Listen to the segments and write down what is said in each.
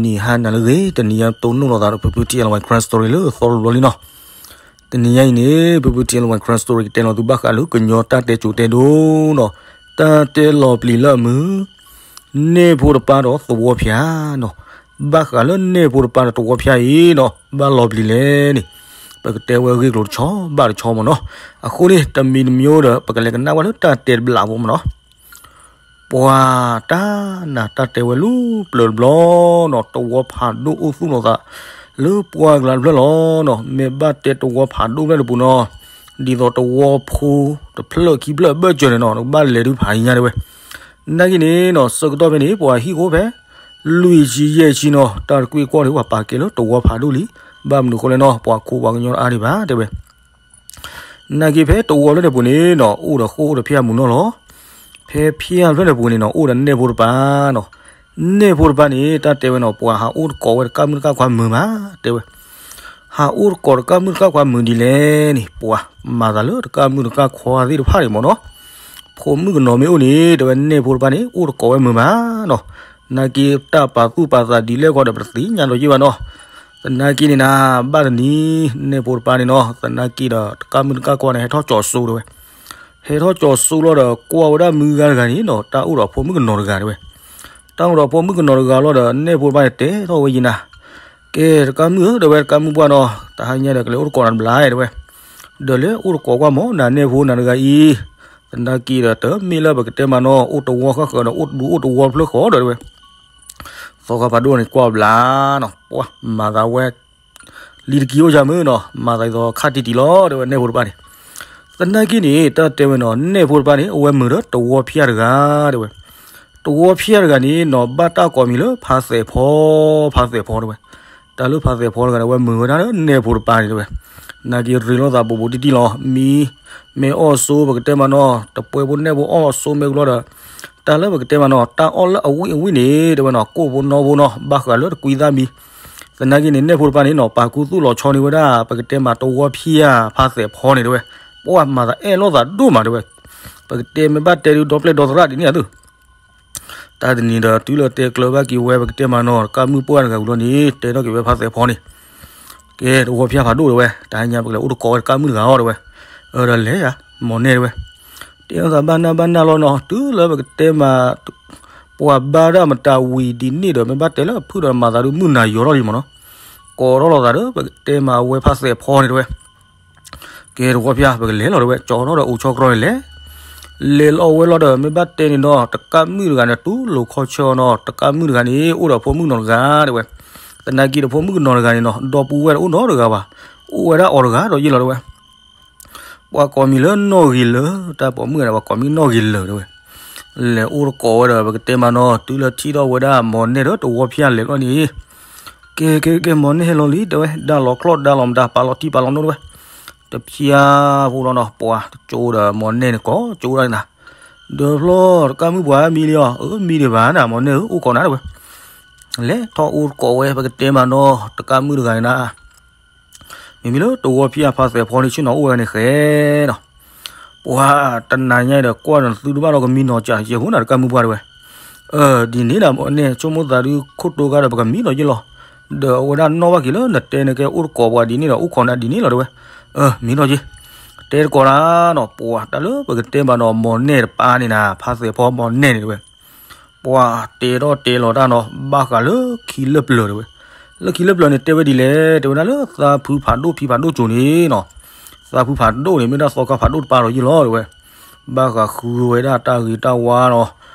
နံၤဟါနၤလၢအဂ့ၤ, တနံၤညါတိၢ်နီၣ်လိာ်သးဒီး ဖုဖု ထံအလဝဲ Crime Story လၢသီတဘျီလံနီၤ. တနံၤညါအံၤန့ၣ် ဖုဖု ထံအလဝဲ Crime Story ကတဲလီၤသုဘၣ်ဃးလၢကညီတၢ်တဲကိၤတဲဒိနီၤ. တၢ်တဲလီၤပျံၤလၢအမုာ်, နဲၣ်ဖိတပၤဒီးသဝီဖၠါနီၤ. ဘၣ်ဃးလၢနဲၣ်ဖိတပၤဒီးသဝီဖၠါအံၤနီၤ ဘၣ်လီၤပျံၤလဲၣ်န့ၣ် ပကတဲဝဲဂ့ၢ်ကျိၤတဆီဘၣ်တဆီမ့ၢ်နီၤ. အဃိန့ၣ် တမံၤတမံၤဒီး ပကလဲၤကနၣ်ဝဲလၢတၢ်တဲတဘျီဖိမ့ၢ်နီၤ. ပှၤတၢ်နးတၢ်တဲဝဲလၢပျၢၤတဘျီနီၤ, သဝီဖးဒိၣ်အိၣ်သူၣ်လီၤသး လၢပှၢ်ကလၤတဖျၢၣ်လီၤနီၤ. မ့ၢ်ဘၣ်တဲသဝီဖးဒိၣ်ဖျၢၣ်တပူၤနီၤ, ဒ်သိးသဝီဖိတဖျၢၣ်ခံဖျၢၣ်အဘၢၣ်စၢၤန့ၣ်နီၤ နကဘၣ်လဲၤဒုးဖးညါတဲဝဲ. နာ်က့န့ၣ်နီၤ ဆၢကတီၢ်ဖဲန့ၣ် ပှၤဟံၣ်ဃိဖဲ လွံၢ်ဆံယဲၢ်ဆံနီၤ တၢ်တကွံၢ်ကွီၢ်န့ၣ် ပှၤပာ်ကဲလၢသဝီဖးဒိၣ်လံ. ဘၣ်မနုၤဃိလဲၣ်နီၤ ပှၤခိးပှၤကညီတအါဒံးဘၣ်တဲဝဲ. နာ်က့ဖဲသဝီဖျၢၣ်န့ၣ်ပူၤန့ၣ်နီၤ အိၣ်ဒီးဃိၣ်အိၣ်ဒီးဖၠါမုာ်နီၤလီၤ. ဖဲဖၠါဖျၢၣ်န့ၣ်ပူၤန့ၣ်နီၤ အိၣ်ဒီးနဲၣ်ဖိတပၤနီၤ. နဲၣ်ဖိတပၤန့ၣ် တၢ်တဲဝဲနီၤ ပှၤဟးအိၣ်တကိးဝဲတကၢ်မုၣ်တကၢ်ခွါမုာ်မးတဲဝဲ. ဟးအိၣ်တကိးတကၢ်မုၣ်တကၢ်ခွါမုာ်ဒ်လဲၣ်န့ၣ် ပှၤမၤသးလၢတကၢ်မုၣ်တကၢ်ခွါသ့ၣ်တဖၣ်န့ၣ်မ့ၢ်နီၤ ဖိမုၣ်ကနီၤမ့ၢ်အိၣ်န့ၣ် တဲဝဲနဲၣ်ဖိတပၤန့ၣ် အိၣ်တကိးဝဲမုာ်မးနီၤ. နာ်က့တၢ်ပာ်သူၣ်ပာ်သးဒ်လဲၣ်ဃီဒီး ပတသ့ၣ်ညါဒီးယ့ၢ်ဘၣ်နီၤ. သနာ်က့န့ၣ်နၤ ဘၣ်တနံၤ နဲၣ်ဖိတပၤန့ၣ်နီၤ သနာ်က့ဒီးတကၢ်မုၣ်တကၢ်ခွါန့ၣ် ဟဲထီၣ်ကၠီၤစိတဲဝဲ. ဟဲထီၣ်ကၠီၤစိလီၤဒီး ကွၢ်ဝဲဒၣ်မုၢ်ဂၤတဂၤန့ၣ်နီၤ တၢ်အိၣ်ဒီးဖိမုၣ်ကနီၤတဂၤတဲဝဲ. တၢ်အိၣ်ဒီးဖိမုၣ်ကနီၤတဂၤလီၤဒီး နဲၣ်ဖိတပၤန့ၣ် တဲထီၣ်ဝဲယံၤနၤ ကဲတကၢ်မုၣ်ဧၢ တဲဝဲ တကၢ်မုၣ်ပှၢ်နီၤ တဟါညါဒီးကလဲၤအိၣ်တကိးနၤတဘျီတဲဝဲ. ဒီးလဲၤအိၣ်တကိးကွၢ်မး နၤနဲၣ်ဖိနၤတဂၤအံၤ သနာ်က့ဒီးတမ့ၢ်လၢပကတဲမးနီၤ အိၣ်တဝီဃၣ်ဃၢၤဒီး အိၣ်တဒူအိၣ်တဝီဖျၢၣ်ဃီဒီးတဲဝဲ. သီခါဖးဒိၣ်န့ၣ်ကွၢ်ဘျါနီၤ ပှၤမၤသးဝဲ လံတကံအိၣ်ယၤမုၢ်နီၤ မၤသးဒ်သိးခါတံၢ်တံၢ်လီၤတဲဝဲ နဲၣ်ဖိတပၤန့ၣ်. သနာ်က့န့ၣ် တၢ်တဲဝဲနီၤ နဲၣ်ဖိတပၤန့ၣ် အဝဲမုာ်ဒီးသဝီဖၠါတဂၤတဲဝဲ. သဝီဖၠါတဂၤန့ၣ်နီၤ ဘၣ်တၢ်ကိးမံၤလၢ ဖါသဲးဖီ ဖါသဲးဖီတဲဝဲ. တၢ်လၢဖါသဲးဖီတဂၤန့ၣ် အဝဲမုာ်ဝဲဒၣ်လၢနဲၣ်ဖိတပၤန့ၣ်တဲဝဲ. နာ်က့ရ့လိာ်သးဘူးဘူးတံၢ်တံၢ်လီၤ မံ မ့ၢ်အီၣ်စိပကတဲမးနီၤ တပှဲၤဖိနဲၣ်ဖိအီၣ်စိမ့ၢ်ဘျီဒီး တၢ်လၢပကတဲမးနီၤ တၢ်အီၣ်လၢအဝံၣ်အဝံၣ်န့ၣ် တဲဝဲနီၤ ကိၣ်ဖိနီၣ်ဖိနီၤ ဘၣ်ဃးလၢတကွံသၣ်မံ သနာ်က့န့ၣ် နဲၣ်ဖိတပၤန့ၣ်နီၤ ပာ်ခူသူၣ်လီၤဆီန့ၢ်ဝဲဒၣ် ပကတဲမးသဝီဖၠါဖါသဲးဖီန့ၣ်တဲဝဲ. ပှၤမၤသးအဲၣ်လိာ်သးဒိၣ်မးတဲဝဲ. ပကတဲမ့ၢ်ဘၣ်တဲဒုးဒီပျဲၢ်ဒီသရၣ်ဒ်န့ၣ်အသိး တၢ်တနံၤဒီးတုၤလၢတဲကျၢၤဘၣ်က့ၤဝဲ ပကတဲမးနီၤ တကၢ်မုၣ်ပှၢ်တဂၤဝံၤလီၤန့ၣ် တဲထီၣ်က့ၤဝဲဖါသဲးဖီန့ၣ် ကဲသဝီဖၠါဖးဒိၣ်တဲဝဲ တဟါညါပကလဲၤအိၣ်တကိးဝဲတကၢ်မုၣ်တဂၤအီၤတဲဝဲ. အၢဒီးလဲၤယၤ မီၢ်နဲၣ်တဲဝဲ. တဲလိာ်သးဘၣ်နၢ်ဘၣ်နၢ်လီၤနီၤ တုၤလၢပကတဲမး ပှၤဘါတၢ်မတၤဝံၤဒ်န့ၣ်ဒီး မ့ၢ်ဘၣ်တဲလၢအဖုၣ်ဒီးမၤသးဒုးမုၢ်နၤယိၤထီၣ်လံမ့ၢ်နီၤ. ကိးထီၣ်လိာ်သးဒီး ပကတဲမးအဝဲဖါသဲးဖီန့ၣ်တဲဝဲ. ကဲသဝီဖၠါ ပကလဲၤလီၤတဲဝဲ ကၠီထီၣ်ဒီးအိၣ်ဆီကြီန့ၣ်လဲၤ လဲၤလီၤဝဲလီၤဒီး မ့ၢ်ဘၣ်တဲန့ၣ်နီၤ တကၢ်မုၣ်တဂၤန့ၣ် တူၢ်လိာ်ခီဆၢနီၤ တကၢ်မုၣ်တဂၤန့ၣ် အိၣ်ဒီးဖိမုၣ်ကနီၤတဂၤတဲဝဲ. သနာ်က့ဒီးဖိမုၣ်ကနီၤတဂၤန့ၣ်နီၤ ဒီပုၢ်ဝဲၢ်တအိၣ်နီတဂၤဘၣ် အိၣ်ဝဲဒၣ်အီၤတဂၤဒီးယ့ၢ်လီၤတဲဝဲ. ပှၤကိးမံၤလၢနီၣ်ဂ့ၤလၢာ် တၢ်ပိာ်မုၣ်ဂၤန့ၣ် ပှၤကိးမံၤနီၣ်ဂ့ၤလၢာ်တဲဝဲ. လဲၤအိၣ်တကိးဝဲဒီး ပကတဲမးနီၤ တုၤလၢထံၣ်ထီၣ်ဝဲဒၣ်မီၢ်နဲၣ်ဒီးသဝီဖၠါလဲၤလီၤန့ၣ် ကဲကဲကဲ မီၢ်နဲၣ်ဟဲလီၤလံတဲဝဲ ဒါလီၤချီၣ်ဒါလီၤမတၤ ပာ်လီၤတံၢ်ပာ်လီၤနိတဲဝဲ. တဖၠါဖိလီၤနီၤ ပှၤတကၠိဒီးမီၢ်နဲၣ်န့ၣ် ကိးကၠိဒၣ်နၤ ဒီးဖျီတကၢ်မုၣ်ပှၢ်မံလံအီၤ အၢ မံဒံးဘၣ်နၤ မီၢ်နဲၣ်ဧၢ အိၣ်ခိးနၤတဲဝဲ. လဲၤထီၣ်အိၣ်တကိးဝဲ ပကတဲမးနီၤ တကၢ်မုၣ်တဂၤန့ၣ်နၤ မ့မ့ၢ်လၢသဝီဖၠါဖါသဲးဖီန့ၣ် ဆ့ၣ်နီၤအိၣ်ဝဲန့ၣ်ဃဲနီၤ. ပှၤတနၤညါဒီး ကွၢ်ဒီးသုတဘၣ်ဒီးကမံနီၤကၢ်ယဲၢ်ဟူနၤ တကၢ်မုၣ်ပှၢ်တဲဝဲ. အၢ ဒ်န့ၣ်နၤ မီၢ်နဲၣ် ဆိကမိၣ်သးဒုးခိၣ်တိၤဂၤဒီး ပကမံနီၤယ့ၢ်လီၤ. ဒီးအဝဲဒၣ်နီၣ်ဘၣ်က့ၤလၢနတဲန့ၣ် ကဲအိၣ်တကိးပှၤဒ်န့ၣ်ဒီး အိၣ်ခိးနၤဒ်န့ၣ်လီၤတဲဝဲ. အၢ မံနီၤက့ၤ တဲတကိးတၢ်နီၤ ပှၤတၢ်လၢပကတဲမးနီၤ မီၢ်နဲၣ်တပၤန့ၣ်နၤ ဖါသဲးဖီမီၢ်နဲၣ်န့ၣ်တဲဝဲ. ပှၤတဲထီၣ်တဲလီၤတၢ်နီၤ ဘၣ်ဃးလၢခံလၢပျၢၤတဲဝဲ. လၢခံလၢပျၢၤန့ၣ် တဲဝဲဒ်လဲၣ် တဲဝဲဒၣ်လၢသးဖုဖးဒိၣ်ဖံဖးဒိၣ်ကိၤန့ၣ်နီၤ. သးဖုဖးဒိၣ်န့ၣ် မ့ၢ်ဒၣ်သီခါဖးဒိၣ်တပၤဒီးယ့ၢ်လီၤတဲဝဲ. ဘၣ်ဃးဃုဝဲဒၣ်တၢ်ဂ့ၤတၢ်ဝါနီၤ.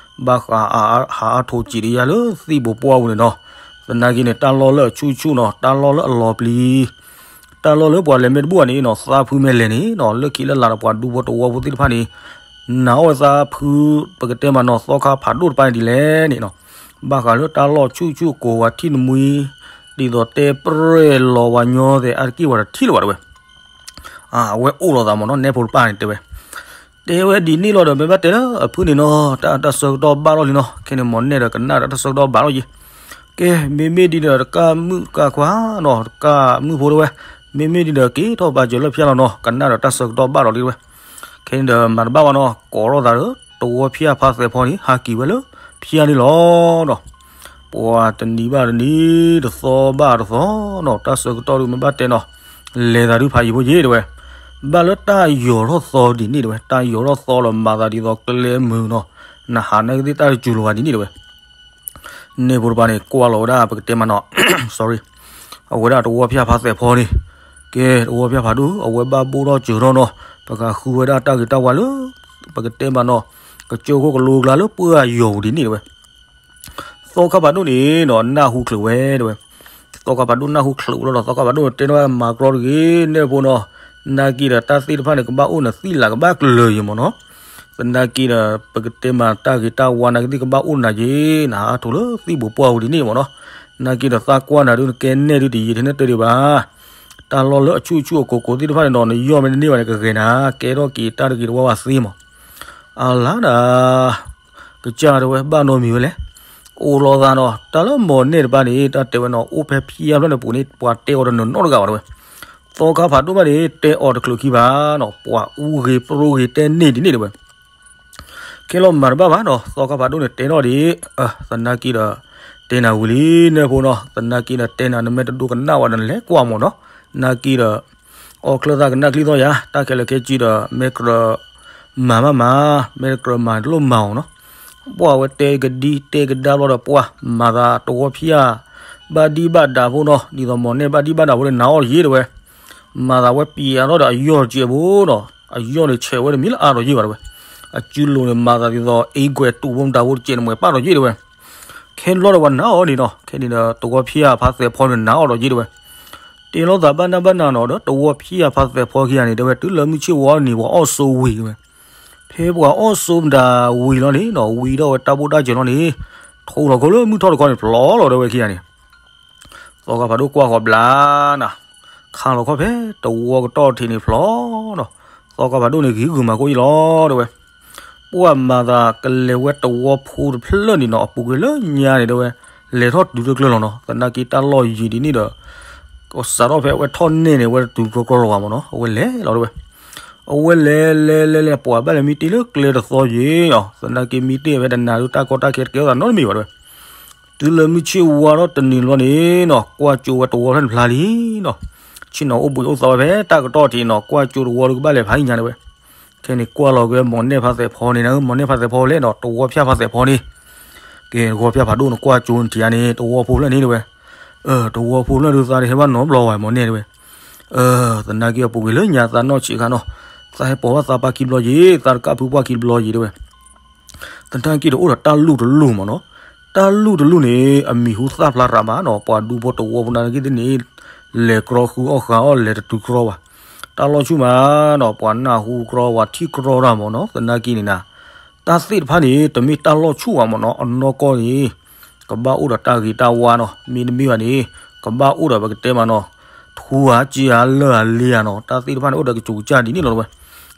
ဘၣ်ဃးဟးအါထိးစံးတယါလၢသံၣ်ဘိးပှၢ်ပူၤန့ၣ်နီၤ. သနာ်က့န့ၣ် တၢ်လီၢ်လၢအဆူၣ်ဆူၣ်နီၤ တၢ်လီၢ်လၢအလီၤပျံၤ တၢ်လီၢ်လၢပှၤလဲၤမ့ၢ်တဘူၣ်ဘၣ်န့ၣ်နီၤ သးဖုမ့ၢ်လဲၤန့ၣ်နီၤ လၢခံလၢလာ်ဒီးပှၤဒူဖိတဝီဖိသ့ၣ်တဖၣ်န့ၣ် နာ်အီၣ်ဝဲသးဖု ပကတဲမးနီၤ သီခါဖးဒိၣ်တပၤန့ၣ်ဒ်လဲၣ်န့ၣ်နီၤ. ဘၣ်ဃးလၢတၢ်လီၢ်ဆူၣ်ဆူၣ်ကိၤဝဲထံၣ်နမှံ ဒ်သိးတဲပြဲၢ်လီၤဝဲညီသဲး အါတက့ၢ်ဝဲဒီးထံၣ်လၢၤဘၣ်တဲဝဲ. အဝဲအိၣ်လိာ်သးမးနီၤ နဲၣ်ဖိတပၤန့ၣ်တဲဝဲ. တဲဝဲဒ်န့ၣ်လီၤဒီး မ့ၢ်ဘၣ်တဲလၢအဖုန့ၣ်နီၤ တၢ်တၢ်ဆၢကတီၢ်ဘၣ်လီၤလံနီၤ. ခဲန့ၣ် မီၢ်နဲၣ်ဒီးကနၣ်ဒီးတၢ်ဆၢကတီၢ်ဘၣ်လီၤယံၤ. ကဲ မ့မ့ၢ်ဒ်န့ၣ်ဒီး တကၢ်မုၣ်တကၢ်ခွါနီၤ တကၢ်မုၣ်ဖိတဲဝဲ. မ့မ့ၢ်ဒ်န့ၣ်ဒီး က့ၤထီၣ်ဘၣ်စၢၤလၢဖၠါလီၤနီၤ ကနၣ်ဒီးတၢ်ဆၢကတီၢ်ဘၣ်လီၤလံတဲဝဲ. ခဲန့ၣ်ဒီး မၤတဘၣ်ဘၣ်နီၤ ကိးထီၣ်သးဒီး သဝီဖၠါဖါသဲးဖီန့ၣ် ဟးက့ၤဝဲလၢဖၠါန့ၣ်လီၤနီၤ. ပှၤတနံၤဘၣ်တနံၤ တသီဘၣ်တသီနီၤ တၢ်ဆၢကတီၢ်ဒုးမ့ၢ်ဘၣ်တဲနီၤ လဲၤသးဒုးဖးယံၤဖိယ့ၣ်တဲဝဲ, ဘၣ်လၢတၢ်ယီၤထီၣ်သီဒ်န့ၣ်တဲဝဲ, တၢ်ယီၤထီၣ်သီလီၤ မၤသးဒ်သိးကျဲမုာ်နီၤ, နဟးနာ်က့သ့ၣ်တၢ်တစူၤလီၤဘၣ်ဒ်န့ၣ်တဲဝဲ. န့ၣ်ဖိတပၤန့ၣ် ကွၢ်လီၤဝဲဒၣ်ပကတဲမးနီၤ sorry, အဝဲဒၣ်တဝီဖၠၣ်ဖးသဲးဖီန့ၣ်, ကဲတဝီဖၠၣ်ဖးဒိၣ် အဝဲဘၣ်ဘိၣ်ထီၣ်စၢၤထီၣ်နီၤ, ပကဃုဝဲဒၣ်တၢ်ဂ့ၤတၢ်ဝါလၢ ပကတဲမးနီၤ, ကစၢၢ်ခိၣ်ကလိကျါလၢပှၢ်ယီၤပူၤဒ်န့ၣ်တဲဝဲ. သီခါဖးဒိၣ်န့ၣ်နီၤ နၢ်ဟူချုးဝဲတဲဝဲ, သီခါဖးဒိၣ်နၢ်ဟူချုးဝဲလီၤဒီး သီခါဖးဒိၣ်န့ၣ်တဲန့ၢ်ဝဲမၤကြီတဂ့ၤ န့ၣ်ဖိနီၤ, နာ်က့ဒီးတၢ်သ့ၣ်တဖၣ်န့ၣ် ကဘၣ်အိၣ်နသံၣ်လၢ်ကဘၣ်ကျၢၤယံၤမးနီၤ, သနာ်က့ဒီး ပကတဲမးတၢ်ဂ့ၤတၢ်ဝါနာ်က့သ့ၣ်ကဘၣ်အိၣ်နၤယ့ၤ နဟးထီၣ်လၢသံၣ်ဘိးပှၢ်ပူၤဒ်န့ၣ်မးနီၤ, နာ်က့ဒီးသးကွၢ်နၤဒုးနကဲနဲၣ်ဒုးတယံာ်ထဲန့ၣ်တၢ်ဒံးဘၣ်, တၢ်လီၢ်လၢအဆူၣ်ဆူၣ်အကိၤကိၤသ့ၣ်တဖၣ်န့ၣ်ဒီး နယီၢ်မ့ၢ်တန့ၢ်ဘၣ်န့ၣ် ကဂဲၤနၤ ကဲထီၣ်က့ၤတၢ်တဂ့ၤတဝါဘၣ်သ့မး အလါဒၣ် ကစၢ်တဲဝဲ ဘၣ်နီတမံၤဝဲလဲၣ်, အိၣ်လီၤသးနီၤ, တၢ်လၢမီၢ်နဲၣ်တပၤန့ၣ် တၢ်တဲဝဲနီၤ အိၣ်ဖဲဖၠၣ်ဖျၢၣ်န့ၣ်ပူၤန့ၣ် ပှၤတဲအီၤတနီၤနီတဂၤဘၣ်တဲဝဲ, သီခါဖးဒိၣ်ဘၣ်န့ၣ် တဲအီၤတချုးခံဘၣ်နီၤ, ပှၤအူဂ့ၤပြိဂ့ၤတဲန့ၢ်ဒ်န့ၣ်တဲဝဲ ခဲလီၤမၤတဘၣ်ဘၣ်နီၤ, သီခါဖးဒိၣ်န့ၣ်တဲထီၣ်ဒ်, သနာ်က့ဒီး တဲနၤဝံၤလံ နဲၣ်ဖိနီၤ, သနာ်က့ဒီးတဲနၤ နမ့ၢ်တဒိကနၣ်ဝဲဒီးနလဲၤကွၢ်မးနီၤ, နာ်က့ဒီး အီၣ်ချၢသးကနၣ်ချံသီယၤ, တၢ်ခဲလၢာ်ခဲဆ့ဒီး မ့ၢ်ကြၢးမၤမးမၤ, မ့ၢ်ကြၢးမၤတလိၣ်မၤအီၤနီၤ, ပှၤဝဲတဲကဒံတဲကဒါဘျီဒီး ပှၤမၤသးတဝီဖၠၣ် ဘၣ်ဒံဘၣ်ဒါဖိနီၤ, ဒ်သိးမီၢ်နဲၣ်ဘၣ်ဒံဘၣ်ဒါဖိလၢနၤအီၣ်တယ့ၢ်တဲဝဲ မၤသးဝဲပျံၤအါထီၣ်ဒီးအယီၢ်တစဲးဖိနီၤ, အယီၢ်န့ၣ်ဆဲးဝဲတမံၤလၢအါထီၣ်ယ့ၢ်ဘၣ်တဲဝဲ, အစုလိၤန့ၣ် မၤသးဒ်သိး အ့ကွဲးတူးဖိမတၤဖိတစဲးန့ၣ် မ့ၢ်ပာ်ထီၣ်ယ့ၢ်တဲဝဲ, ခဲဘျီဒီးပှၤနာ်အီၤန့ၣ်နီၤ, ခဲန့ၣ်ဒီးတဝီဖၠၣ်ဖးသဲးဖီန့ၣ် နာ်အီၤဒီးယ့ၢ်တဲဝဲ, တဲလိာ်သးဘၣ်နၢ်ဘၣ်နၢ်နီၤ ဒီးတဝီဖၠၣ်ဖးသဲးဖီခံဂၤန့ၣ် တဲဝဲ တုၤလၢမုၢ်ဆ့ၣ်ဝါန့ၣ် ပှၤအီၣ်ဆိဝံၤတဲဝဲ, ဖဲပှၤအီၣ်ဆိမတၤဝံၤလီၤန့ၣ်နီၤ, ဝံၤထီၣ်ဝဲတၢ်ဘိၣ်တၢ်စၢၤလီၤန့ၣ်, ထိလီၤခီလၢမုၢ်ထီၣ်တခီန့ၣ် ဖျီလီၤတဲဝဲခံဂၤန့ၣ် သီခါဖးဒိၣ်ကွၢ်ဃီၤဘျါနၤ, ခါလီၤခီဖဲတဝီကတီၢ်ထံးန့ၣ်ဖျီနီၤ, သီခါဖးဒိၣ်န့ၣ် ဂ့ၤဂုာ်မၤကိၣ်ယံလီၤတဲဝဲ, ပှၤမၤသးကလဲၤဝဲတဝီဖိတဖျၢၣ်န့ၣ်နီၤ, အပူၤကွံာ်လၢညါန့ၣ်တဲဝဲ, လဲၤထီၣ်တုၤတကျၢၢ်လီၤနီၤ, သနာ်က့တၢ်လီၢ်ယံၤဒ်န့ၣ်ဒီး ကစးထီၣ်ဖဲအဝဲထီၣ်နဲၣ်န့ၣ် အဝဲတတုၤကြီကြီလီၤဘၣ်မးနီၤ, အဝဲလဲၤလီၤတဲဝဲ, အဝဲလဲၤလဲၤလဲၤလဲၤ ပှၤဘၣ်လဲၤမံတ့ၢ်လၢကျဲတသီယံၤနီၤ, သနာ်က့မံတ့ၢ်ဖဲတနၤဒုး တၢ်ကီတၢ်ခဲတကဲထီၣ်သးနီတမံၤဘၣ်တဲဝဲ တုၤလၢမုၢ်ဆ့ၣ်ဝါထီၣ်တနံၤလီၤန့ၣ်နီၤ, ကွၢ်ကၠိဝဲတဝီဖျၢၣ်န့ၣ်ဖျါလံနီၤ, ဆ့ၣ်နီၤအိၣ်ဘှံးအိၣ်သါဝဲဖဲတၢ်ကတီၢ်ထံးနီၤ, ကွၢ်ကၠိတဝီဒုးကဘၣ်လဲၤဖးဟံၣ်ညါတဲဝဲ, ခဲန့ၣ်ကွၢ်လီၤက့ၤမီၢ်နဲၣ်ဖးသဲးဖီန့ၣ်နၤ, မီၢ်နဲၣ်ဖးသဲးဖီလဲၣ်နီၤ, တဝီဖၠၣ်ဖးသဲးဖီန့ၣ်, ကဲတဝီဖၠၣ်ဖးဒိၣ်န့ၣ် ကွၢ်ကၠိန့ၣ်ထံးဧါန့ၣ် တဝီဖိဖျၢၣ်န့ၣ်တဲဝဲ, တဝီဖိဖျၢၣ်ဒုးသးတဟဲဘၣ်နီတဘျီဝဲ မီၢ်နဲၣ်တဲဝဲ သနာ်က့အပူၤကွံာ်လၢညါသးနီၢ်ဆံးခါနီၤ, သးဟဲပိာ်ဘၣ်သးပှၢ်ခံဘျီယံၤ, သးတကၢ်ဖုပှၢ်ခံတဘျီယံၤတဲဝဲ, သနာ်က့ဒီးအိၣ်ဒီးတၢ်လူၢ်တလူၢ်မးနီၤ, တၢ်လူၢ်တလူၢ်န့ၣ် အမံၤဟူသၣ်ဖျါရးမးနီၤ, ပှၤဒူဖိတဝီဖိနာ်က့သ့ၣ်န့ၣ် လဲၤကြီဃုအီၣ်ဃုအီၣ်လဲၤတတုၤကြီဘၣ်, တၢ်လီၢ်ဆူၣ်မးနီၤ, ပှၤနၢ်ဟူကြီပှၤထံၣ်ကြီတၢ်မးနီၤ, သနာ်က့န့ၣ်နၤ တၢ်သ့ၣ်တဖၣ်န့ၣ် တမ့ၢ်တၢ်လီၢ်ဆူၣ်ဘၣ်မးနီၤ, အနီၢ်ကီၢ်န့ၣ် ကဘၣ်အိၣ်ဒီးတၢ်ဂ့ၤတၢ်ဝါနီၤ, မ့တမ့ၢ်ဘၣ်န့ၣ် ကဘၣ်အိၣ်ဒီးပကတဲမးနီၤ, ထူဧါစ့ဧါလၢၢ်ဧါလ့ဧါနီၤ, တၢ်သ့ၣ်တဖၣ်န့ၣ် အိၣ်ဒီးကစူးကစၢ်ဒ်န့ၣ်လီၤတဲဝဲ,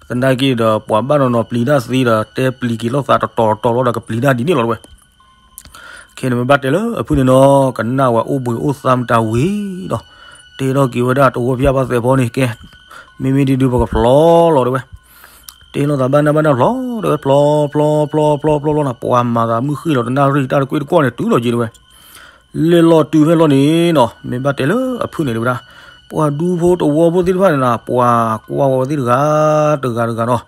သနာ်က့ဒီး ပှၤဘၣ်နီၤနီၤပျံၤတၢ်သ့ဒီး တဲပျံၤက့ၤလိာ်သးတတီၤတတီၤလီၤဒီးကပျံၤတၢ်ဒ်န့ၣ်လီၤတဲဝဲ ခဲန့ၣ်မ့ၢ်ဘၣ်တဲလၢအဖုၣ်န့ၣ်နီၤ, ကနၣ်ဝဲအိၣ်ဘှံးအိၣ်သါမတၤဝံၤဒီး တဲထီၣ်က့ၤဝဲဒၣ်တဝီဖၠၣ်ဖးသဲးဖီန့ၣ် ကဲ မ့မ့ၢ်ဒုဒုပကဖျီလီၤတဲဝဲ, တဲလိာ်သးဘၣ်နၢ်ဘၣ်နၢ်ဖျီတဲဝဲ, ဖျီဖျီဖျီဖျီဖျီဖျီနီၤ, ပှၤမၤသးမုၢ်ဃ့ၢ်လီၤတနၣ်ရံၣ်တၢ်တကွ့ၢ်တကွီၢ်န့ၣ် တုၤလီၤယံၤတဲဝဲ လဲၤလီၤတုၤဖဲလီၤန့ၣ်နီၤ, မ့ၢ်ဘၣ်တဲလၢအဖုၣ်န့ၣ်တဲဝဲဒၣ်, ပှၤဒူဖိတဝီဖိသ့ၣ်တဖၣ်န့ၣ်နၤ ပှၤကွၢ်ဝဲသ့ၣ်တဂၤတဂၤတဂၤနီၤ,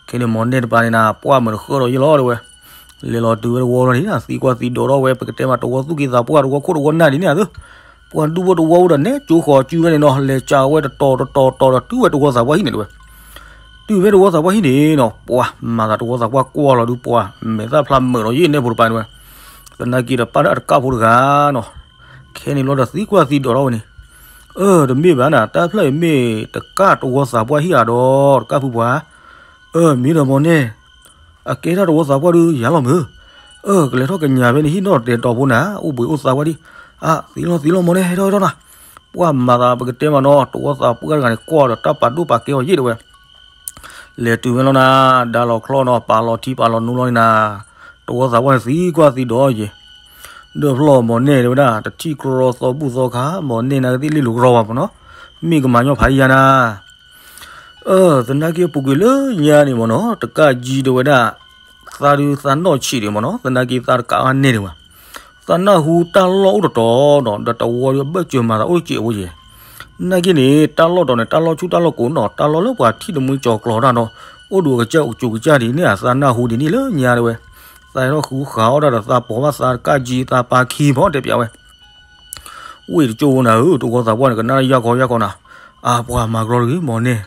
ခဲန့ၣ်မီၢ်နဲၣ်တပၤန့ၣ်နၤ ပှၢ်မုာ်တဃၢဒီးယ့ၢ်လီၤတဲဝဲ, လဲၤလီၤတုၤဝဲတဝီလီၤန့ၣ် သံကွၢ်သံဒိးထီၣ်ဝဲ ပကတဲမးတဝီသူၣ်က့သးပှၢ်တဝီခိၣ်တဝီနၢ်ဒ်န့ၣ်ဧါသု, ပှၤဒူဖိတဝီအိၣ်ဒီးနဲကၠိဃီၤစုဝဲန့ၣ်နီၤ, လဲၤစးဝဲတတီၤတတီၤတီၤဒီးတုၤဝဲတဝီသးပှၢ်ဟံၣ်န့ၣ်တဲဝဲ တုၤဖဲတဝီသးပှၢ်ဟံၣ်န့ၣ်နီၤ, ပှၤမၤသးတဝီသးပှၢ်ကွၢ်လီၤဒုး ပှၤမဲာ်သၣ်ဖျါမုာ်လီၤယ့ၢ်နဲၣ်ဖိတပၤန့ၣ်ဝဲ, သနာ်က့ဒီးပၢ်လၢအတကၢ်ဖိတဂၤနီၤ, ခဲန့ၣ်လီၤဒီးသံကွၢ်သံဒိးထီၣ်ဝဲန့ၣ်, အၢ တမ့ၢ်ဘၣ်နၤ တၢ်ဖျၢၣ်အံၤမ့ၢ်တကၢ်တဝီသးပှၢ်ဟံၣ်ဧါဒီး တကၢ်ဖုပှၤ, အၢ မ့ၢ်ဒီးမီၢ်နဲၣ် အကဲထီၣ်တဝီသးပှၢ်ဒုးယၤလီၤမုာ်, အၢ ကလဲၤထီၣ်ကညးဖဲန့ၣ်ဟံၣ်နီၣ်တဲာ်တီၤဖိနၤ အိၣ်ဘှံးအိၣ်သါပှၢ်ဒံး, အၢ သံလီၤသံလီၤမီၢ်နဲၣ် ဟဲထီၣ်ဟဲထီၣ်နၤ, ပှၤမၤသးပကတဲမးနီၤ တဝီသးပှၢ်တဂၤန့ၣ် ကွၢ်ဒီးတၢ်ပာ်ဒိၣ်ပာ်ကဲအီၤယ့ၢ်တဲဝဲ လဲၤတုၤဝဲလီၤနၤ, ဒါလီၤချီၣ်နီၤ ပာ်လီၤထံပာ်လီၤနိလီၤန့ၣ်နၤ, တဝီသးပှၢ်န့ၣ်သံကွၢ်သံဒိးယ့ၢ်, ဒီးဖျီမီၢ်နဲၣ်တဲဝဲဒၣ် တထံၣ်ကြီသီဘူၣ်သီခါ မီၢ်နဲၣ်နာ်က့သ့ၣ်လ့ၣ်လိၤကြီဘၣ်မးနီၤ, မ့ၢ်ကမၤညီဖးယံၤယၤနၤ အၢ သနာ်က့အပူၤကွံာ်လၢညါန့ၣ်မ့ၢ်နီၤ တကးယံၤတဲဝဲဒၣ်, သးဒုးသးနီၣ်ဆံးဒံးမ့ၢ်နီၤ သနာ်က့သးတကးအါန့ၢ်ဒံးဝဲ, သးနၢ်ဟူတၢ်လီၢ်အိၣ်တတီၤနီၤ, ဒီးတဝီဒီးဘၣ်စၢၤမၤသးအိၣ်တစဲးဖိယဲၢ်. နာ်က့န့ၣ် တၢ်လီၢ်တီၤန့ၣ် တၢ်လီၢ်ဆူၣ်တၢ်လီၢ်ကိးနီၤ, တၢ်လီၢ်လၢပှၤထံၣ်တမှံကၠီၤကျီၤတၢ်နီၤ, အိၣ်ဒီးကစၢ်အိၣ်ကစၢ်ဒ်န့ၣ် အသးနၢ်ဟူဒ်န့ၣ်လၢညါတဲဝဲ. သးဟဲထီၣ်ဃုဃာ်အီၣ်ဒၣ်ဒီးသးပိာ်ဘၣ်သးတကးကံသးပာ်ခံဖီတဲပၠးဝဲ ဝ့ၢ်တကၠိဖိနၤဧၢ, တဝီသးပှၢ်န့ၣ် ကနၣ်ယၢ်ခီယၢ်ခီနၤ, အပှၤမၤကရီတဂ့ၤ မီၢ်နဲၣ်,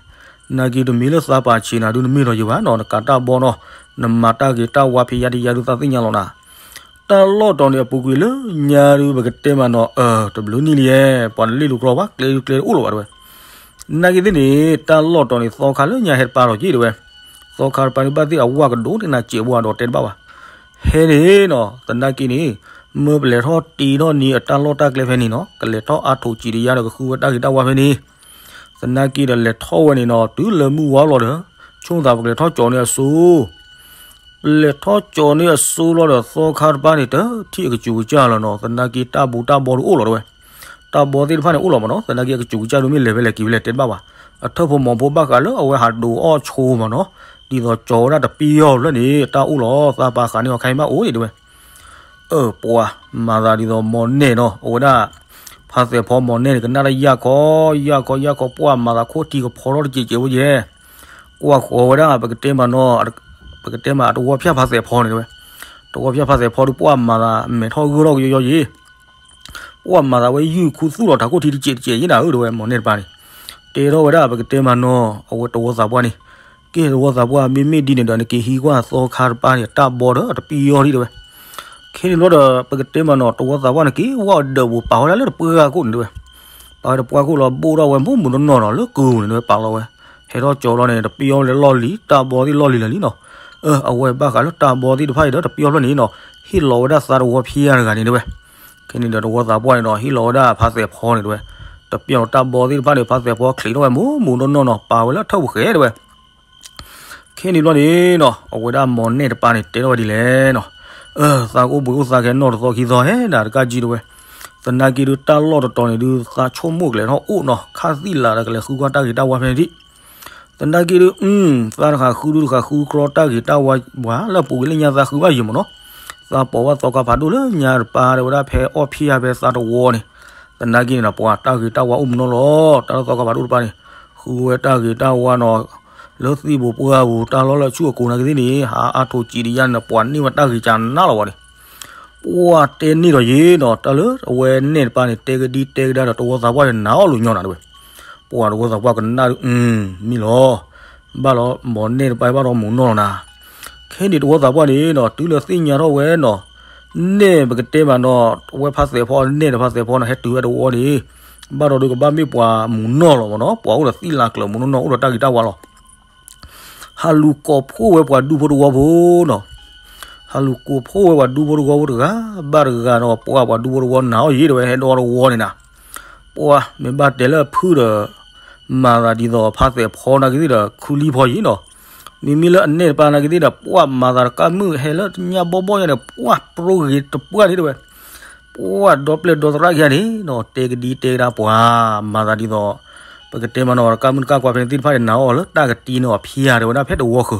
နာ်က့တမ့ၢ်လၢသးပာ်ဆံးနၤဒုး နမ့ၢ်ဒီးယဘၣ်နီၤ, နကးတၢ်ဘီနီၤ, နမၤတၢ်ဂ့ၤတၢ်ဝါဖံးယါတယါဒုး သးသ့ၣ်ညါလီၤနၤ. တၢ်လီၢ်တီၤန့ၣ်အပူၤကွံာ်လၢညါဒုး ပကတဲမးနီၤ, အၢ တဘျုးနံၣ်လံယဲၢ်, ပှၤတလ့ၣ်လူၤကျီဘၣ် ကျဲဒုးကျဲအိၣ်လီၤဘၣ်တဲဝဲ. နာ်က့သ့ၣ်န့ၣ် တၢ်လီၢ်တီၤန့ၣ် သီခါလၢညါဟဲတပာ်ထီၣ်က့တဲဝဲ. သီခါတပာ်ဒုးဘၣ်သ့ၣ်အဝၢ်ကဒိၣ်န့ၢ်နၤစဲးဖိဒီးတဲတဘၣ်ဘၣ်. ဟဲန့ၣ်နီၤ, သနာ်က့န့ၣ် မၢပလဲၤထီၣ်တ့ထီၣ်န့ၢ်အတၢ်လီၢ်တၢ်ကျဲဖဲန့ၣ်နီၤ, ကလဲၤထီၣ်အါထီၣ်စံးတယါဒီးကဃုဝဲတၢ်ဂ့ၤတၢ်ဝါဖဲန့ၣ်. သနာ်က့ဒီးလဲၤထီၣ်ဝဲန့ၣ်နီၤ, တုၤလၢမုၢ်ဝါလီၤဒီး ဆိသးပကလဲၤထီၣ်ကၠီၤန့ၢ်အစိၤ ပလဲၤထီၣ်ကၠီၤန့ၢ်အစိၤလီၤဒီး သီခါတပာ်န့ၣ်တထံၣ်အကစူၤကစၢ်လီၤနီၤ, သနာ်က့တၢ်ဘူးတၢ်ဘီဒုးအိၣ်လီၤတဲဝဲ. တၢ်ဘီသ့ၣ်တဖၣ်န့ၣ်အိၣ်လီၤမးနီၤ, သနာ်က့အကစူၤကစၢ်ဒုးမ့ၢ်လဲၤဖဲလဲၣ်က့ၤဖဲလဲၣ်တဲတဘၣ်ဘၣ်. အထၢၣ်ဖိမီၤဖိဘၣ်ဃးလၢအဝဲဟးဒိးအီၣ်ဆိမးနီၤ, ဒ်သိးကၠီၤဝဲဒၣ်တပ့ၢ်အီၤဖျၢၣ်န့ၣ် တၢ်အိၣ်လီၤ, သးပာ်ဃာ်န့ၢ်အီၤခဲအံၤဘၣ်အိၣ်န့ၣ်တဲဝဲ. အၢ ပှၤမၤသးဒ်သိးမီၢ်နဲၣ်နီၤ, အဝဲဒၣ် ဖါသဲးဖီမီၢ်နဲၣ်န့ၣ် ကနၣ်တၢ်ယၢ်ခီ ယၢ်ခီယၢ်ခီ ပှၤမၤသးခိၣ်ထံကဖီထီၣ်တစဲးစဲးဖိယဲၢ်, ကွၢ်ဃီၤဝဲဒၣ် ပကတဲမးနီၤ, ပကတဲမးတဝီဖၠၣ်ဖါသဲးဖီန့ၣ်တဲဝဲ. တဝီဖၠၣ်ဖါသဲးဖီဒုး ပှၤမၤသးမဲာ်ထီၣ်ဂၢၢ်ထီၣ်ကယီယီယဲၢ် ပှၤမၤသးဝဲယုၢ်ခူသူၣ်လီၤထးခိၣ်ထံတစဲးတစဲးယဲၢ်နၤဧၢတဲဝဲ မီၢ်နဲၣ်တပၤန့ၣ်. တဲထီၣ်ဝဲဒၣ် ပကတဲမးနီၤ, အဝဲတဝီသးပှၢ်န့ၣ်, ကဲတဝီသးပှၢ် မ့မ့ၢ်ဒ်န့ၣ်ဒီး နက့ၤဟံးကွၢ်သီခါတပၤန့ၣ် တၢ်ဘီဒီးတပ့ၢ်အီၤဒံးတဲဝဲ. ခဲန့ၣ်ဘျီဒီး ပကတဲမးနီၤ, တဝီသးပှၢ်န့ၣ်က့ၤဝဲအဒၢးပူၤ ပာ်ဝဲဒၣ်လၢတပှၢ်ခိၣ်န့ၣ်တဲဝဲ. ပာ်ဝဲတပှၢ်ခိၣ်လီၤ ဘိၣ်ထီၣ်ဝဲမူးမူးနီၢ်နီၢ်နီၤ လၢကုၤန့ၣ်တဲဝဲ ပာ်လီၤဝဲ. ဟဲထီၣ်ကၠီၤလီၤန့ၣ် တပ့ၢ်အီၤလၢလီၢ်လံၤ တၢ်ဘီသ့ၣ်လီၢ်လံၤလၢာ်လံနီၤ. အၢ အဝဲဘၣ်ဃးလၢတၢ်ဘီသ့ၣ်တဖၣ်အံၤဒီးတပ့ၢ်အီၤဖျၢၣ်န့ၣ်နီၤ, ဟ့ၣ်လီၤဝဲဒၣ်သးတဝီဖဲယါတဂၤန့ၣ်တဲဝဲ. ခဲန့ၣ်ဒီးတဝီသးပှၢ်န့ၣ်ဒီး ဟ့ၣ်လီၤဝဲဒၣ်ဖါသဲးဖီန့ၣ်တဲဝဲ. တပ့ၢ်အီၤတၢ်ဘီသ့ၣ်တဖၣ်န့ၣ် ဖါသဲးဖီချံးထီၣ်ဝဲမူးမူးနီၢ်နီၢ်နီၤ ပာ်ဝဲလၢထၢၣ်ပူၤဃဲတဲဝဲ. ခဲန့ၣ်ဘျီန့ၣ်နီၤ အဝဲဒၣ်မီၢ်နဲၣ်တပၤန့ၣ် တဲထီၣ်ဝဲဒ်လဲၣ်နီၤ, အၢ သးကအိၣ်ဘှံးအိၣ်သးခဲနီၢ်တသီခံသီဟဲဒၣ်တကးကံတဲဝဲ. သနာ်က့ဒုး တၢ်လီၢ်တတီၤန့ၣ်ဒုး သးဆိကမိၣ်ကလဲၤထီၣ်အိၣ်နီၤ ခါသံၣ်လၤဒီးကလဲၤဃုကွၢ်တၢ်ဂ့ၤတၢ်ဝါဖဲန့ၣ်ဒံး. သနာ်က့ဒုး အု သးတဃာ်ဃုဒုးတဃာ်ဃုကြီတၢ်ဂ့ၤတၢ်ဝါ ပှၤလၢအပူၤကွံာ်လၢညါသးဃုဘၣ်ယံာ်မးနီၤ. သးပိာ်ဘၣ်သီခါဖးဒိၣ်လၢညါတပၤတဲဝဲဒၣ် ဖဲအီၣ်ဖံးယါဖဲသးတဝီန့ၣ်. သနာ်က့န့ၣ်နီၤ ပှၤတၢ်ဂ့ၤတၢ်ဝါအိၣ်မးနီၤလီၤ. တၢ်လၢသီခါဖးဒိၣ်တပၤန့ၣ် ဃုဝဲတၢ်ဂ့ၤတၢ်ဝါနီၤ လၢသံၣ်ပူၤပှၢ်ပူၤ တၢ်လီၢ်လၢအဆူၣ်အကိၤနာ်က့သ့ၣ်န့ၣ် ဟးအါထီၣ်စံးတယါန့ၣ် ပှၤန့ၢ်ဝဲတၢ်ဂ့ၤကနၣ်လီၤဝဲန့ၣ်. ပှၤတဲန့ၢ်ဒီးယ့နီၤ တၢ်လၢအဝဲနဲၣ်တပၤန့ၣ် တဲကဒံတဲကဒါဒီးတဝီသးပှၢ်န့ၣ် နၤအီၣ်လူၤညီနၤတဲဝဲ. ပှၤတဝီသးပှၢ်ကနၣ်ဒုး မ့ၢ်လီၤ. ဘၣ်လီၤ မီၢ်နဲၣ်တပၤဘၣ်ဒီးမူးနီၢ်လီၤနၤ. ခဲန့ၣ်တဝီသးပှၢ်န့ၣ်နီၤ တုၤလၢသ့ၣ်ညါထီၣ်ဝဲနီၤ နဲၣ်ပကတဲမးနီၤ အဝဲဖါသဲးဖီနဲၣ်ဒီးဖါသဲးဖီနီၤ ဟဲတုၤဝဲတဝီန့ၣ် ဘၣ်ဒီးဒုးကဘၣ်မ့ၢ်ပှၤမူးနီၢ်လီၤမးနီၤ ပှၤအိၣ်ဒီးသံၣ်လၤကျၢၤမူးနီၢ်နီၢ် အိၣ်ဒီးတၢ်ဂ့ၤတၢ်ဝါလီၤ. ဟးလူၤကိးဖှိၣ်ဝဲပှၤဒူဖိတဝီဖိနီၤ. ဟးလူၤကိးဖှိၣ်ဝဲပှၤဒူဖိတဝီဖိတဂၤဘၣ်တဂၤဒီး ပှၤပှၤဒူဖိတဝီနၤအီၣ်ယ့တဲဝဲ ဟဲဒိးတဝီန့ၣ်နၤ. ပှၤမ့ၢ်ဘၣ်တဲလၢအဖုၣ်ဒီး မၤသးဒ်သိးဖါသဲးဖီနာ်က့သ့ၣ်ဒီး ခူလံဖီယ့နီၤ. မ့မ့ၢ်လၢအနဲၣ်တပၤနာ်က့သ့ၣ်ဒီး ပှၤမၤသးတကးမုၣ်ဟဲလၢညါဘီဘီယါန့ၣ် ပှၤပြိဂ့ၤတပှၢ်န့ၣ်တဲဝဲ. ပှၤဒီပျဲၢ်ဒီသရၣ်ခံဂၤန့ၣ်နီၤ တဲကဒံတဲကဒါပှၤ မၤသးဒ်သိး ပကတဲမးနီၤ တကးမုၣ်တကးကွၢ်ဖဲန့ၣ်သ့ၣ်တဖၣ်န့ၣ် နၤအီၣ်လၢတၢ်ကတံၤန့ၣ်အီၤဖံးယါတဲဝဲဒၣ်ဖဲတဝီဃၢၤ.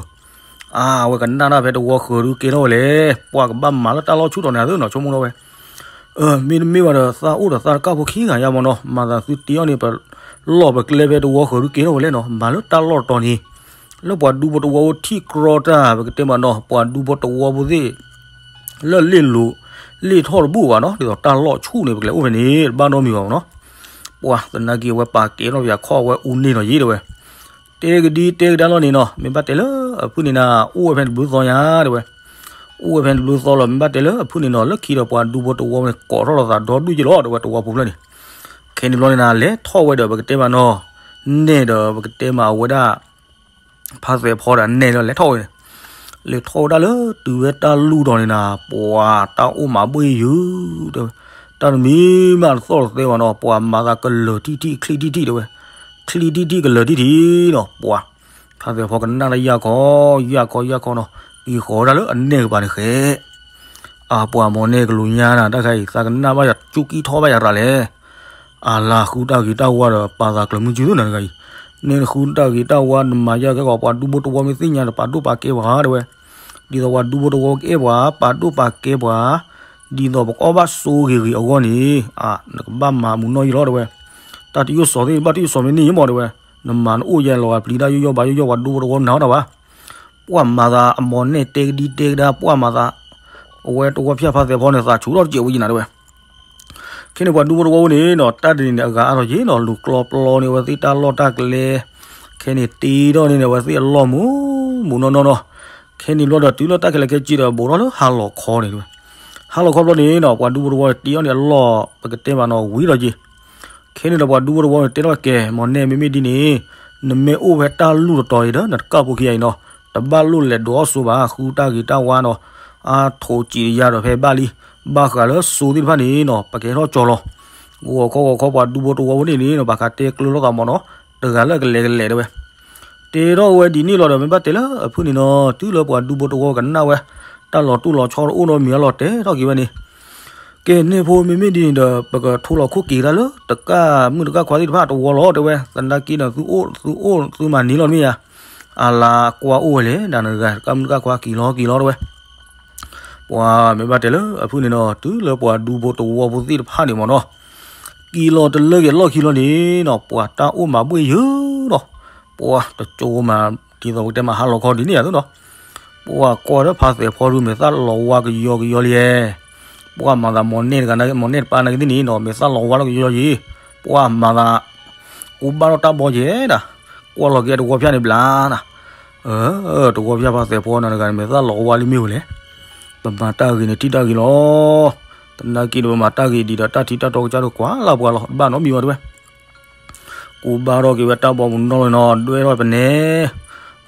အဝဲကနၣ်တၢ်ဖဲတဝီဃၢၤဒုးကဲထီၣ်ဝဲလဲၣ် ပှၤကဘၣ်မၤလၢတၢ်လီၢ်ဆူၣ်တီၤန့ၣ်သ့နီၤ ဆိကမိၣ်ထီၣ်ဝဲ. မ့တမ့ၢ်ဘၣ်ဒီး သးအိၣ်ဒီးသးတကးဖိခံဂၤယါမးနီၤ မၤသးသုတ့အီၣ်န့ၣ် ပလီၢ်ပကျဲဖဲတဝီဃၢၤဒုးကဲထီၣ်ဝဲလဲၣ်နီၤ မၤလၢတၢ်လီၢ်တတီၤန့ၣ် လၢပှၤဒူဖိတဝီဖိထံၣ်ကြီတၢ် ပကတဲမးနီၤ ပှၤဒူဖိတဝီဖိသ့ၣ် လၢလ့ၣ်လိၤ လ့ၣ်ထီၣ်တဘူၣ်ဘၣ်နီၤ ဒ်သိးတၢ်လီၢ်ဆူၣ်န့ၣ် ပကလဲၤအိၣ်ဖဲန့ၣ် တဘၣ်နီတမံၤဘၣ်မးနီၤ. ပှၤသနာ်က့အဝဲပာ်ကဲထီၣ်ပယၤခီၣ်အဝဲအူန့ၢ်နီၤယ့တဲဝဲ. တဲကဒံတဲကဒါလီၤန့ၣ်နီၤ မ့ၢ်ဘၣ်တဲလၢအဖုၣ်န့ၣ်နၤ အိၣ်ဝဲဖဲန့ၣ်တဘျုးသီညါတဲဝဲ. အိၣ်ဝဲဖဲန့ၣ်တဘျုးသီလီၤ မ့ၢ်ဘၣ်တဲလၢအဖုၣ်န့ၣ်နီၤ လၢခံဒီးပှၤဒူဖိတဝီန့ၣ် ကိးထီၣ်လိာ်သးဒီဒူၣ်က့လီၤတဲဝဲ တဝီဖိဖျၢၣ်န့ၣ်. ခဲန့ၣ်ဘျီန့ၣ်နၤ လဲၤထီၣ်ဝဲဒီး ပကတဲမးနီၤ နဲၣ်ဒီးပကတဲမးအဝဲဒၣ် ဖါသဲးဖီဒီးနဲၣ်လီၤ လဲၤထီၣ်ဝဲန့ၣ်. လဲၤထီၣ်ဝဲဒၣ်လၢတုၤဝဲတၢ်လူၢ်ဒီးန့ၣ်နၤ ပှၤတၢ်အိၣ်မးဘှ့ၣ်ယုာ်တဲဝဲ. တၢ်တမံၤမးတသီၣ်တသဲဘၣ်နီၤ ပှၤမၤသးကလၢၤထံၣ်ထံၣ်ချံၣ်ထံၣ်ထံၣ်တဲဝဲ. ချံၣ်ထံၣ်ထံၣ်ကလၢၤထံၣ်ထံၣ်နီၤ ပှၤ ဖါသဲးဖီကနၣ်လၢယၢ်ခီ ယၢ်ခီယၢ်ခီနီၤ အံၤဃီၤဝဲဒၣ်လၢအနဲၣ်ကပၤန့ၣ်ဃဲ အပှၤမီၢ်နဲၣ်ကလူၤညါနၤ တၢ်ခါအံၤ သးကနၣ်ဘၣ်ယၤ ကၠူကံထီၣ်ဘၣ်ယၤရၤလဲၣ်. အလၤဃုတၢ်ဂ့ၤတၢ်ဝါဒီး ပာ်သးကျၢၤမုၢ်စုသ့ၣ်နၤတဂၤအံၤ, နဲနဃုတၢ်ဂ့ၤတၢ်ဝါ နမၤယၤကဲကီး ပှၤဒူဖိတဝီမ့ၢ်သ့ၣ်ညါဒီး ပာ်ဒိၣ်ပာ်ကဲပှၤတဲဝဲ. ဒ်သိးပှၤဒူဖိတဝီကအဲၣ်ပှၤ ပာ်ဒိၣ်ပာ်ကဲပှၤ, ဒ်သိးပကအီၣ်ဘၣ်စိဂ့ၤဂ့ၤအဂီၢ်န့ၣ်, နကဘၣ်မၤမုာ်နီၢ်ယံလီၤ တဲဝဲ. တၢ်တယိၣ်စီၤသ့ၣ်တဖၣ် တယိၣ်စီၤမ့ၢ်န့ၢ်ယံမး တဲဝဲ. နမၤနအိၣ်ယဲလီၤဂာ်ပျံၤတၢ်ယိယီၣ်ဘၣ်ယိယီၣ် ပှၤဒူဖိတဝီနၤတၢ်ဘၣ်. ပှၤမၤသးအမိၢ်နဲၣ်တဲကဒံတဲကဒါ ပှၤမၤသး, အဝဲတဝီဖၠၣ်ဖါသဲးဖီန့ၣ် သးဆူၣ်ထီၣ်တစဲးဝဲယံနၤ တဲဝဲ. ခဲန့ၣ်ပှၤဒူဖိတဝီန့ၣ်နီၤ တၢ်တနံၤန့ၣ် အဂၤအါထီၣ်က့ၤနီၤ လူၤကျီပျီန့ၢ်အဝဲသ့ၣ်တၢ်လီၢ်တၢ်ကျဲ, ခဲန့ၣ်တ့ထီၣ်န့ၢ်န့ၣ် အဝဲသ့ၣ်အလီၢ်မုာ်မုာ်နီၢ်နီၢ်နီၤ. ခဲန့ၣ်ဘျီဒီးတုၤလၢတၢ်ခဲလၢာ်ခဲဆ့ဒီး ဘူးထီၣ်လၢဟါလီၤခီန့ၣ် တဲဝဲ. ဟါလီၤခီဘျီန့ၣ်နီၤ ပှၤဒူဖိတဝီန့ၣ် တ့အီၣ်န့ၢ်အလီၢ် ပကတဲမးနီၤ ဝံၤဒီးက့ၤ ခဲန့ၣ်ဒီးပှၤဒူဖိတဝီန့ၣ် တဲထီၣ်ကဲ မိၢ်နဲၣ် မ့မ့ၢ်ဒ်န့ၣ်, နမ့ၢ်အိၣ်ဖဲတၢ်လူၢ်တတီၤအံၤဒီး နတကၢ်ဖိခံဂၤအံၤနီၤ, တဘၣ်လိၣ်လဲၤဒိးအီၣ်စိဘၣ် ဃုတၢ်ဂ့ၤတၢ်ဝါနီၤ, အါထိးစံးတယါဒီးဖဲဘၣ်လံ, ဘၣ်ဃးလၢစိသ့ၣ်တဖၣ်န့ၣ်နီၤ ပကဟဲထီၣ်ကၠီလီၤ. ဂီၤခီဂီၤခီပှၤဒူဖိတဝီဖိန့ၣ်န့ၣ်နီၤ ဘၣ်ဃးတဲကျၢၤလိာ်သးမးနီၤ, တဂၤလၢအကလဲၤကလဲၤတဲဝဲ တဲထီၣ်ဝဲဒ်န့ၣ်လီၤဒီး မ့ၢ်ဘၣ်တဲလၢအဖုၣ်န့ၣ်နီၤ တုၤလၢပှၤဒူဖိတဝီကနၣ်ဝဲ, တၢ်လီၤတိၢ်လီၤဆီတအိၣ်နီတမံၤအလီၤတဲထီၣ်က့ၤဝဲန့ၣ်, ကဲ နဲၣ်ဖိမ့မ့ၢ်ဒ်န့ၣ်ဒီး ပကထိလီၤခိၣ်က့ၤတၢ်လၢ တကၢ်မုၣ်တကၢ်ခွါသ့ၣ်တဖၣ်တဝီလီၤ တဲဝဲ, သနာ်က့ဒီး သုအိၣ်သုအိၣ်သုမၤန့ၢ်လီၤတမ့ၢ်ဧါ, အလၤကွၢ်အိၣ်ဝဲလဲၣ် ဒၣ်နဂၤ တကၢ်မုၣ်တကၢ်ခွါက့ၤလီၤက့ၤလီၤတဲဝဲ ပှၤမ့ၢ်ဘၣ်တဲလၢအဖုၣ်န့ၣ်နီၤ တုၤလၢပှၤဒူဖိတဝီဖိသ့ၣ်တဖၣ်န့ၣ်မးနီၤ, က့ၤလီၤတလၢက့ၤလီၢ်ခံလီၤန့ၣ်နီၤ ပှၤတၢ်အိၣ်မၤဘှ့ၣ်ယၢၤနီၤ, ပှၤတကၠိမး ဒ်သိးပကတဲမးဟါလီၤခီဒ်န့ၣ်ဧါနီၤ, ပှၤကွၢ်ဒီးဖါသဲးဖီဒုး မဲာ်သၣ်လီၤဝါကယီကယီလံ, ပှၤမၤသးမိၢ်နဲၣ်တဂၤ မိၢ်နဲၣ်တပၢ်နာ်က့သ့ၣ်န့ၣ်နီၤ မဲာ်သၣ်လီၤဝါလီၤကယီယံၤ, ပှၤမၤသး ကူဘၣ်ထီၣ်တၢ်ဘီကဲဒၣ်, ကွၢ်လီၤက့ၤတဝီဖၠၣ်န့ၣ်ဘျါနၤ, တဝီဖၠၣ်ဖါသဲးဖီနၤတဂၤန့ၣ် မဲာ်သၣ်လီၤဝါလံမ့ၢ်ဝဲလဲၣ်, ပမၤတၢ်ဂ့ၤန့ၣ်ထံၣ်တၢ်ဂ့ၤလီၤ, သနာ်က့ဒီးပမၤတၢ်ဂ့ၤဒ်ဒီးတၢ်ထံတၢ်တီကစၢ်ဒီးကွၢ်လၢပှၤလီၤ တဘၣ်နီတမံၤဘၣ်တဲဝဲ ကူဘၣ်ထီၣ်က့ၤဝဲတၢ်ဘီမုၢ်နီၢ်လီၤနီၤ ဒွဲၣ်ထီၣ်ပနဲ,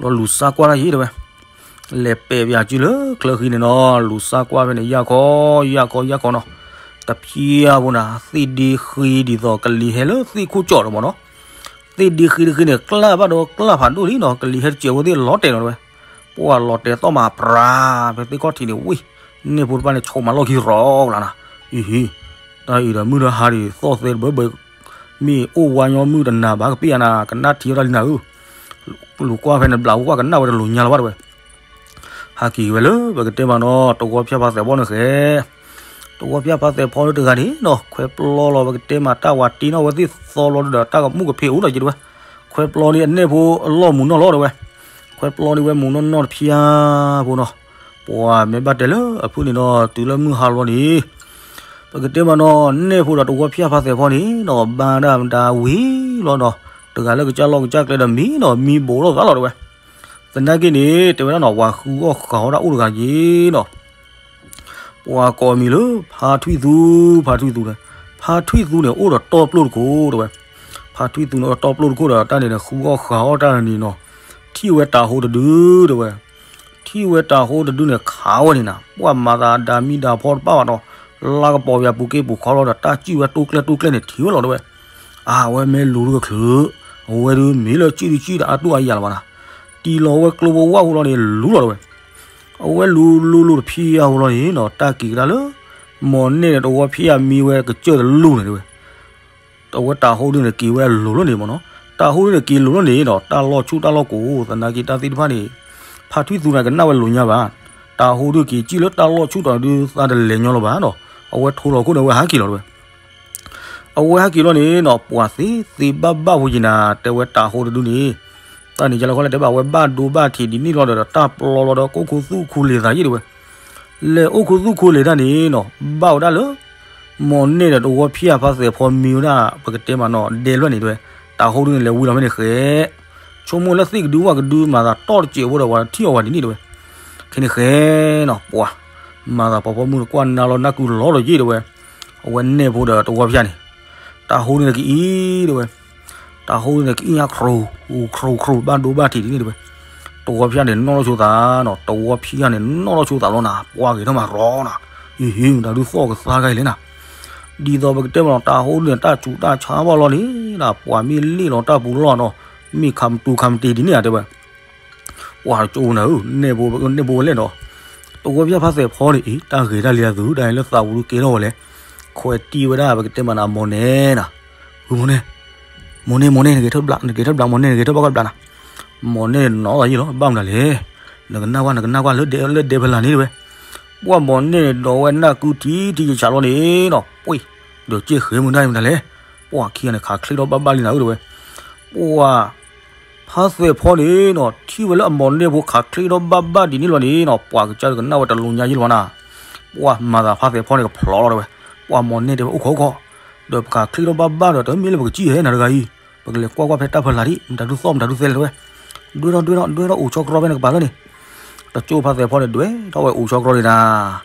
ဘျီလူၤစါကွၢ်တၢ်ယံၤတဲဝဲ, လဲၤပဲာ်ပယၤစုလၢချၢဃံန့ၣ်နီၤ လူၤစါကွၢ်ဖဲန့ၣ် ယၢ်ခီ ယၢ်ခီ ယၢ်ခီနီၤ, တဖျၢၣ်ဖိနၤ သ့ၣ်ဒ့ဃ့ဒ်သိးကလံၤဟဲလၢသ့ၣ်ခိၣ်ကၠီၣ်ဒီးမးနီၤ, သ့ၣ်ဒ့ဃ့တဃ့န့ၣ် ကျၢ်ဘၣ်ဒီးကျၢ်ဖးဒိၣ်လံနီၤ ကလံၤဟဲတစဲးဖိသ့ၣ်လီၤတဲာ်နီၤတဲဝဲ, ပှၤလီၤတဲာ်သီၣ်မးပြၤ ဖဲသ့ၣ်ခီၣ်ထံးန့ၣ်ဝံၤ, နဲၣ်ဖိတဖၣ်န့ၣ် ဆိးမးလီၢ်ခံရီကလးနၤ, အံၤဟံၤ, တၢ်အံၤဒီးမုၢ်ဒီးဟါဒံးသီၣ်သဲတဘၢဘၢ မ့ၢ်အိၣ်ဝါညီမုၢ်တနၤဘၣ်ကပ့ၢ်ယါနၤ ကနၣ်ထံဝဲဒၣ်လံနၤဧၢ, လူၤကွၢ်ဖဲန့ၣ်ဘျးဝဲကွၢ်ကနၣ်ဝဲတလူၤညါလၢၤဘၣ်တဲဝဲ, ဟးက့ၤဝဲလၢပကတဲမးနီၤ တဝီဖၠၣ်ဖါသဲးဖီန့ၣ်ဃဲ, တဝီဖၠၣ်ဖါသဲးဖီလၢတဂၤန့ၣ်နီၤ ခွဲးပျီလီၤ ပကတဲမးတၢ်ဝၤတ့နီၣ်ဝဲသ့ၣ်သီလီၤဒီးတၢ်ကမူၣ်ကဖ့းအိၣ်ဒီးက့တဲဝဲ, ခွဲးပျီန့ၣ်အနဲၣ်ဖိအလီၢ်မုာ်နီၢ်လီၤတဲဝဲ, ခွဲးပျီန့ၣ်ဝဲမုာ်နီၢ်နီၢ်တဖျၢၣ်ဖိနီၤ, ပှၤမ့ၢ်ဘၣ်တဲလၢအဖုၣ်န့ၣ်နီၤ တုၤလၢမုၢ်ဟါလီၤန့ၣ် ပကတဲမးနီၤ နဲၣ်ဖိဒီးတဝီဖၠၣ်ဖါသဲးဖီန့ၣ်နီၤ ဘၣ်ဒၣ်မတၤဝံၤလီၤနီၤ, တဂၤလၢကစၢ်လီၢ်ကစၢ်ကျဲဒီးမံနီၤ မံဘူးလိာ်သးလီၤတဲဝဲ, သနာ်က့န့ၣ် တဲဝဲဒၣ်နီၤ ပှၤဃုအီၣ်ဃုအီတၢ်အိၣ်တဂၤက့ၤနီၤ ပှၤကိးအမံၤလၢ ဖါထွံၣ်သူ, ဖါထွံၣ်သူန့ၣ်, ဖါထွံၣ်သူန့ၣ် အိၣ်ဒီးတီၢ်ပျိၢ်တခိၣ်တဲဝဲ, ဖါထွံၣ်သူန့ၣ် အိၣ်ဒီးတီၢ်ပျိၢ်တခိၣ်ဒီး တၢ်န့ၣ်န့ၣ် ဃုအီၣ်ဃုအီတၢ်န့ၣ်နီၤ, ထံၣ်ဝဲတၤဟိတဒုတဲဝဲ, ထံၣ်ဝဲတၤဟိတဒုန့ၣ် ခးဝဲန့ၣ်နၤ, ပှၤမၤသးဒၤမံဒၤဖီတဘၣ်ဘၣ်နီၤ, လါကပီၤပယၤပူၤက့ပူၤခီလီၤဒီး တၢ်စံၣ်ဝဲတိကျဲတိကျဲန့ၣ် ထံၣ်ဝဲလီၤတဲဝဲ, အဝဲမ့ၢ်လူၤဒုကချုး, အဝဲဒုမ့ၢ်လၢစံၣ်ဒုစံၣ်ဒီးအတူၢ်အယၢ်လၢၤဘၣ်နၤ, တံၢ်လီၤဝဲကျိဖိဝၣ်ဖိလီၤန့ၣ် လူၤလီၤတဲဝဲ အဝဲလူၤလူၤလူၤတဖျၢၣ်ဖိလီၤန့ၣ်နီၤ တၢ်က့ၤကဒါလၢ မိၢ်နဲၣ်န့ၣ် တဝီဖၠၣ်မံဝဲကစၢၢ်တလူၢ်န့ၣ်တဲဝဲ, အဝဲတၤဟိဒုန့ၣ် က့ၤဝဲအလိၤလီၤန့ၣ်မ့ၢ်နီၤ, တၤဟိဒုန့ၣ် က့ၤလိၤလီၤန့ၣ်နီၤ တၢ်လီၢ်ဆူၣ်တၢ်လီၢ်ကိး သနာ်က့တၢ်သ့ၣ်တဖၣ်န့ၣ် ဖါထွံၣ်သူန့ၣ် ကနၣ်ဝဲလိၤညါဘၣ်, တၤဟိဒုက့ၤစံၣ်လၢတၢ်လီၢ်ဆူၣ်တီၤဒု သးတလဲၤညီလၢၤဘၣ်နီၤ, အဝဲထိလီၤခိၣ်န့ၣ် အဝဲဟးက့ၤလီၤတဲဝဲ အဝဲဟဲက့ၤလီၤန့ၣ်နီၤ ပှၤသ့သ့ဘၣ်ဘၣ်ဝဲယံၤနၤ တဲဝဲတၤဟိတဒုန့ၣ်, တၢ်န့ၣ်ယလီခီလဲၣ်တဲဘၣ် အဝဲဘၣ်ဒိဘၣ်ထံးဒ်န့ၣ်လီၤဒီး တၢ်ပျီလီၤဒီး ကအိၣ်ခိးသူၣ်ခိးလ့ၤသးယံၤတဲဝဲ, လဲၤအိၣ်ခိးသူၣ်ခိးလ့ၤတၢ်န့ၣ်နီၤ ဘၣ်ဝဲဒၣ်လၢ မိၢ်နဲၣ်ဒီးတဝီဖၠၣ်ဖါသဲးဖီမံဝဲဒၣ် ပကတဲမးနီၤ ဒဲလွဲၢ်န့ၣ်တဲဝဲ, တၤဟိဒုန့ၣ် လဲၤဝံၤလီၤဖဲန့ၣ်ဃဲ ဆိကမိၣ်လၢသ့ၣ်ကဒုဝၣ်ကဒုမၤသးတီၢ်တစဲးဖိဒီး ပှၤထံၣ်အီၤဝဲဒ်န့ၣ်တဲဝဲ, ခဲန့ၣ်ဃဲနီၤ ပှၤ မၤသးပှၤဖီမုၢ်တကွၢ်နါလီၤနၢ်ကူလီၤဒီးယ့ၣ်တဲဝဲ, အဝဲနဲၣ်ဖိဒီးတဝီဖၠၣ်န့ၣ်, တၤဟိန့ၣ်ကအံၤတဲဝဲ, တၤဟိန့ၣ်ကအံၤညါခရူၣ်ခရူၣ်ခရူၣ် ဘၣ်ဒိဘၣ်ထံးဒ်န့ၣ်တဲဝဲ, တဝီဖၠၣ်န့ၣ် နီၣ်လီၤဆိသးနီၤ တဝီဖၠၣ်န့ၣ် နီၣ်လီၤဆိသးလီၤနၤ ပှၤဂ့ၤထီၣ်မးရီနၤ, အံၤဟ့ၣ်မတၤဒုးသီၣ်ကသါဂၤအံၤလဲၣ်နၤ ဒ်သိးပကတဲမးနီၤ တၤဟိဒုန့ၣ် တၢ်စူးတၢ်ဆါဘၣ်လီၤန့ၣ် ပှၤမ့ၢ်လ့ၣ်လီၤတၢ်ပူၤလီၢ်နီၤ, မ့ၢ်ခးမတူၤခးမတ့ၤဒ်န့ၣ်ဧါတဲဝဲ, ပှၤကၠိနၤဧၢ, နဲၣ်ဖိဝဲလဲၣ်နီၤ, တဝီဖၠၣ်ဖါသဲးဖီန့ၣ်အံၤ တၢ်ဂ့ၤတၢ်လံအသုး တၢ်အံၤလၢသးပူၤဒုကဲထီၣ်ဝဲလဲၣ်, ခွဲးတံၢ်ဝဲဒၣ်ပကတဲမးနၤ မိၢ်နဲၣ်နၤ, မိၢ်နဲၣ်, မိၢ်နဲၣ် မိၢ်နဲၣ် နကဲထီၣ်ဘျး နကဲထီၣ်ဘျး မိၢ်နဲၣ် နကဲထီၣ်ဘၣ်ကဘျးနၤ, မိၢ်နဲၣ်နီၤသးယ့ၣ်လီၤ ဘၣ်မနုၤလဲၣ်, နကနၣ်ကွၢ် နကနၣ်ကွၢ်လၢဒဲဖဲလၢ်န့ၣ်တဲဝဲ, ပှၢ်မီၢ်န့ၢ်န့ၣ် ဒိးဝဲနၢ်ကုထံထံယဆးလီၤန့ၣ်နီၤ, ပှ့ၤ, ဒီးက့ၣ်ဃ့မုၢ်နၢ်မတၤလဲၣ်, ပှၢ်ခံဂၤန့ၣ် ခးချ့ထီၣ်ဘၣ်ဘၣ်လံနၤဧၢတဲဝဲ, ပှၢ် ဖါသဲးဖီန့ၣ်နီၤ ထံၣ်ဝဲလၢအမီၢ်န့ၢ်ဖိခးချ့ထီၣ်ဘၣ်ဘၣ်ဒ်န့ၣ်လီၤန့ၣ်နီၤ ပှၢ်ကစၢ်တကနၣ်ဝဲတလူညါယ့ၣ်လီၤဘၣ်နၤ, ပှၢ်မၤသးဖါသဲးဖီန့ၣ်ကဖျိးလီၤတဲဝဲ, ပှၢ်မီၢ်န့ၢ်တဲဝဲအိၣ်ခိးအိၣ်ခိး, ဒီးပခးချ့ထီၣ်ဘၣ်ဘၣ်ဒီး တမ့ၢ်လၢပကစံၣ်ဟဲနၤတဂၤအံၤ, ပကလဲၤကွၢ်ကွၢ်ဖဲတၢ်ဖီလာ်ဒံး မတၤဒုသီၣ်မတၤဒုသဲလဲၣ်တဲဝဲ, ဒွဲထီၣ်ဒွဲထီၣ်ဒွဲထီၣ်အိၣ်ဆီတြီဖဲန့ၣ်ကပၤလၢန့ၣ်, တကၠိဖါသဲးဖီန့ၣ် ဒွဲထီၣ်ဝဲအိၣ်ဆီတြီန့ၣ်နၤ,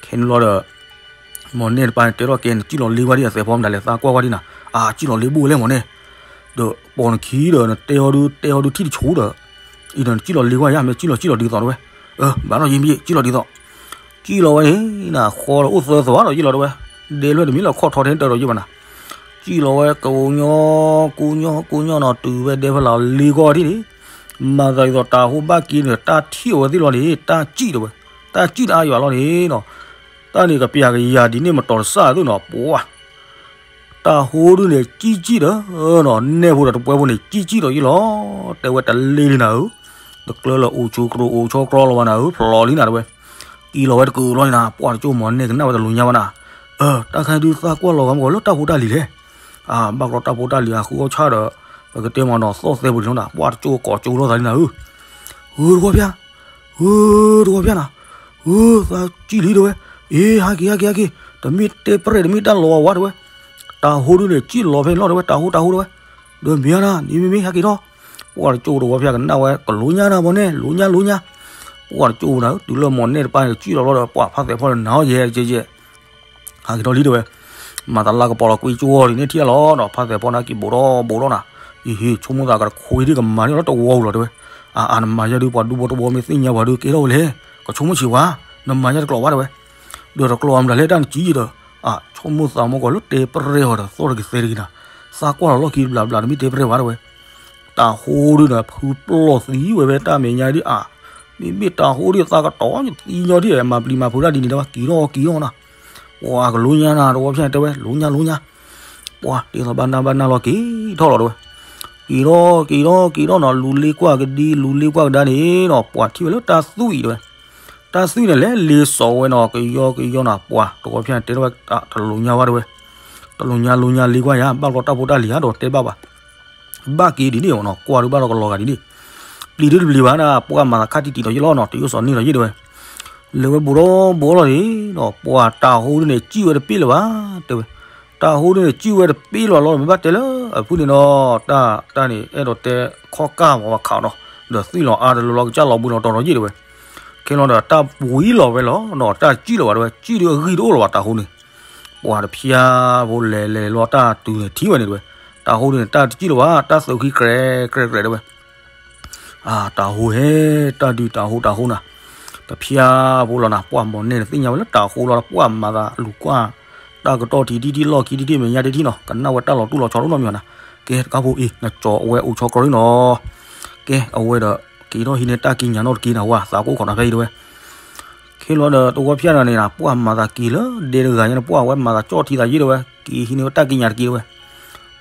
ခဲန့ၣ်လီၤဒီး မီၢ်န့ၢ်တပၤန့ၣ် တဲထီၣ်ကဲ နစံၣ်လီၤလ့ကွၢ်ဒံး အသဲးဖီမတၤလဲၣ် သးကွၢ်ကွၢ်ဒံးနၤ, အါ စံၣ်လီၤလ့ဘိၣ်ဝဲလဲၣ်မီၢ်န့ၢ်, ဒီးပိာ်နခံဒီး နတဲအီၤဒု တဲအီၤဒုထံၣ်တဆူဒီး, အံၤဒီးနစံၣ်လီၤလ့ကွၢ်ယါ မ့ၢ်စံၣ်လီၤစံၣ်လီၤဒ်သိးတဲဝဲ, အၢ ဘၣ်နီၢ်ယံမ့ၢ်စံၣ်လီၤဒ်သိး, စံၣ်လီၤဝဲန့ၣ် နဃီဒီးအိၣ်သၢသီဒီးယ့ၣ်လီၤတဲဝဲ, ဒဲလွဲၢ်တမံၤလီၤခီၣ်ထီထဲတၢ်ဒီးယ့ၣ်ဘၣ်နၤ, စံၣ်လီၤဝဲကိးညီ ကိးညီကိးညီနီၤ တုၤဝဲဒဲဖဲလၢလ့ကွၢ်ဒံးန့ၣ်, မၤသးဒ်သိးတၤဟိဘၣ်က့ၤန့ၣ် တၢ်ထံၣ်အဝဲသ့ၣ်လီၤန့ၣ် တၢ်စံၣ်တဲဝဲ, တၢ်စံၣ်တအါယွၤလီၤန့ၣ်နီၤ, တၢ်န့ၣ်ကပျၢ်ကယၤဒ်န့ၣ်မတီၤတစၢ်သုနီၤ ပှၢ် တၤဟိဒုန့ၣ် စံၣ်စံၣ်ဒီးနီၤ နဲၣ်ဖိဒီးတပှဲဖိန့ၣ် စံၣ်စံၣ်ဒီးယ့ၣ်လီၤ, တဲဝဲတလ့လံနၤဧၢ, တကျၢလၢအိၣ်ဆူၣ်ကျိၤအိၣ်ဆီကျီလီၤဘၣ်နၤဧၢ ဖျိးလံနၤတဲဝဲ, က့ၤလီၤဝဲတကုာ်လီၤန့ၣ်နၤ ပှၢ်တကၠိမီၢ်န့ၢ်ကနၣ်ဝဲတလူညါဘၣ်နၤ, အၢ တၢ်ခါဒုသးကွၢ်လီၤဂၤမ့ၢ်ဂီၤလၢ တၢ်ဖိတၢ်လံၤလဲၣ်, အၢ ဘၣ်ကျီတၢ်ဖိတၢ်လံၤအဃုအီၣ်ဆၣ်ဒီး ပကတဲမ့ၢ်နီၤ သီၣ်သဲပူၤန့ၣ်လီၤနၤ ပှၢ်တကၠိကိးကၠိလိာ်သးလံနၤဧၢ, ဧၢ တဝီဖၠၣ် ဧၢ တဝီဖၠၣ်နၤ, ဧၢ သးစံၣ်လံတဲဝဲ, အ့ ဟးက့ၤ ဟးက့ၤ ဟးက့ၤ, တမ့ၢ်တဲပရဲၣ် တမ့ၢ်တၢ်လီၤဝါတဲဝဲ, တၤဟိဒုန့ၣ် စံၣ်လီၤဖဲန့ၣ်လီၤတဲဝဲ တၤဟိ တၤဟိတဲဝဲ, ဒီးမ့ၢ်ဧါနၤ နမ့ၢ်မ့ၢ်ဟဲက့ၤထီၣ်, ပှၢ်တကၠိတဝီဖၠၣ်ကနၣ်ဝဲ ကလူညါနၤမီၢ်န့ၢ် လူညါ လူညါ, ပှၢ်တကၠိနၤ တုၤလၢမီၢ်န့ၢ်တပၤန့ၣ် စံၣ်လီၤလီၤဒီး ပှၢ်ဖါသဲးဖီန့ၣ် နၤအီၤယဲကဲကဲ ဟးက့ၤထီၣ်လံတဲဝဲ, မၤသးလၢကပီၤလီၤကွံာ်ကၠိအီၤဒ်န့ၣ်ထံၣ်လီၤနီၤ ဖါသဲးဖီန့ၣ်က့ၤဘိးထီၣ်ဘိးထီၣ်နၤ, အံၤဟ့ၣ် ဆိကမိၣ်သးကတခိးဒံးကမၤန့ၢ်လီၤတဝီပူၤလီၤတဲဝဲ, အါ အါ နမၤယါဒုး ပှၤဒူဖိတဝီမ့ၢ်သ့ၣ်ညါပှၤဒုးကဲထီၣ်ဝဲလဲၣ်, ကဆိကမိၣ်ဆံးဝဲ, နမၤယါတကျိးဘၣ်တဲဝဲ, ဒီးတကျိးအမတၤလဲၣ်တၢ်နစံၣ်ဒီး, အါ ဆိကမိၣ်သးမ့ၢ်ကီးလၢတဲပရဲၣ်အီၤဒီး သီၣ်တက့ၤသဲတက့ၤနၤ, သးကွၢ်လီၤလီၢ်ခံတဘျးဘျးတမ့ၢ်တဲပရဲၣ်ဘၣ်တဲဝဲ တၤဟိဒုန့ၣ် ဖုပျီၢ်သံဝဲဖဲတၢ်မဲာ်ညါဒ်အါ, မ့မ့ၢ်တၤဟိဒုသးကတီၤသံညီဒ် မၤပျံၤမၤဖုးတၢ်ဒ်န့ၣ်တဲဝဲ က့ၤထီၣ်က့ၤထီၣ်နၤ, ပှၤကလူညါနၤ တဝီဖၠၣ်တဲဝဲ လူညါလူညါ, ပှၤတဲသိးဘၣ်နၢ်ဘၣ်နၢ်လီၤက့ၤထီၣ်လီၤတဲဝဲ, က့ၤထီၣ်က့ၤထီၣ်က့ၤထီၣ်နီၤ လူၤလ့ကွၢ်ကဒံ လူၤလ့ကွၢ်ကဒါန့ၣ်နီၤ ပှၤထံၣ်ဝဲလၢတၢ်သွံၣ်အံၤတဲဝဲ, တၢ်သွံၣ်န့ၣ်လဲၤ လ့စီၤဝဲနီၤ ကယီကယီနၤ ပှၤတဝီဖၠၣ်တဲထီၣ်ဝဲ တလူညါဝဲတဲဝဲ, တလူညါလူညါလ့ကွၢ်ယၤ ဘၣ်ကျီတၢ်ဖိတၢ်လံၤဧါ ဒီးတဲဘၣ်ဘၣ် ဘၣ်က့ၤဒ်န့ၣ်နီၤ ကွၢ်ဒုးဘၣ်ဒီးကလီၤဂာ်ဒ်န့ၣ်, ပျံၤဒုတပျံၤဘၣ်နၤ ပှၢ်မၤသးခါတံၢ်တံၢ်ဒီးယ့ၣ်လီၤနီၤ တယိၣ်စီၤန့ၣ်ဒီးယ့ၣ်တဲဝဲ, လဲၤဝဲဘူးဒီးဘူးလီၤန့ၣ်နီၤ ပှၤတၤဟိဒုန့ၣ် စံၣ်ဝဲတပ့ၢ်လၢၤဘၣ် တဲဝဲ, တၤဟိဒုန့ၣ် စံၣ်ဝဲတပ့ၢ်လၢၤဘၣ်လီၤ မ့ၢ်ဘၣ်တဲလၢအဖုန့ၣ်နီၤ တၢ်တၢ်န့ၣ် အဲၣ်ဒိးတဲခီၣ်ကၢ်မၤဝဲခးနီၤ ဒီးသွံၣ်လီၤအါတလၢလီၤကစၢ်လီၤဘှံးလီၤတီၤဒီးယ့ၣ်တဲဝဲ, ခဲလီၤဒီးတၢ်ဝံၤလီၤဝဲလီၤနီၤ တၢ်စံၣ်လီၤဘၣ်တဲဝဲ စံၣ်ဒုအဂံၢ်တအိၣ်လၢၤဘၣ်တၤဟိန့ၣ် ပှၤတဖျါဖိလဲၤလဲၤလီၤတၢ်တုၤန့ၣ်ထံၣ်ဝဲန့ၣ်တဲဝဲ, တၤဟိဒုန့ၣ် တၢ်တစံၣ်လၢၤဘၣ် တၢ်သုးခံကြဲးကြဲးတဲဝဲ, အါ တၤဟိဟဲ တၢ်ဒုးတၤဟိတၤဟိနၤ, တဖျါဖိလီၤနၤ ပှၢ်မီၢ်န့ၢ်န့ၣ်သ့ၣ်ညါဝဲလၢတၤဟိလီၤ ပှၢ်မၤသးလူၤကွၢ် တၢ်ကတီၢ်ထံးထံထံၣ်လီၢ်ခံထံထံၣ်မဲာ်ညါတထံၣ်နီၤ ကနၣ်ဝဲတၢ်လီၤတူၢ်လီၤဆီတအိၣ်နီတမံၤဘၣ်နၤ, ကဲတကးဖိအံၤ နကၠီၤဝဲအိၣ်ဆီကြိးလံနီၤ, ကဲအဝဲဒီး က့ၤထီၣ်ဟံးန့ၢ်တၢ်ကံးညာ်နီတက့ၤနၤ ဝဲသးကအိၣ်ခိးနၤဖဲအံၤတဲဝဲ ခဲလီၤဒီးတဝီဖၠၣ်န့ၣ်နၤ ပှၢ်မၤသးက့ၤလၢဒဲတဂၤညါန့ၣ် ပှၢ်ဝဲမၤသးကၠီၣ်ထံသးယ့ၣ်တဲဝဲ က့ၤဟံးန့ၢ်ဝဲတၢ်ကံးညာ်တက့ၤတဲဝဲ,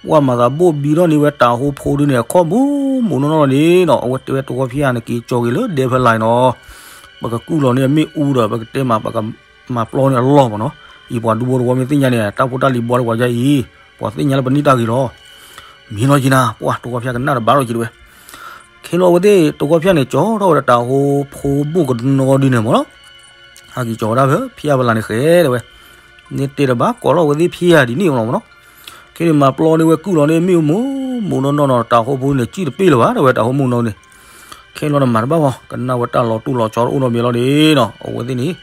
ပှၢ်မၤသးဘိၣ်ဘံထီၣ်န့ၢ်ဝဲတၤဟိဖိဒုန့ၣ် အခီၣ်မူမူနီၢ်နီၢ်န့ၣ်နီၤ အဝဲတဲဝဲတဝီဖၠၣ်န့ၣ် က့ၤကၠီၤက့ၤလၢဒဲဖဲလၢ်နီၤ, ပကကူၣ်လီၤန့ၢ်အမ့ၣ်အူဒီး ပကတဲမး ပကမၤပျီန့ၢ်အလီၢ်မးနီၤ, အံၤပှၤဒူဖိတဝီမ့ၢ်သ့ၣ်ညါန့ၣ် တၢ်ဖိတၢ်လံၤဘှီတဝီယါအံၤ, ပှၤသ့ၣ်ညါလၢပန့ၢ်တၢ်ဂ့ၤလီၤ မံနီၤက့ၤနၤ ပှၢ်တဝီဖၠၣ်ကနၣ်တဘၣ်လီၤက့ၤတဲဝဲ, ခဲလီၤအဝဲသ့ၣ်တဝီဖၠၣ်န့ၣ် ကၠီထီၣ်ဝဲဒီးတၤဟိဖိဘိၣ်ကနီဒုန့ၣ်မးနီၤ, ဟဲက့ၤကၠီၤဝဲဒၣ်ဖဲဖၠၣ်ဖဲလၢ်န့ၣ်ဃဲတဲဝဲ, န့ၣ်တဲတဘၣ်ကိးလီၤဝဲသ့ၣ်ဖၠၣ်ဒ်န့ၣ်မးနီၤ, ခဲန့ၣ်မၤပျီန့ၢ်ဝဲကုၢ်လီၤန့ၢ်မ့ၣ်အူမူမူနီၢ်နီၢ်နီၤ တၤဟိဖိန့ၣ် စံၣ်တပ့ၢ်လၢၤဘၣ်တဲဝဲ တၤဟိမူနီၢ်န့ၣ် ခဲလီၤနမၤတဘၣ်ဘၣ် ကနၣ်ဝဲတၢ်လီၤတူၢ်လီၤဆီတအိၣ်နီတမံၤလီၤန့ၣ်နီၤ အဝဲသ့ၣ်န့ၣ်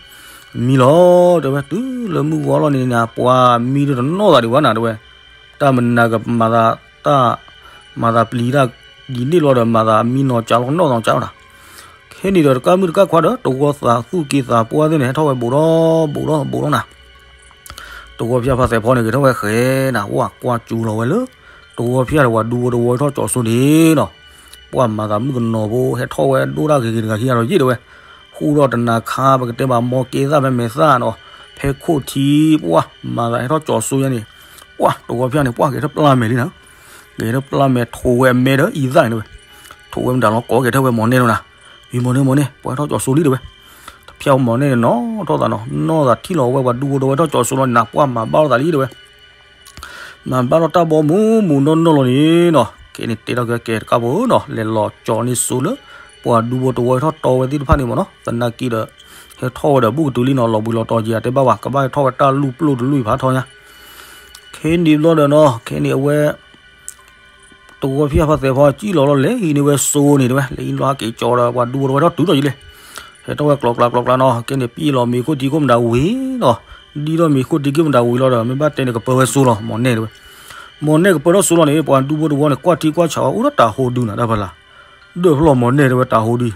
မံလီၤတဲဝဲ တုၤလၢမုၢ်ဂီၤလီၤန့ၣ်နၤ ပှၤမံဒုတနီၣ်သးဒံးဘၣ်နၤတဲဝဲ, တၢ်မနၤကမၤသး တၢ်မၤသးပျံၤတၢ်ဒ်န့ၣ်လီၤဒီး မၤသးအမံနီၤကၢ်လီၤကနီၣ်သးကၢ်လီၤနၤ, ခဲန့ၣ်ဒီးတကးမုၣ်တကးခွါဒီး တဝီသးသူၣ်က့သးပှၢ်သ့ၣ်န့ၣ် ဟဲထီၣ်ဝဲဘူးဒီးဘူးဒီးဘူးလီၤနၤ တဝီဖၠၣ်ဖါသဲးဖီန့ၣ် က့ၤထီၣ်ဝဲဃဲနၤ ဝဲကွၢ်စူၤလီၤဝဲလၢ တဝီဖၠၣ်ဒီးပှၤဒူဖိတဝီထီၣ်ကၠီၤစိန့ၣ်နီၤ, ပှၢ်မၤသးမုၣ်ကနီၤဖိ ဟဲထီၣ်ဝဲဒိၣ်ဒၣ်ဂ့ၤဂ့ၤတဂၤခံဂၤဒီးယ့ၣ်တဲဝဲ, ဃူဒီးတနၤခါ ပကတဲဘၣ်မီၢ်ကဲသၣ်ဖဲမဲာ်သၣ်နီၤ, ဖဲခိၣ်ထံ ပှၢ်မၤသးဟဲထီၣ်ကၠီၤစိယါန့ၣ်, ပှၢ်တဝီဖၠၣ်န့ၣ် ပှၢ်က့ၤထီၣ်ပျၢ်မဲာ်လံနၤ, က့ၤထီၣ်ပျၢ်မဲာ်ထိးဝဲအမဲဒီးအံသၣ်န့ၣ်တဲဝဲ, ထိးဝဲမတၤလီၤကိးက့ၤထီၣ်ဝဲမီၢ်န့ၢ်လီၤနၤ, အံၤမီၢ်န့ၢ်မီၢ်န့ၢ် ပှၤထီၣ်ကၠီၤစိလံတဲဝဲ, တ ဖၠၣ်မိၢ်နဲၣ်န့ၣ်နီၣ်ထီၣ်သးနီၤ, နီၣ်သးထံၣ်လီၤဝဲပှၤဒူဖိတဝီထီၣ်ကၠီၤစိလီၤန့ၣ် ပှၢ်မၤဘၣ်လိာ်သးလံတဲဝဲ. မၤဘၣ်လိာ်တၢ်ဘီမုၢ်မုၢ်နီၢ်နီၢ်လီၤန့ၣ်နီၤ, ခဲန့ၣ်တဲထီၣ်က့ၤကဲတကးဖိနီၤ, လဲၤလီၤကၠီၤန့ၢ်စိလၢ ပှၤဒူဖိတဝီထီၣ်တီဝဲသ့ၣ်တဖၣ်န့ၣ်မ့ၢ်နီၤ, သနာ်က့ဒီး ဟဲထီၣ်ဝဲဒီးဘူၣ်ကတုၤလံနီၤ, လီၤဘှံးလီၤတီၤက့ၤ အတဲဘၣ်ဝဲ ကဘၣ်ဟဲထီၣ်ဝဲတၢ်လူၢ်ပျိၢ်တလူၢ်အံၤဖးထီညါ. ခဲန့ၣ်ဘျီဒီးနီၤ, ခဲန့ၣ်အဝဲ တဝီဖၠၣ်ဖးသဲးဖီကံၣ်လီၤလီၤ လဲၤဟံးန့ၢ်ဝဲစိန့ၣ်တဲဝဲ, လဲၤဟံးလီၤဟးက့ၤကၠီၤဒီး ပှၤဒူဖိတဝီထီၣ်တုၤထီၣ်ယံၤလဲၣ်. ဟဲထီၣ်ဝဲကျီကျါကျီကျါနီၤ, ခဲန့ၣ်ပံၣ်လီၤမ့ၤခိၣ်ထံခိၣ်မတၤဝံၤနီၤ, ဒ်ထီၣ်မ့ၤခိၣ်ထံခိၣ်မတၤဝံၤလီၤဒီး မ့ၢ်ဘၣ်တဲန့ၣ် ကပၢဝဲစိလီၤ မိၢ်နဲၣ်တဲဝဲ. မိၢ်နဲၣ်ကပၢထီၣ်စိလီၤန့ၣ် ပှၤဒူဖိတဝီန့ၣ် ကွၢ်ထံကွၢ်ဆးဝဲ အိၣ်ဒီးတၤဟိဒုနီၤ တၢ်ဖီလာ် ဒီးဖျီၣ်မိၢ်နဲၣ်တဲဝဲ တၤဟိဒု,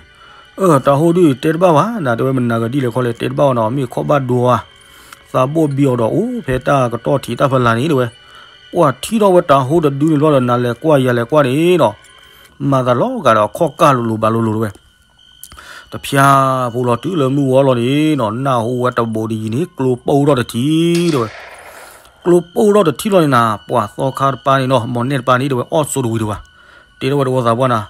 အၢ တၤဟိဒု တဲတဘၣ်ဘၣ် နၤတဲဝဲ မနၤဂၤဒ်လဲၣ်ခီလဲၣ် တဲတဘၣ်ဘၣ်နီၤ, မ့ၢ်ခီၣ်ဘၣ်ဒိဧါ, သးဘိၣ်ဘံအီၤဒီး အိၣ်ဖဲတၢ်ကတီၢ်ထံးတၢ်ဖီလာ်န့ၣ်တဲဝဲ. ပှၤထံၣ်ထီၣ်ဝဲတၤဟိတဒုန့ၣ်ဘျီဒီး နၤလဲၤကွၢ်ယၤလဲၤကွၢ်န့ၣ်နီၤ, မၤသးလီၤဂာ်ဒီးအခီၣ်ကၢ်လိၤလိၤဘၣ်လိၤလိၤတဲဝဲ. တဖၠၣ်ဖိလီၤတုၤလၢမုၢ်ဝီလီၤန့ၣ်နီၤ, နၢ်ဟူဝဲတဘိးတယံၤန့ၣ် ကျိပိၢ်ထီၣ်တထံၣ်တဲဝဲ. ကျိပိၢ်ထီၣ်တထံၣ်လီၤန့ၣ်နၤ, ပှၤသီခါတပၤန့ၣ်နီၤ, မိၢ်နဲၣ်တပၤန့ၣ်တဲဝဲ အီၣ်စိတဝံၤတဝါ, တဲထီၣ်ဝဲတဝီသးပှၢ်နၤ,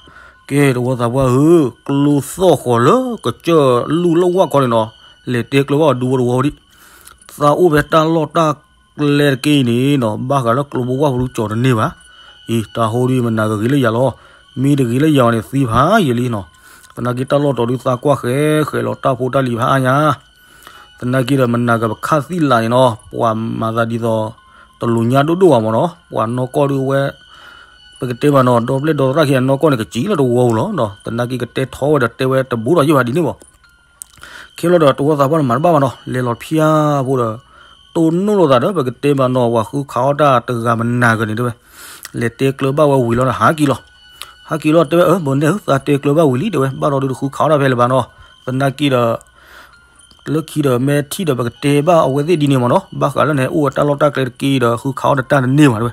ကဲတဝီသးပှၢ်ဧၢ, ကျိသီၣ်ဃီၤလၢကစၢၢ်လူၢ်လၢဝၣ်ခီန့ၣ်နီၤ, လဲၤတဲကျၢၤဘၣ်အီၤဒူဖိတဝီဒံး, သးအိၣ်ဖဲတၢ်လီၢ်တၢ်ကျဲတက့ၢ်အံၤန့ၣ်နီၤ, ဘၣ်ဃးလၢကျိဖိဝၣ်ဖိဒုကၠီၤတန့ၢ်ဘၣ်. အံၤ တၤဟိဒု မနၤကဂ့ၤလၢယၤလီၤ, မ့ၢ်တဂ့ၤလၢယၤအီၤန့ၣ် သံဖးယံာ်လံနီၤ. သနာ်က့တၢ်လီၢ်တီၤဒုသးကွၢ်ဃဲဃဲလီၤ တၢ်ဖိတၢ်လံၤဖးအါညါ သနာ်က့ဒီးမနၤကပခါသံလးန့ၣ်နီၤ, ပှၤမၤသးဒ်သိး တလိာ်ညါဒိၣ်ဒိၣ်ဘၣ်မ့ၢ်နီၤ, ပှၤနီၢ်ကီၢ်ဒုဝဲ ပကတဲမးနီၤ, ဒီပျဲၢ်ဒီသရၣ်ခံဂၤနီၢ်ကီၢ်န့ၣ် ကစံးလၢတဝီပူၤလီၤနီၤ, သနာ်က့ကတဲထီဝဲဒီးတဲဝဲတဘူးဒီးယဲၢ်ဘၣ်ဒ်န့ၣ်မ့ၢ်. ခဲလီၤဒီးတဝီသးပှၢ်န့ၣ်မၤတဘၣ်ဘၣ်နီၤ, လဲၤလီၤဖၠၣ်ဖိဒီး တိၢ်နီၣ်လိာ်သးဒီး ပကတဲမးနီၤ, ပှၤဃုခးအီၣ်တၢ်တဂၤမနၤဂၤန့ၣ်တဲဝဲ, လဲၤတဲကျၢၤဘၣ်ဝဲဝံၤလီၤဒီး ဟးက့ၤလီၤ ဟဲက့ၤလီၤတဲဝဲ, အၢ မိၢ်နဲၣ်ဧၢ, သးတဲကျၢၤဘၣ်ဝံၤလံတဲဝဲ, ဘၣ်ဒီးဒုးတဃုခးအီၣ်တၢ်ဖဲလၢၤဘၣ်နီၤ, သနာ်က့ဒီး လၢခံဒီးမ့ၢ်ထံၣ်ဒီး ပကတဲဘၣ်အဝဲသ့ၣ်ဒ်န့ၣ်မ့ၢ်နီၤ, ဘၣ်ဃးလၢန့ၣ် အိၣ်ဝဲတၢ်လီၢ်တၢ်ကျဲတက့ၢ်ဒီး ဃုခးအီၣ်တၢ်တန့ၢ်ဘၣ်တဲဝဲ.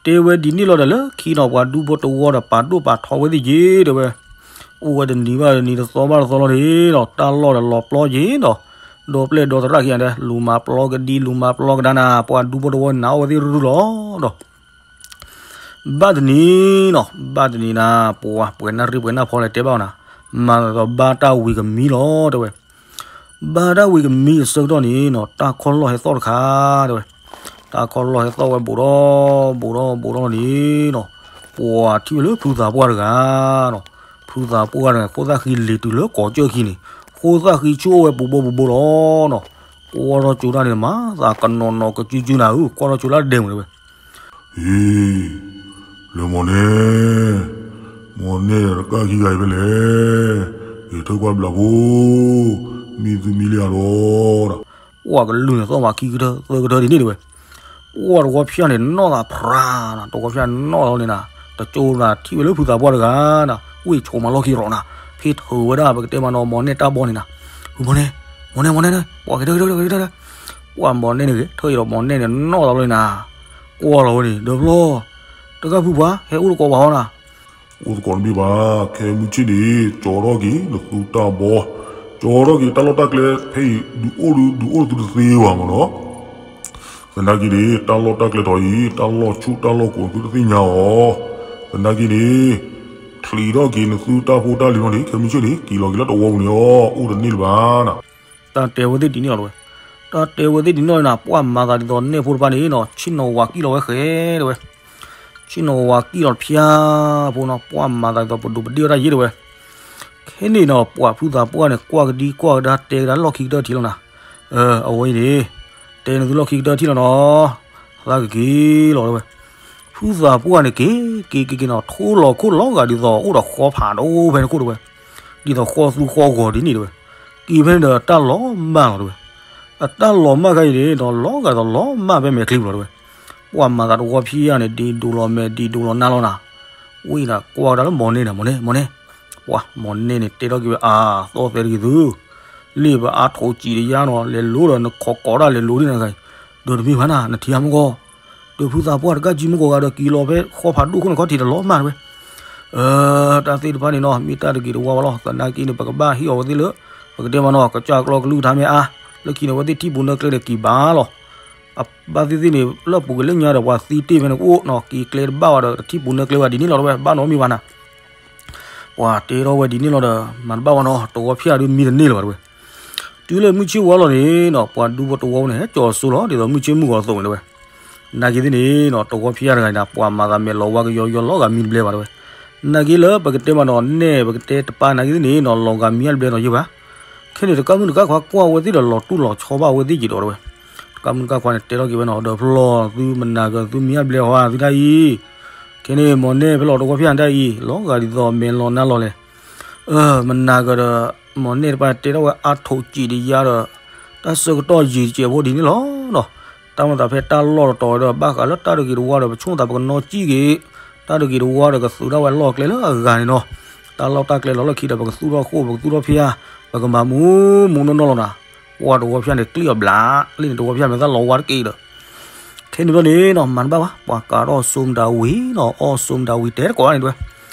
တဲဝဲဒ်န့ၣ်လီၤဒီး လၢခံနီၤ ပှၤဒူဖိတဝီဒီး ပာ်ဒိၣ်ပာ်ထီဝဲသ့ၣ်က့ၤတဲဝဲ, အိၣ်ဝဲတနံၤဘၣ်တနံၤ တသီဘၣ်တသီလီၤန့ၣ်နီၤ, တၢ်လီၢ်ဒီးလီၤပျီက့ၤနီၤ, ဒီပျဲၢ်ဒီသရၣ်ခံဂၤဒီး လူၤမၤပျီကဒံ လူၤမၤပျီကဒါနၤ, ပှၤဒူဖိတဝီန့ၣ် နာ်အီၣ်ဝဲသ့ၣ်ရုၢ်ရုၢ်လီၤဒီး ဘၣ်တနံၤနီၤ, ဘၣ်တနံၤနၤ, ပှၤပှဲၤနၢ်ရံၣ်ပှဲၤနၢ်ဖီလဲၣ်တဲဘၣ်အီၤနၤ, မၤသးဒီးဘၣ်တၢ်ဝံၤကမံလီၤတဲဝဲ. ဘၣ်တၢ်ဝံၤကမံအဆၢကတီၢ်န့ၣ်နီၤ, တၢ်ခီၣ်လီၢ်ဟဲသီၣ်တခါတဲဝဲ. တၢ်ခီၣ်လီၢ်ဟဲသီၣ်ဝဲဘူးဒီးဘူးဒီးဘူးဒီးန့ၣ်နီၤ, ပှၤထံၣ်ဝဲလၢဖုသးပှၢ်တဂၤနီၤ, ဖုသးပှၢ်တဂၤ ဃိသၣ်ဃံလံၤတုၤလၢကိးကၠၢၢ်ခံန့ၣ်, ဃိသၣ်ဃံဆူၣ်အိၣ်ဝဲပူၤဘိပူၤဘိလီၤနီၤ, ကွၢ်ထီၣ်ကၠိတၢ်န့ၣ် မၤသးကနီၤနီၤကစုကစုနၤဧၢ, ကွၢ်ထီၣ်ကၠိတၢ်ဒဲးမုၢ်တဲဝဲ ဟ့, လၢမိၢ်နဲၣ်, မိၢ်နဲၣ်တကၢ်ခံဂၤအံၤဖဲလဲၣ်, ဟ့ၣ်ထၢၣ်ကွၢ်ဘျးဖိ, မံသူမံလံဧါဒီး, ပှၤကလုၢ်န့ၣ်သီၣ်မးခံကထၢသၢကထၢဒ်န့ၣ်တဲဝဲ, ပှၤတဝီဖၠၣ်န့ၣ်နီၣ်သးဖြါနီၤ, တဝီဖၠၣ်နီၣ်လီၤန့ၣ်နၤ, တကၠိနၤထံၣ်ဝဲလၢဖုသးပှၢ်တဂၤနၤ, ဝ့ၢ်ဆိးမးလီၢ်ခံရီၤနၤ, ဖ့ထၢၣ်ဝဲဒၣ်ပကတဲမးနီၤ မိၢ်နဲၣ်တၢ်ဘီန့ၣ်နၤ, မိၢ်နဲၣ်, မိၢ်နဲၣ်, မိၢ်နဲၣ်, ပှၤကထၢၣ်ကထၢၣ်ကထၢၣ် ပှၤမိၢ်နဲၣ်န့ၣ်ဂ့ၤ ထၢၣ်အံၤဒီး မိၢ်နဲၣ်န့ၣ်နီၣ်သးလီၤန့ၣ်နၤ, ကွၢ်လီၤဝဲန့ၣ် ဒီးဖျီၣ်, တဂၤဖုပှၤ ဟဲအိၣ်တကိးပှၤဟီနၤ, အိၣ်တကိးတမ့ၢ်ဘၣ်, ခဲမုၢ်ဆ့ၣ်န့ၣ် ကၠီထီၣ်က့ၤနသူတၢ်ဘီ, ကၠီထီၣ်က့ၤတၢ်လီၢ်တၢ်ကျဲဖဲအံၤ ဒုးအိၣ်ဒုး ဒုးအိၣ်နသုတသ့ဘၣ်မ့ၢ်နီၤ, သနာ်က့န့ၣ် တၢ်လီၢ်တၢ်ကျဲထီၣ်အံၤ တၢ်လီၢ်ဆူၣ်တၢ်လီၢ်ကိးနသုတသ့ၣ်ညါအီၤ, သနာ်က့န့ၣ် ချံးထီၣ်က့ၤနသုတၢ်ဖိတၢ်လံၤလီၤန့ၣ် ခဲမုၢ်ဆ့ၣ်န့ၣ် က့ၤလီၤက့ၤလၢတဝီပူၤန့ၣ်အီၤ အိၣ်တန့ၢ်လၢၤဘၣ်နၤ တၢ်တဲဝဲသ့ၣ်ဒ်န့ၣ်လီၤတဲဝဲ, တၢ်တဲဝဲသ့ၣ်ဒ်န့ၣ်လီၤနၤ, ပှၤမၤသးဒ်သိးနဲၣ်ဖိတဖၣ်န့ၣ်နီၤ ဆ့ၣ်နီၤဝၤကံၣ်လီၤဝဲဃဲတဲဝဲ, ဆ့ၣ်နီၤဝၤကံၣ်လီၤဖၠါဖိနီၤ, ပှၤမၤသးဒ်သိးပဒိးပဒ့ၣ်ဝဲဒၣ်ယဲၢ်တဲဝဲ, ခဲန့ၣ်နီၤ ပှၤဖုသးပှၢ်န့ၣ်ကွၢ်ကဒံကွၢ်ကဒါတဲကဒါလီၢ်ခံကတၢၢ်ထံးလီၤနၤ, အဝဲအံၤန့ၣ် တဲနသုလီၢ်ခံကတၢၢ်ထံးလီၤနီၤ, သးကက့ၤလီၤတဲဝဲ, ဖုသးပှၢ်န့ၣ်က့ၤ က့ၤက့ၤက့ၤနီၤ ထိလီၤခိၣ်လီၤဂာ်ဒ်သိးအိၣ်ဒီးဃီဖးဒိၣ်ဖဲန့ၣ်ခိၣ်တဲဝဲ, ဒ်သိးဃီသူဃီဂီၤဒ်န့ၣ်တဲဝဲ, က့ၤဖဲန့ၣ်ဒီးတၢ်လီၤမၢ်လီၤတဲဝဲ, အတၢ်လီၤမၢ်ခဲအံၤန့ၣ်နီၤ လီၤဂာ်ဒ်သိးလီၤမၢ်ဖဲမဲာ်ချံပူၤလီၤတဲဝဲ, ပှၤမၤသးတဝီဖံးယါန့ၣ် ဒ်ဒိးလီၤမဲာ်ဒ်ဒိးလီၤနါလီၤနၤ, ဝံၤဒီးကွၢ်ကဒါလၢမိၢ်န့ၣ်ဒီး မိၢ်န့ၣ် မိၢ်န့ၣ်, ပှၤမိၢ်န့ၣ်န့ၣ် တဲထီၣ်က့ၤဝဲအါ သီၣ်သဲတဂ့ၤသု လ့ၣ်ပအါထိးစံးတယါနီၤ လဲၤလိၤဒီးနခိးကိးတၢ်လဲၤလိၤဒ်နဂၤအံၤ, ဒီးတမ့ၢ်ဘၣ်နၤ နထံၣ်ဧါမုၢ်ဂီၢ်, ဒီးဖုသးပှၢ်တကးကံမုၢ်ဂီၢ်ဂၤဒီးက့ၤလီၤဖဲဃီဖးဒိၣ်ခိၣ်န့ၣ်ခီထံးတလီၤမၢ်တဲဝဲ, တၢ်သ့ၣ်တဖၣ်န့ၣ်နီၤ မ့ၢ်တၢ်တဂ့ၤတဝါဘၣ်လီၤ. သနာ်က့န့ၣ် ပကဘၣ်ဟ့ၣ်အီၤဝဲသ့ၣ်လၢ ပကတဲမးနီၤ ကစၢ်ကျီကလုၢ်ကထါမ့ၢ်အါ, လၢခံန့ၣ် အဝဲသ့ၣ်ထံၣ်ပူၤနၢကျဲဒီးက့ၤဘၣ်လီၤ. အဘၣ်သ့ၣ်သ့ၣ်န့ၣ် လၢပူၤကွံာ်လၢညါဒီး ပှၤသံတ့ၢ်ဖဲန့ၣ်ကအိၣ်နီၤ က့ၤကျဲတဘၣ်ဘၣ်ဒီး တထံၣ်ပူၤနၢကျဲဝဲဒ်န့ၣ်လီၤတဲဝဲ ဘၣ်နီတမံၤဘၣ်နၤ ပှၤတဲထီၣ်ဝဲဒ်န့ၣ်လီၤဒီး မၤတဘၣ်ဘၣ်နီၤ တဝီဖၠၣ်ဒုးမံတန့ၢ်လၢၤဘၣ်တဲဝဲ. တုၤလၢမုၢ်ဆ့ၣ်ဝါလီၤန့ၣ်နီၤ ပှၤဒူဖိတဝီန့ၣ် ဟဲကၠီၤစိလီၤ ဒ်သိးမုၢ်ဆ့ၣ်မုၢ်ဂီၤအသိးန့ၣ်တဲဝဲ. နာ်က့သ့ၣ်န့ၣ်နီၤ တဝီဖၠါတဂၤန့ၣ် ပှၤမၤသးမဲာ်လီၤဝါကယီယီလီၤဂာ်မံတဘျဲဘၣ်တဲဝဲ. နာ်က့လၢပကတဲမးနီၤ နဲၣ်ပကတဲတပၢ်နာ်က့သ့ၣ်န့ၣ်နီၤ လီၤဂာ်မံတဘျဲနီၤယဲဘၣ်. ခဲန့ၣ်တကးမုၢ်တကးခွါကွၢ်ဝဲသ့ၣ်ဒီးလီၤတူၢ်လီၤဆီဘၣ်ဝဲသ့ၣ်က့ၤဒီးတဲဝဲ. တကးမုၢ်တကးခွါန့ၣ်တဲထီၣ်က့ၤဝဲနီၤ ဒီးဖျီၣ်သုမနၤကသုမံတဘျဲဟီသုတၢ်အံၤ ခဲန့ၣ် မီၢ်နဲၣ်ဖဲလီၤတဝီဖၠါန့ၣ်တၢ်အံၤ လီၤဂာ်ဒ်သိးမဲာ်လီၤနါလီၤလဲၣ်. မနၤကဒီး မီၢ်နဲၣ်တပၢ်တဲထီၣ်ဝဲအါထိးစံးတယါဒီး တၢ်ဆၢကတီၢ်ယံာ်တစဲးဖိဒ်န့ၣ်လီၤနီၤ. တၢ်မၤသးဖဲတၢ်လီၢ်တတီၤဝဲဒီး ဘၣ်ဃးလၢတၢ်တဂ့ၤတဝါဒီး ပဆိကမိၣ်သးပကနီၣ်ကံၣ်က့ၤ တၢ်တဂ့ၤတဝါဒီးကသုးဒၣ်ဝဲလီၢ်ကျဲလၢအဂၤန့ၣ်နီၤ. တၢ်လီၢ်တၢ်ကျဲလီၤလၢခံဒီး ပကသူၣ်ထီၣ်ဃိၣ် ပကသူၣ်ထီၣ်ဖၠါ ပကမၤမူမူနီၢ်နီၢ်လီၤနၤ. ပှၤတဝီဖၠါန့ၣ် ကျံၣ်အီၤဘျးလံန့ၣ် တဝီဖၠါမဲာ်သၣ်လီၤဝါတက့ၢ်ဒီး ခဲန့ၣ်ဘျီန့ၣ်နီၤ မၤတဘၣ်ဘၣ် ပှၤကးထီၣ်စိမတၤဝံၤနီၤ အီၣ်စိမတၤဝံၤ တဲတကိးဒၣ်န့ၣ်တဲဝဲ.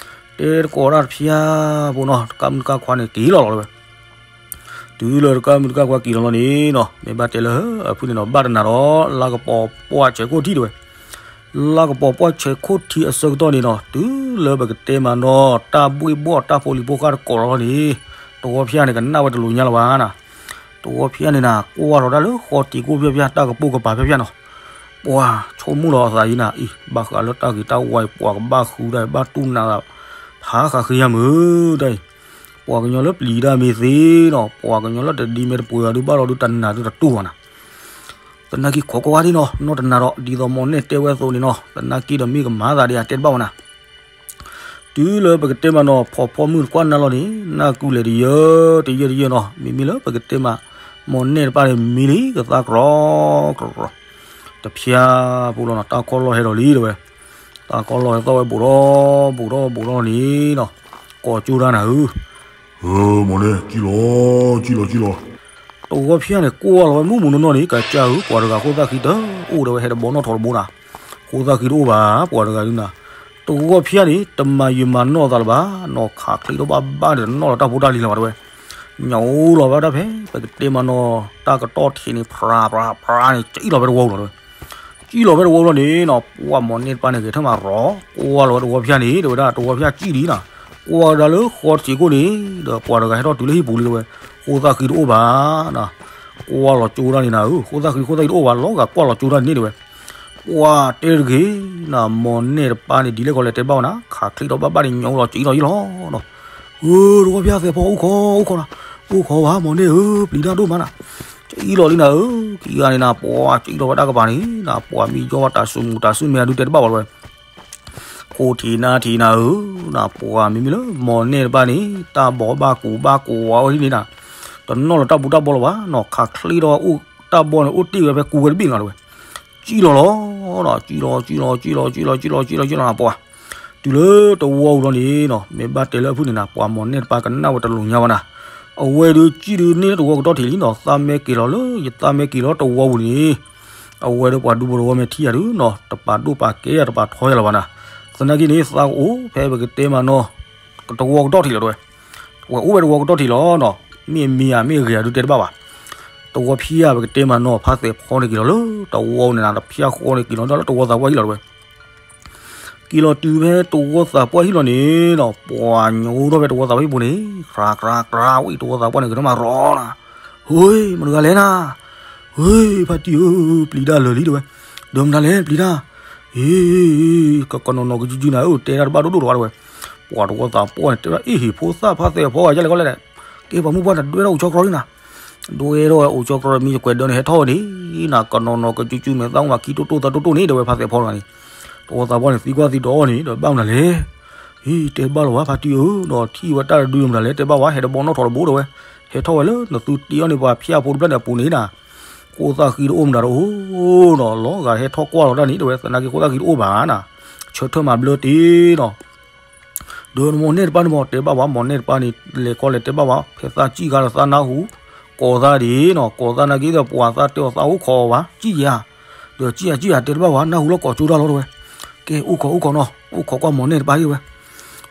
တဲတကိးဒၣ်တဖၠါဖိနီၤ တကးမုၢ်တကးခွါန့ၣ် က့ၤလီၤလီၤတဲဝဲ. တုၤလၢတကးမုၢ်တကးခွါက့ၤလီၤလီၤန့ၣ်နီၤ မ့ၢ်ဘၣ်တဲလၢအဖုၣ်န့ၣ်နီၤ ဘၣ်တနၤဒီး လါကပီၤပှၢ်ဆဲးခိၣ်ထံတဲဝဲ. လါကပီၤပှၢ်ဆဲးခိၣ်ထံအဆၢကတီၢ်န့ၣ်နီၤ တုၤလၢပကတဲမးနီၤ တၢ်ဘှ့ၣ်ဘှီၣ်တၢ်ဖိလံၤဖိဃၣ်တကိးလီၤလီၤန့ၣ် တဝီဖၠါန့ၣ် ကနၣ်ဝဲတလိၤညါလၢၤဘၣ်နၤ. တဝီဖၠါန့ၣ်နၤ ကွၢ်လီၤတၢ်လၢဃီတံၤကိၢ်ဖၠါဖၠါ တၢ်ကပိာ်ကပၤဖၠါဖၠါနီၤ. ပှၤဆိကမိၣ်လီၤအသးအံၤနၤ အံၤ ဘၣ်ဃးလၢတၢ်ဂ့ၤတၢ်ဝါအံၤ ပှၤကဘၣ်ဃုတၢ် ဘၣ်တူၢ်နးသး ဖးဃးဃ့ယါမုာ်တၢ်အံၤ ပှၤကညီလၢပျံၤတၢ်မ့ၢ်သ့နီၤ ပှၤကညီလၢတဒ်မ့ၢ်တပှဲၤအီၤဒုးဘၣ်လီၤဒုးတနၤဒုးတတူၢ်ဘၣ်နၤ. သနာ်က့ခိးကွၢ်ဝဲဒၣ်နီၤ နီၢ်တနၤဒီး ဒ်သိးမီၢ်နဲၣ်တဲဝဲအသိးန့ၣ်နီၤ သနာ်က့ဒီးမ့ၢ်ကမၤသးဒ်အတဲတဘၣ်ဝဲနၤ. တုၤလၢပကတဲမးနီၤ ဖီဖီမုၢ်တကွၢ်နၢ်လီၤန့ၣ် နၢ်ကူလဲၤတယၢတယၢတယၢနီၤ မ့မ့ၢ်လၢပကတဲမး မီၢ်နဲၣ်တပၢ်န့ၣ် မံလံကသါကြီကြီ တဖျါဖိလီၤနီၤ တၢ်ကီၢ်လီၢ်ဟဲဒီးလံတဲဝဲ. တၢ်ကီၢ်လီၢ်ဟဲသီၣ်ဝဲဘူးဒီးဘူးဒီးဘူးဒီးန့ၣ်နီၤ ကိးကၠိတၢ်နၤဧၢ မီၢ်နဲၣ် ကံၣ်လီၤ ကံၣ်လီၤ ကံၣ်လီၤ. တဝီဖၠါန့ၣ် ကွၢ်လီၤဝဲမုၢ်မုၢ်နီၢ်နီၢ်န့ၣ် ကစၢ်ဧၢ ပှၤတဂၤဃိသၣ်ဃံတအိၣ်ဒီးဝဲ ဟဲတဘီနီၣ်ထီၣ်တဘိနၤ. ဃိသၣ်ဃံတအိၣ်ဘၣ် ပှၤတဂၤဒုနၤ. တဝီဖၠါန့ၣ် တမၤယံာ်မၤနီၢ်သးလၢၤဘၣ်နီၤ ခးချံဒီးဘၣ်ဘၣ်န့ၣ် တနီၣ်လီၤတၢ်ဖိတၢ်လံၤလၢၤဘၣ်တဲဝဲ. ညိလီၤဝဲဒၣ်ဖဲ ပကတဲမးနီၤ တၢ်ကတီၢ်ထံးန့ၣ် ဖြးဖြးဖြးန့ၣ် ကံၣ်လီၤဖဲတဝီပူၤလီၤတဲဝဲ. ကံၣ်လီၤဖဲတဝီပူၤလီၤန့ၣ်နီၤ ပှၤမီၢ်နဲၣ်တပၢ်န့ၣ် ဂဲၤထၢၣ်မးရီၤ ကွၢ်လီၤဝဲတဝီဖၠါန့ၣ် တဲဝဲဒၣ် တဝီဖၠါကံၣ်လံနၤ. ကွၢ်ဝဲဒၣ်လၢဃီတထံးခိၣ်န့ၣ် ဒီးပှၤတဂၤဟဲထီၣ်တုၤလၢဟံၣ်ပူၤလံတဲဝဲ. ဃိသၣ်ဃံတအိၣ်ဘၣ်နၤ. ကွၢ်လီၤကၠိတၢ်န့ၣ်နၤဧၢ ဃိသၣ်ဃံ ဃိသၣ်ဃံတအိၣ်ဘၣ် လီၤဂာ်ကွၢ်လီၤကၠိတၢ်န့ၣ်တဲဝဲ. ပှၤတဲတဂ့ၤနၤ မီၢ်နဲၣ်တပၢ်န့ၣ် ဒ်လဲၣ်ကီးလဲၣ်တဲဘၣ်ဝဲနၤ ခးချံဒီးဘၣ်ဘၣ်န့ၣ် ညိလီၤကံၣ်လီၤယံလီၤနီၤ. ဧၢ တဝီဖၠါသဲးဖီအိၣ်ခိး အိၣ်ခိးနၤ အိၣ်ခိးဝဲ မီၢ်နဲၣ်ဧၢ ပျံၤတၢ်ဒိၣ်မးနၤ. ကံၣ်လီၤလံနၤဧၢ ကံၣ်ဂၤန့ၣ်နၤ ပှၤကံၣ်လီၤဝဲတၢ်ကပၤန့ၣ်နၤ ပှၤမံယီဘၣ်တၢ်စုမူတၢ်စုမဲာ်အဒုတဲတဘၣ်ဝဲလီၤဝဲ. ခိၣ်ထံးနါထံးနၤဧၢ နၤပှၤမ့မ့ၢ်လၢ မီၢ်နဲၣ်တပၢ်န့ၣ် တၢ်ဘီဘၣ်ကူးဘၣ်ကူးဝဲဒ်န့ၣ်နၤ တနီၣ်လီၤတၢ်ပူၤတၢ်ဘီလၢၤဘၣ်နီၤ ခးချံဒီးအိၣ်တၢ်ဘီန့ၣ် အိၣ်တ့ၢ်ဝဲဖဲကူးဝဲတဘ့ၣ်လီၤတဲဝဲ. ကံၣ်လီၤလီၤနီၤ ကံၣ်လီၤ ကံၣ်လီၤ ကံၣ်လီၤ ကံၣ်လီၤ ကံၣ်လီၤ ကံၣ်လီၤ ကံၣ်လီၤ ကံၣ်လီၤနၤပှၤ တုၤလၢတဝီပူၤလီၤန့ၣ်နီၤ မ့ၢ်ဘၣ်တဲလၢအဖုၣ်န့ၣ်နၤ ပှၤမီၢ်နဲၣ်တပၢ်ကနၣ်ဝဲတလိၤညါဘၣ်နၤ. အဝဲဒုးကံၣ်ဒုးန့ၢ်လၢတဝီကတီၢ်ထံးလံနီၤ သးမဲက့ၤလီၤလၢ ယသးမဲက့ၤလီၤတဝီပူၤန့ၣ် အဝဲဒီးပှၤဒူဖိတဝီမ့ၢ်ထံၣ်ယၤဒုးနီၤ တပာ်ဒိၣ်ပာ်ကဲယၤ တပာ်ထီယၤလၢၤဘၣ်နၤ. သနာ်က့န့ၣ် သးကအိၣ်ဖဲပကတဲမးနီၤ တဝီကတီၢ်ထံးလီၤတဲဝဲ. ဝဲအိၣ်ဝဲတဝီကတီၢ်ထံးလီၤနီၤ မ့ၢ်မံၤဧါမ့ၢ်ဂ့ၤဧါဒုးတဲတဘၣ်ဘၣ်. တဝီဖၠါပကတဲမးနီၤ ဖါသဲးဖီန့ၣ်က့ၤလီၤလၢတဝီန့ၣ်နၤ တဖၠါဃီန့ၣ်က့ၤလီၤလၢတဝီသးပှၢ်ဟံၣ်လီၤတဲဝဲ. က့ၤလီၤတုၤဖဲတဝီသးပှၢ်ဟံၣ်လီၤန့ၣ်နီၤ ပှၤညိဒီးဖဲတဝီသးပှၢ်ဟံၣ်ပူၤန့ၣ် ကြးကြးကြးဝံၤတဝီသးပှၢ်န့ၣ် က့ၤထီၣ်မးရီၤနၤ. ဟ့ မတၤတဂၤလဲၣ်နၤ ဟ့ ဖါတံၢ်ဧၢ ပျံၤတၢ်လၢာ်လံတဲဝဲ. ဒီးမတၤလဲၣ်ပျံၤတၢ် ဟ့ ကကနီၤနီၤကစုကစုနၤဧၢ တဲတၢ်တဘၣ်ဒိၣ်ဒိၣ်လၢၤဘၣ်တဲဝဲ. ပှၤတဝီသးပှၢ်န့ၣ် တဲဝဲဒၣ် အ့ၣ်ဟ့ၣ်ဖိသၣ်ဖါသဲးဖီဂၤယါလဲၣ်ကီလဲၣ် ကဲပှၤမုၢ်ပှၢ်တဒွဲထီၣ်အိၣ်ဆီတြီလံနၤ ဒွဲထီၣ်ဝဲအိၣ်ဆီတြီမံၤယကွဲးဒၢန့ၣ် ဟဲထီၣ်ဝဲန့ၣ် နၤကနီၤနီၤကစုကစုမဲာ်သၣ်မူဘၣ်ခံတိၢ်တိၢ်သးတိၢ်တိၢ်န့ၣ် တဲဝဲဖါသဲးဖီတဂၤန့ၣ်. တဝီသးပှၢ်န့ၣ် သံကွၢ်သံဒိးန့ၣ် ဒီးဘၣ်မနုၤလဲၣ်. ဟ့ တဲဘၣ်လီၤဝဲဖါတံၢ်ဧၢ ဒီးထံၣ်ဝဲတၢ်တဒုမနုၤလဲၣ် တဲဘၣ်ဝဲ ဟဲတဘီနီၣ်ထီၣ်တဘိတဲဝဲ. ဟဲထီၣ်ဝဲလၢနသုတ့အီၤန့ၣ် ပှၤဖၠါဖိတဖျၢၣ်န့ၣ်အပူၤန့ၣ်နၤ ဃိသၣ်ဃံတအိၣ်မနုၤတအိၣ်နီၤ လီၤဂာ်ဟဲထီၣ်ကွၢ်လီၤတၢ်န့ၣ် တဲဝဲ သနာ်က့ဃိသၣ်ဃံတအိၣ်ဘၣ်နၤ ဆၢထၢၣ်မၤဘျၢတ့ၢ်နီၤ ဒီးမီၢ်နဲၣ်တပၢ်န့ၣ်မ့ၢ်တဲဘၣ်ဝဲ မီၢ်နဲၣ်တပၢ်န့ၣ် လဲၤကီလဲၤတဲဘၣ်ဝဲ ဖဲသးစံၣ်ဂၤဒီးသးနၢ်ဟူ ကိးသးဒ်နီၤ ကိးသးနာ်က့ဒီး ပှၤသးတဲအီၤသးအိၣ်ခိးဝဲ စံၣ်ယၤ ဒီးစံၣ်ယၤစံၣ်ယၤတဲတဘၣ်ဝဲ နၢ်ဟူလီၤကိးကၠိတၢ်လီၤတဲဝဲ. ကဲ အိၣ်ခိးအိၣ်ခိးနီၤ အိၣ်ခိးကွၢ်မီၢ်နဲၣ်တပၢ်ဟံၣ်ဝဲ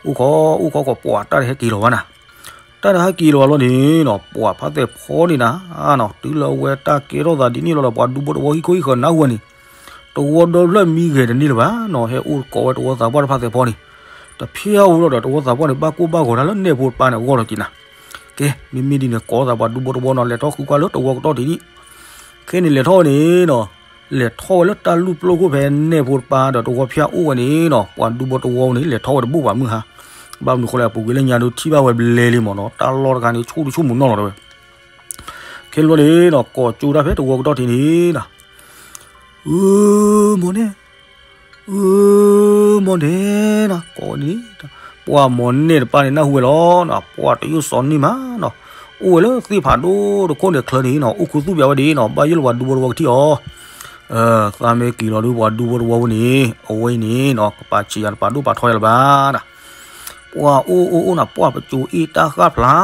အိၣ်ခိး အိၣ်ခိးကွၢ်ပှၤတၢ်တဟဲက့ၤလီၤဘၣ်နၤ တၢ်တဟဲက့ၤလီၤဘၣ်လီၤန့ၣ်နီၤ ပှၤဖါသဲးဖီန့ၣ်နၤနီၤ တုၤလၢအဝဲတၢ်ကဲထီၣ်သးဒ်န့ၣ်လီၤဒီး ပှၤဒူဖိတဝီဟံၣ်ခိၣ်ဟံၣ်ဃၢၤနၢ်ဟူဝဲန့ၣ် တဝီဒီဖျၢၣ်မံဂဲၤတန့ၢ်လၢၤဘၣ်နီၤ ဟဲအိၣ်ကိးဝဲတဝီသးပှၢ်တဖါသဲးဖီန့ၣ် တဖျါအိၣ်လီၤဒီး တဝီသးပှၢ်န့ၣ် ဘၣ်ကိၢ်ဘၣ်ဂီၤတၢ်လၢနဲၣ်ဖိတပၢ်န့ၣ်အဂီၢ်လီၤက့ၤနၤ ကဲ မ့မ့ၢ်ဒ်န့ၣ် ကိးသးပှၤဒူဖိတဝီနီၤ လဲၤထီၣ်ဃုကွၢ်လၢတဝီကတီၢ်ထံးဒံး. ခဲန့ၣ်လဲၤထီၣ်ဝဲန့ၣ်နီၤ, လဲၤထီၣ်ဝဲလၢတၢ်လူၢ်ပျိၢ်ခိၣ်ဖဲနဲၣ်ဖိတပၤဒီးတဝီဖၠၣ်အိၣ်ဝဲန့ၣ်နီၤ, ပှၤဒူဖိတဝီန့ၣ် လဲၤထီၣ်ဝဲတဘူၣ်ဘၣ်မုၢ်ဟါ. ဘၣ်မနုၤဃိလဲၣ် အပူၤကွံာ်လၢညါဒုးထံၣ်ဘၣ်ဝဲဘျဲလံမ့ၢ်နီၤ, တၢ်လီၢ်တခါန့ၣ် ဆူၣ်တဆူၣ်မုၢ်နီၢ်လီၤတဲဝဲ. ခဲန့ၣ်ဘျီန့ၣ်နီၤ ကိးကၠိတၢ်ဖဲတဝီကတီၢ်ထံးန့ၣ်နီၤ, အၢ မိၢ်နဲၣ် အၢ မိၢ်နဲၣ်နီၤ ကိးန့ၣ်, ပှၤမိၢ်နဲၣ်တပၤန့ၣ် နၢ်ဟူဝဲလီၤနီၤ, ပှၤတယုၢ်စီၤန့ၢ်မးနီၤ, အိၣ်ဝဲလၢသ့ၣ်ဖးဒိၣ်တခိၣ်န့ၣ်ချၢန့ၣ်နီၤ, အိၣ်ခူသူၣ်ပၠးဝဲဒၣ်နီၤ, ဘၣ်ယိၣ်လၢပှၤဒူဖိတဝီကထံၣ်အီၤ. သးမ့ၢ်က့ၤလီၤဒုး ပှၤဒူဖိတဝီဖိန့ၣ် အဝဲအံၤန့ၣ်နီၤ ကပာ်ဆံးယၤတပာ်ဒိၣ်ပာ်ထီယၤလၢၤဘၣ်နီၤ. ပှၤအိၣ်အိၣ်အိၣ်နီၤ ပှၤပစိၤအ့ၣ်တၢ်ဃၣ်ဖျါ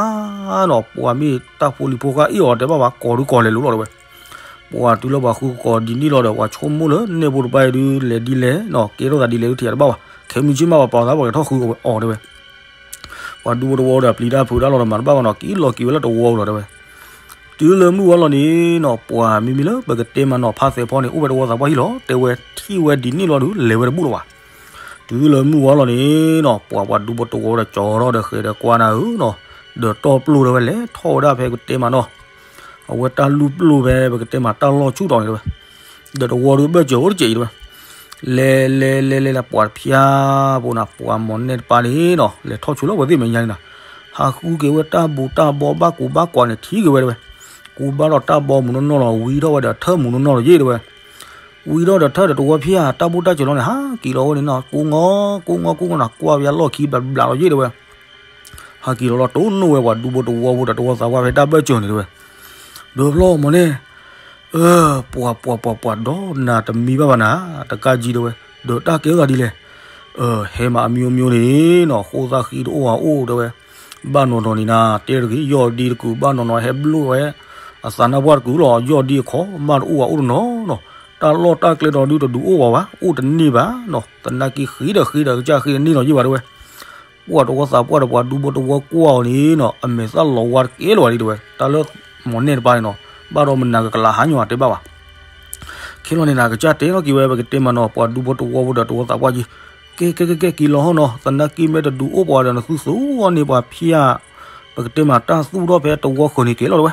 နီၤ, ပှၤမ့ၢ်တၢ်ဖိလံၤဖိဃၣ်အ့ၣ်အီၤတဲဘၣ်ဘၣ် ကိးဒုးကိးလဲၤလိၤလီၤတဲဝဲ. ပှၤတုၤလၢပှၤဃုကီးဒ်န့ၣ်လီၤဒီး ပှၤဆိကမိၣ်လၢနဲၣ်ဖိတပၤအံၤဒုး လဲၤဒ်လဲၣ်နီၤ, ကဲထီၣ်သးဒ်လဲၣ်ဒုး ထံၣ်ယၤတဘၣ်ဘၣ်, ခဲမုၢ်ဆ့ၣ်မးပှၤပာ်သးပှၤကထီၣ်ဃုအီၤတဲဝဲ. ပှၤဒူဖိတဝီဒီးပျံၤတၢ်ဖုးတၢ်လီၢ်ဒီးမၤတဘၣ်ဘၣ်နီၤ, က့ၤလီၤက့ၤဝဲလၢတဝီလီၤတဲဝဲ. တုၤလၢမုၢ်ဝါလီၤန့ၣ်နီၤ ပှၤမ့မ့ၢ်လၢပကတဲမးနီၤ ဖါသဲးဖီန့ၣ် အိၣ်ဝဲတဝီသးပှၢ်ဟံၣ်လီၤတဲဝဲ, ထံၣ်ဝဲဒ်န့ၣ်လီၤဒုး လဲၤဝဲတဘူၣ်လီၤဘၣ်. တုၤလၢမုၢ်ဝါလီၤန့ၣ်နီၤ ပှၤပှၤဒူဖိတဝီဒီးကၠီထီၣ်ဒီးဃဲၤဒီးကွၢ်နၤဧၢနီၤ, ဒီးတီၢ်ပျိၢ်တဲဝဲ လဲၤထီၣ်ဝဲဒၣ်ဖဲကတဲမးနီၤ, အဝဲတၢ်လူၢ်ပျိၢ်ဖဲပကတဲမးတၢ်လီၢ်ဆူၣ်တီၤန့ၣ်တဲဝဲ. ဒီးတဝီဒုးဘၢၣ်စၢၤအိၣ်တစဲးအံၤတဲဝဲ. လဲၤလဲၤလဲၤလဲၤလၢပှၤတဖၠၣ်ဖိနီၤ ပှၤမိၢ်နဲၣ်တပၤန့ၣ်နီၤ လဲၤထီၣ်ဆိလၢအဝဲသ့ၣ်မဲာ်ညါန့ၣ်နီၤ, ဟးဃုက့ၤဝဲတၢ်ဘူးတၢ်ဘီဘၣ်ကူဘၣ်ကွၢ်န့ၣ် ထံၣ်က့ၤဝဲတဲဝဲ. ကူဘၣ်ဒီးတၢ်ဘီမုၢ်နီၢ်နီၢ်လီၤ ဝံထီၣ်ဝဲဒီးထၢၣ်မုၢ်နီၢ်နီၢ်လီၤယ့ၣ်တဲဝဲ. ဝံထီၣ်ဒီးထၢၣ်ဒီးတဝီဖၠၣ် တၢ်ဘူးတၢ်စၢၤလီၤန့ၣ် ဟးက့ၤလီၤဝဲန့ၣ်နီၤ ကူငီကူငီကူငီနီၤ ကွၢ်ဝဲလီၢ်ခံဘျးဘျးလီၤယ့ၣ်တဲဝဲ. ဟးက့ၤလီၤလီၤတိၢ်နီၣ်ဝဲပှၤဒူဖိတဝီဖိဒီးတဝီသးပှၢ်ဖဲတၢ်ဘၢၣ်စၢၤန့ၣ်တဲဝဲ. ဒီးဖျီမိၢ်နဲၣ် အၢ ပှၤပှၤပှၤပှၤ ဒီးနၤတမံဘၣ်ဘၣ်နၤ တကးကံတဲဝဲ, ဒီးတၢ်ကဲထီၣ်သးဒ်လဲၣ်. ဟဲမးအမံၤမံၤန့ၣ်နီၤ ဃိသၣ်ဃံတအိၣ်ဘၣ်အိၣ်တဲဝဲ, ဘၣ်နီၢ်နီၢ်န့ၣ်နၤ တဲတဂ့ၤ ယီၢ်ဒံတကုာ် ဘၣ်နီၢ်နီၢ်ဟဲဘျိၣ်ဝဲ အသးနါပှၢ်တကုာ်လီၤ ယီၢ်ဒံအခီ မၢ်တအိၣ်ဘၣ်အိၣ်တနီၤနီၤ, တၢ်လီၢ်တၢ်ကျဲဒီးဒုးတဒုးအိၣ်ဘၣ်ဘၣ် အိၣ်တန့ၢ်ဘၣ်နီၤ, သနာ်က့ဃ့ဒီးဃ့ဒီးကစၢ်ဃ့တန့ၢ်နီၤယ့ၣ်ဘၣ်တဲဝဲ. ပှၤတဝီသးပှၢ်ဒီးပှၤဒူဖိတဝီကွၢ်အီၤန့ၣ်နီၤ အမဲာ်သၣ်လီၤဝါတကဲလၢၤဘၣ်ဒ်တဲဝဲ, တၢ်လၢမိၢ်နဲၣ်တပၤန့ၣ်နီၤ ဘၣ်ဒီးမနၤကကလးဟါညီတဲဘၣ်ဘၣ်. ခဲလီၤန့ၣ်နၤ ကစၢ်တဲထီၣ်က့ၤဝဲ ပကတဲမးနီၤ ပှၤဒူဖိတဝီဖိဒီးတဝီသးပှၢ်ကံ, ကဲကဲကဲကဲ က့ၤလီၤဟီၣ်နီၤ သနာ်က့မ့ၢ်တဒုးအိၣ်ပှၤဒီးနသုသူအီၤန့ၣ် ပှၤဖၠၣ် ပကတဲမးတၢ်သူၣ်ထီၣ်ဖဲတဝီဃၢၤန့ၣ်ကဲလီၤတဲဝဲ.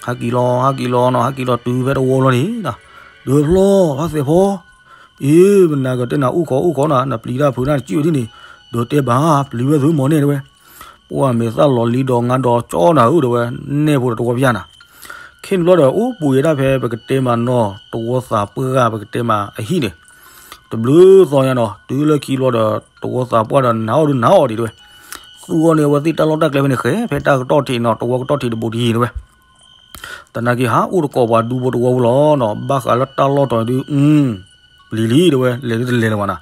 ဟးက့ၤလီၤ ဟးက့ၤလီၤနီၤ ဟးက့ၤလီၤတုၤဖဲတဝီလီၤန့ၣ်, ဒီးဖျီ ဖါသဲးဖီ အ့ မနၤကတဲနၤအိၣ်ခိးအိၣ်ခိးနီၤ နပျံၤတၢ်ဖုးနၤတစံၣ်ဝဲဒ်န့ၣ်, ဒီးတဲဘၣ် ပျံၤဝဲသုမိၢ်နဲၣ်တဲဝဲ. ပှၤမဲာ်သၣ်လီၤလံဒီးငါဒီးကၠီနၤဧၢတဲဝဲ, နဲၣ်ဖိဒီးတဝီဖၠၣ်နၤ. ခဲန့ၣ်ဘျီဒီး အိၣ်ပူၤယဲဒၣ်ဖဲပကတဲမးနီၤ တဝီသးပှၢ်ပကတဲမးအဟံၣ်န့ၣ်, တဘျုးသီညါနီၤ တုၤလၢခံဘျီဒီး တဝီသးပှၢ်ဒီးနၤအီၣ်ဒုးနၤအီၣ်ဒံးတဲဝဲ. သူအီၤန့ၣ် အဝဲသ့ၣ်တၢ်လီၢ်တၢ်ကျဲဖဲန့ၣ်ဃဲ ဖဲတၢ်ကတီၢ်ထံးနီၤ တဝီကတီၢ်ထံးတဘူးတယံၤတဲဝဲ. သနာ်က့ဟးအိၣ်တကိးပှၤဒူဖိတဝီဖိလီၤနီၤ ဘၣ်ဃးလၢတၢ်လီၢ်တီၤဒုး ပျံၤလံတဲဝဲ လဲၤဒုးတလဲၤလၢၤဘၣ်နၤ.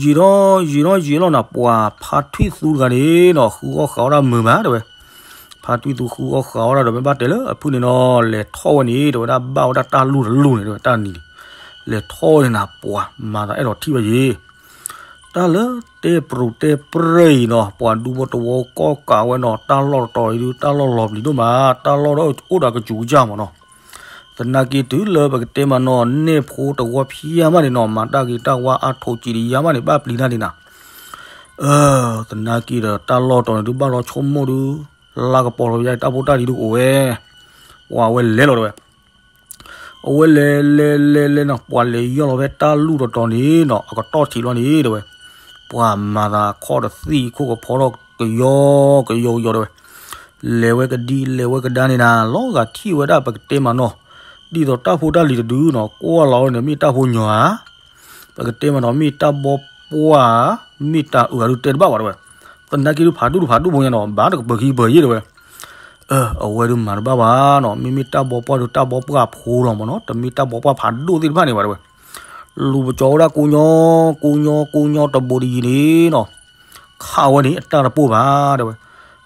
ယံာ်ထီၣ်ယံာ်ထီၣ်ယံာ်လီၤနၤ ပှၤဖါထွံၣ်သူတဂၤန့ၣ်နီၤ ဃုအီၣ်ဃးအီၣ်တၢ်မုာ်မးတဲဝဲ. ဖါထွံၣ်သူဃုအီၣ်ဃးအီၣ်တၢ်ဒီး မ့ၢ်ဘၣ်တဲလၢအဖုၣ်န့ၣ်နီၤ လဲၤထီၣ်ဝဲန့ၣ် တဲဝဲဒၣ်ဘၣ်ဝဲဒၣ်တၢ်လူၢ်တလူၢ်န့ၣ်တဲဝဲ တၢ်နံၤန့ၣ် လဲၤထီၣ်ဝဲန့ၣ်နၤ ပှၤမၤသးအဲၣ်ဒိးထံၣ်ဘၣ်ယ့ၣ် တၢ်လၢတဲပြူၤတဲပြဲၢ်အံၤနီၤ ပှၤဒူဖိတဝီကီၢ်ကးဝဲနီၤ တၢ်လီၢ်တတီၤအံၤဒုး တၢ်လီၢ်လီၤပျံၤဒိၣ်မး တၢ်လီၢ်ဒီးအိၣ်ဒီးကစူၤကစၢ်မးနီၤ. သနာ်က့တုၤလၢပကတဲမးနီၤ နဲၣ်ဖိတဝီဖၠၣ်မးန့ၣ်နီၤ မၤတၢ်ဂ့ၤတၢ်ဝါအါထိးစံးတယါမးန့ၣ် ဘၣ်ပျံၤတၢ်န့ၣ်နၤ. သနာ်က့ဒီးတၢ်လီၢ်တီၤန့ၣ်ဒုး ဘၣ်လီၤဆိကမိၣ်ဒုး လါကပီၤလီၤယါ တၢ်ဖိတၢ်လံၤဒုးအိၣ်ဝဲ ပှၤအဝဲလဲၤလီၤတဲဝဲ. အဝဲလဲၤလဲၤလဲၤလဲၤနီၤ ပှၤလဲၤယီၢ်လီၤဖဲတၢ်လူၢ်တတီၤန့ၣ်နီၤ အကတီၢ်ထံးလီၤန့ၣ်တဲဝဲ. ပှၤမၤသးခီၣ်တသံၣ်ခိၣ်ကဖီထီၣ်ကယီကယီကယီတဲဝဲ. လဲၤဝဲကဒံလဲၤဝဲကဒါန့ၣ်နၤ လီၤဂာ်ထံၣ်ဝဲဒၣ်ပကတဲမးနီၤ ဒ်သိးတၢ်ဖိတၢ်လံၤတဒုနီၤ ကွၢ်လီၤဝဲန့ၣ် မ့ၢ်တၢ်ဖိညီဧါ ပကတဲမးနီၤ မ့ၢ်တၢ်ဘီပှၢ်ဧါ မ့ၢ်တၢ်အုၣ်ဧါဒုးတဲတဘၣ်ဘၣ်တဲဝဲ. သနာ်က့ဒုးဖးဒိၣ်တဖးဒိၣ်ဖိညါနီၤ ဘၣ်တကပၢၤခံကပၢၤယ့ၣ်တဲဝဲ. အဝဲဒုးမၤတဘၣ်ဘၣ်နီၤ မ့မ့ၢ်တၢ်ဘီပှၢ်ဒုးတၢ်ဘီပှၢ်ဖိလီၤမးနီၤ တမ့ၢ်တၢ်ဘီပှၢ်ဖးဒိၣ်သ့ၣ်တဖၣ်န့ၣ်ဘၣ်တဲဝဲ. လူၤပကၠီဝဲဒၣ်ကိးညီ ကိးညီ ကိးညီတဘူးတယံၤန့ၣ်နီၤ ခးဝဲန့ၣ် အတၢ်တပိၢ်ဘၣ်တဲဝဲ.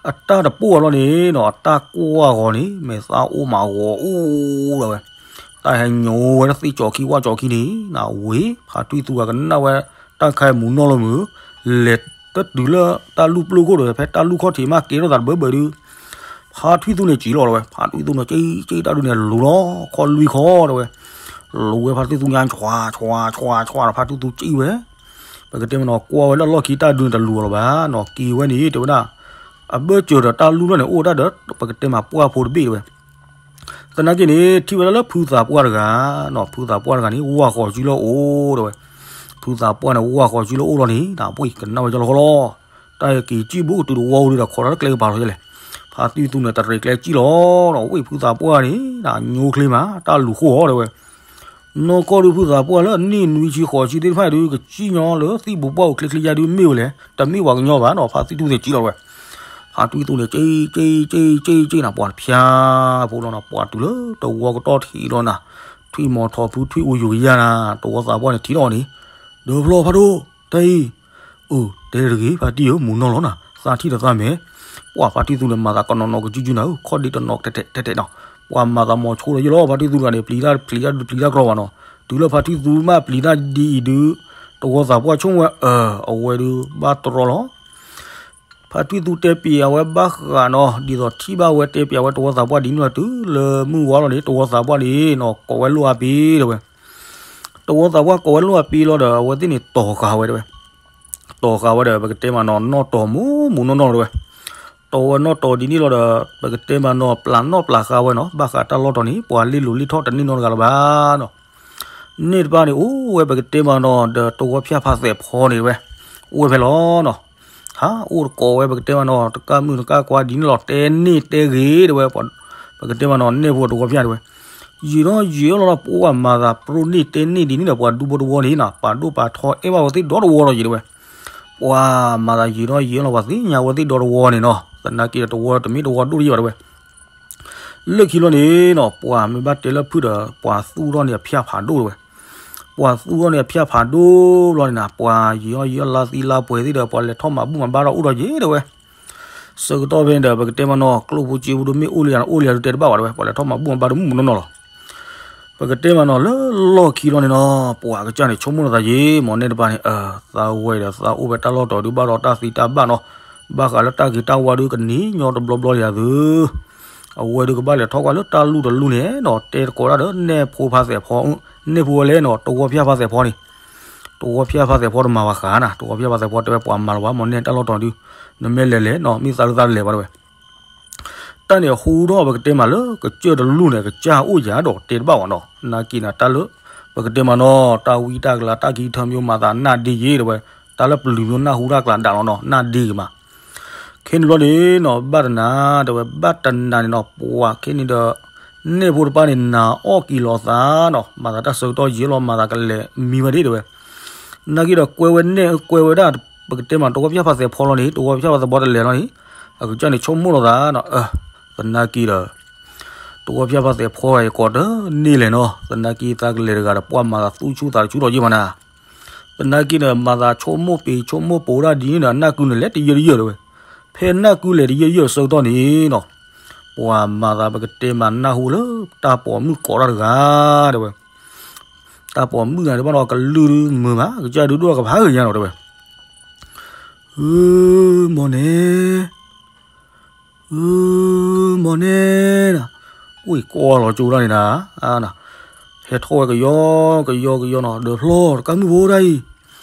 အတၢ်တပိၢ်ဘၣ်ဘျီန့ၣ်နီၤ အတၢ်ကွၢ်ဂီၤန့ၣ် မဲာ်သၣ်အိၣ်မးဂီၤအိၣ်တဲဝဲ. တၢ်ဟဲညိဝဲဒၣ်သ့ၣ်ကၠီခံဝၣ်ကၠီခံန့ၣ် နဝ့ၤ ဖါထွံၣ်သူဂၤကနၣ်ဝဲ တၢ်ခါမူၤနီၢ်လၢမုာ် လဲၤတတုၤလၢတၢ်လူၢ်ပျိၢ်ခိၣ်ဒီး ဖဲတၢ်လူၢ်ခီၣ်ထံးမးကဲထီၣ်သးတဘၢဘၢဒုး ဖါထွံၣ်သူန့ၣ်စံၣ်လီၤတဲဝဲ. ဖါထွံၣ်သူန့ၣ် က့က့တၢ်ဒုးန့ၣ် လူၤလီၤ ခီလွံၢ်ခီတဲဝဲ. လူၤဝဲဖါထွံၣ်သူညါ ဆွါဆွါဆွါဆွါဒီး ဖါထွံၣ်သူစံၣ်ဝဲ ပကတဲမးနီၤ ကွၢ်ဝဲလၢအလီၢ်ခံတၢ်ဒုးန့ၣ်တလူၤအီၤလၢၤဘၣ်နီၤ က့ၤဝဲန့ၣ်တဲဝဲဒၣ် အဘၢၣ်စၢၤဒီးတၢ်လူၢ်လီၢ်န့ၣ် အိၣ်ဝဲဒၣ်ဒီး ပကတဲမးပှၢ်ဖိတဘ့ၣ်တဲဝဲ. သနာ်က့န့ၣ် ထံၣ်ဝဲဒၣ်လၢဖုသးပှၢ်တဂၤနီၤ, ဖုသးပှၢ်တဂၤန့ၣ် ဝၢ်ဃီၤစုလၢအအိၣ်တဲဝဲ. ဖုသးပှၢ်န့ၣ် ဝၢ်ဃီၤစုလၢအအိၣ်လီၤန့ၣ် တၢ်ပှ့ၤကနၣ်ဝဲကၠီလီၤဃီလီၤ. တၢ်က့ၤစံၣ်ဘူးကတုၤတဝီအိၣ်ဒီး ခိးတၢ်လၢကျဲကပၤလီၤလဲၣ်. ဖါတံၢ်သူန့ၣ် တရံးကျဲစံၣ်လီၤဒီး ဝ့ၢ်ဖုသးပှၢ်န့ၣ် ညိချ့မး တၢ်လူၤဃိၣ်အီၤတဲဝဲ. နီၢ်ကီၢ်ဒုးဖုသးပှၢ်လၢအနံၣ်နွံဆံဃိးဆံသ့ၣ်တဖၣ်ဒုး ကစံၣ်ညီလၢသံၣ်ပူၤပှၢ်ပူၤချ့ချ့ယါဒုးမ့ၢ်ဝဲလဲၣ်, တမ့ၢ်ပှၤကညီဘၣ်နီၤ, ဖါတံၢ်သူသ့ၣ်စံၣ်လီၤဝဲ. ဖါတံၢ်သူန့ၣ် က့က့က့က့က့နၤ ပှၤတဖၠါဖိလီၤနၤ, ပှၤတုၤလၢတဝီကတီၢ်ထံးလီၤနၤ, ထွံၣ်မီၤထီၣ်ဖုထွံၣ်အူယူၤကယါနၤ, တဝီသးပှၢ်န့ၣ်ထံၣ်ထီၣ်န့ၣ်, ဒီးဖျီဖါဒိၣ် တၢ်အံၤ အၢ တဲတဂ့ၤ ဖါတံၢ်ဧၢ မူၤနီၢ်လီၤနၤ, သးထံၣ်ဒီးသးမဲာ်. ပှၤဖါတံၢ်သူန့ၣ် မၤသးကနီၤနီၤကစုကစုနၤဧၢ, ခီၣ်ဒ့တနီၤတဲာ်တဲာ်တဲာ်နီၤ, ပှၤမၤသးမီၤဆိလီၤယလီၤ, ဖါတံၢ်သူတဂၤန့ၣ် ပျံၤတၢ်ပျံၤတၢ်ဒုးပျံၤတၢ်ကြီဘၣ်နီၤ, တုၤလၢဖါတံၢ်သူမ့ၢ်ပျံၤတၢ်ဒ်အံၤဒုး, တဝီသးပှၢ်ဆိကမိၣ်ဝဲ အၢ အဝဲဒုးဘၣ်တြီလီၤ. ဖါတံၢ်သူတဲပျံၤအဝဲဘၣ်ဃးနီၤ, ဒ်သိးထံၣ်ဘၣ်ဝဲတဲပျံၤအဝဲတဝီသးပှၢ်ဒ်န့ၣ်လီၤ, တုၤလၢမုၢ်ဝါလီၤန့ၣ် တဝီသးပှၢ်န့ၣ်နီၤ ကိးဝဲလိာ်အါပ့ၤတဲဝဲ. တဝီသးပှၢ်ကိးဝဲလိာ်အါပ့ၤလီၤဒီး အဝဲသ့ၣ်န့ၣ်တီၤဃာ်ဝဲတဲဝဲ. တီၤဃာ်ဝဲဒီး ပကတဲမးနီၤ နီၣ်တီၤမူးမူးနီၢ်နီၢ်တဲဝဲ. တီၤဝဲနီၣ်တီၤဒ်န့ၣ်လီၤဒီး ပကတဲမးနီၤ ပျၢ်နီၣ်ပျၢ်ဃာ်ဝဲနီၤ, ဘၣ်ဃးတၢ်လီၢ်တီၤန့ၣ် ပှၤလ့လိာ်လ့ထီၣ်တန့ၢ်နီတဂၤလၢၤဘၣ်နီၤ. န့ၣ်တဖၣ်န့ၣ် အိၣ်ဝဲပကတဲမးနီၤ ဒီးတဝီဖၠၣ်ဖါသဲးဖီန့ၣ်တဲဝဲ, အိၣ်ဝဲဖဲလီၤနီၤ. ဟး အိၣ်တကိးဝဲပကတဲမးနီၤ တကၣ်မုၢ်တကၣ်ကွၢ်ဒ်န့ၣ်လီၤ တဲန့ၢ်တဲဂ့ၤတဲဝဲ, ပကတဲမးနီၤ နဲၣ်ဖိတဝီဖၠၣ်တဲဝဲ. ယံာ်ထီၣ်ယံာ်ထီၣ်လီၤဒီး ပှၤမၤသးပြိၣ်န့ၢ်တဲန့ၢ်ဒ်န့ၣ်ဒီး ပှၤဒူဖိတဝီန့ၣ်နီၤ ပာ်ဒိၣ်ပာ်ထီအဲၣ်ဘၣ်ဝဲသ့ၣ်ဒီတဝီလီၤယံၤတဲဝဲ. ပှၤမၤသးယံာ်ထီၣ်ယံာ်ထီၣ်လီၤ ပှၤသ့ၣ်ညါဝဲသ့ၣ်ဒီတဝီန့ၣ်နီၤ, သနာ်က့ဒီးတဝီတမ့ၢ်တဝီဒိၣ်တယံာ်ဘၣ်တဲဝဲ. လၢခံလီၤန့ၣ်နီၤ ပှၤမ့ၢ်ဘၣ်တဲလၢဖုၣ်ဒီး ပှၤသူၣ်ထီၣ်န့ၢ်အဖၠၣ်ဖးဒိၣ်တဲဝဲ. ပှၤသူၣ်ထီၣ်န့ၢ်အဖၠၣ်ဖးဒိၣ်ဘျီန့ၣ်နီၤ ပှၤယံာ်ထီၣ်ယံာ်ထီၣ်လါသံလါပှဲၤသ့ၣ်ဒီး ပှၤလဲၤထီၣ်မၤဘူၣ်မၤဘါထီၣ်အိၣ်ဒီးယံၤတဲဝဲ. ဆၢကတီၢ်ဖဲန့ၣ်ဒီး ပကတဲမးနီၤ ကျိၣ်ဖိစ့ဖိဒုးမ့ၢ်အိၣ်လံယၤန့ၣ် အိၣ်လံယၤဒုးတဲတဘၣ်ဘၣ်တဲဝဲ, ပှၤလဲၤထီၣ်မၤဘူၣ်မၤဘါဒုးမုၢ်မုၢ်နီၢ်နီၢ်လီၤ. ပကတဲမးနီၤ လၢလီၢ်ခံလီၤန့ၣ်နီၤ ပှၤကစၢ်န့ၣ် ဆိကမိၣ်လီၤသးယံၤ မ့ၢ်န့ၣ်တဖၣ်န့ၣ် အၢ သးဝဲဒီးသးအိၣ်ဖဲတၢ်လီၢ်တီၤဒုး ဘၣ်ဒီးတၢ်သံတၢ်ဘၣ်နီၤ, ဘၣ်ဃးလၢတၢ်ဂ့ၤတၢ်ဝါဒုးကန့ၢ်ညီတဘျီဘျီယၤသု အဝဲဒုးကဘၣ်လဲၤထီၣ်ကွၢ်လၢတၢ်လူၢ်တလူၢ်န့ၣ်နီၤ, တဲသကိးတၢ်ဒီး နဲၣ်ဖိဖါသဲးဖီ, နဲၣ်ဖိဝဲလဲၣ်နီၤ တဝီဖၠၣ်ဖါသဲးဖီန့ၣ်, တဝီဖၠၣ်ဖါသဲးဖီတမၤဝဲဃာ်နၤ, တဝီဖၠၣ်ဖါသဲးဖီတဲဝဲ ပှၤမၤလီၤဝဲ မ့ၢ်န့ၣ်တၢ်လီၢ်တီၤဒုး, နမ့ၢ်လဲၤလဲၤနီၤ မ့ၢ်သးဒုးသးလဲၤဘၣ်တဲဝဲ. တၢ်န့ၣ်အဃိဒီး ပကတဲမးလၢ ကစၢၢ်တလူၢ်န့ၣ် ကစၢ်အိၣ်ယၤဒီးတဲတဘၣ်ဘၣ်နီၤ, နာ်က့နၤတၢ်လၢ ပကတဲမးနီၤ တၢ်ဝံတၢ်ကလၤ တၢ်ကံထၢမံၤမၤသးနၢ်ဒ့ယ့ၤတဲဝဲ, တၢ်လၢပျုၤမံၤနၢ်ဟူတၢ်ကလၤဒၣ်လီၤနီၤ နၢ်ဒ့ဂ့ၤမး. ခဲန့ၣ်ဘျီန့ၣ်နီၤ ဘၣ်တနၤတဲဝဲ ဘၣ်တနၤန့ၣ်နီၤ ပှၤခဲန့ၣ်ဒီး နဲၣ်ဖိတဖၣ်န့ၣ် နၤအီၣ်ကံၤလီၤသးနီၤ မၤသးတၢ်ဆၢကတီၢ်ယံာ်လီၤ မၤသးကလဲၤမံဝဲဒၣ်တဲဝဲ. နာ်က့ဒီးကွဲဝဲနဲၣ် ကွဲဝဲဒၣ် ပကတဲမး တဝီဖၠၣ်ဖါသဲးဖီလီၤန့ၣ် တဝီဖၠၣ်ဖါသဲးဖီတလဲၤလီၤန့ၣ် အကစၢ်န့ၣ်ဆိကမိၣ်လီၤသးနီၤ အၢ သနာ်က့ဒီး တဝီဖၠၣ်ဖါသဲးဖီယကိးတန့ၢ်လဲၣ်နီၤ သနာ်က့သးကလဲၤတဂၤဒီး ပှၤမၤသးသူၣ်ဆူၣ်သးဆူၣ်ထီၣ်ယ့ၢ်မးနၤ သနာ်က့ဒီး မၤသးဆိကမိၣ်ပ့ၤဆိကမိၣ်ပိၤဒၣ်ဒ်န့ၣ်ဒီး နၢ်ကုန့ၣ်လဲၤတယၢၢ်တယၢၢ်တဲဝဲ. ဖဲနၢ်ကုလဲၤတယၢၢ်တယၢၢ်ဆၢကတီၢ်န့ၣ်နီၤ ပှၤမၤသးပကတဲမးနၢ်ဟူလၢ တၢ်ပိာ်မုၣ်ကိးတၢ်တဂၤတဲဝဲ. တၢ်ပိာ်မုၣ်ဂၤတဘၣ်နီၤ ကလုၢ်ဒုးမုာ်မး ကစၢ်ဒုးဒိၣ်ကဖးဂ့ၤညါနီၤတဲဝဲ. အၢ မ့ၢ်န့ၣ် အၢ မ့ၢ်န့ၣ်နၤ အိၣ်ကွၢ်လီၤကၠိဒၣ်န့ၣ်နၤ ဟဲထီၣ်ဝဲကယီကယီကယီနီၤ ဒီးဖျီတကးမုၣ်ဖိဒၣ်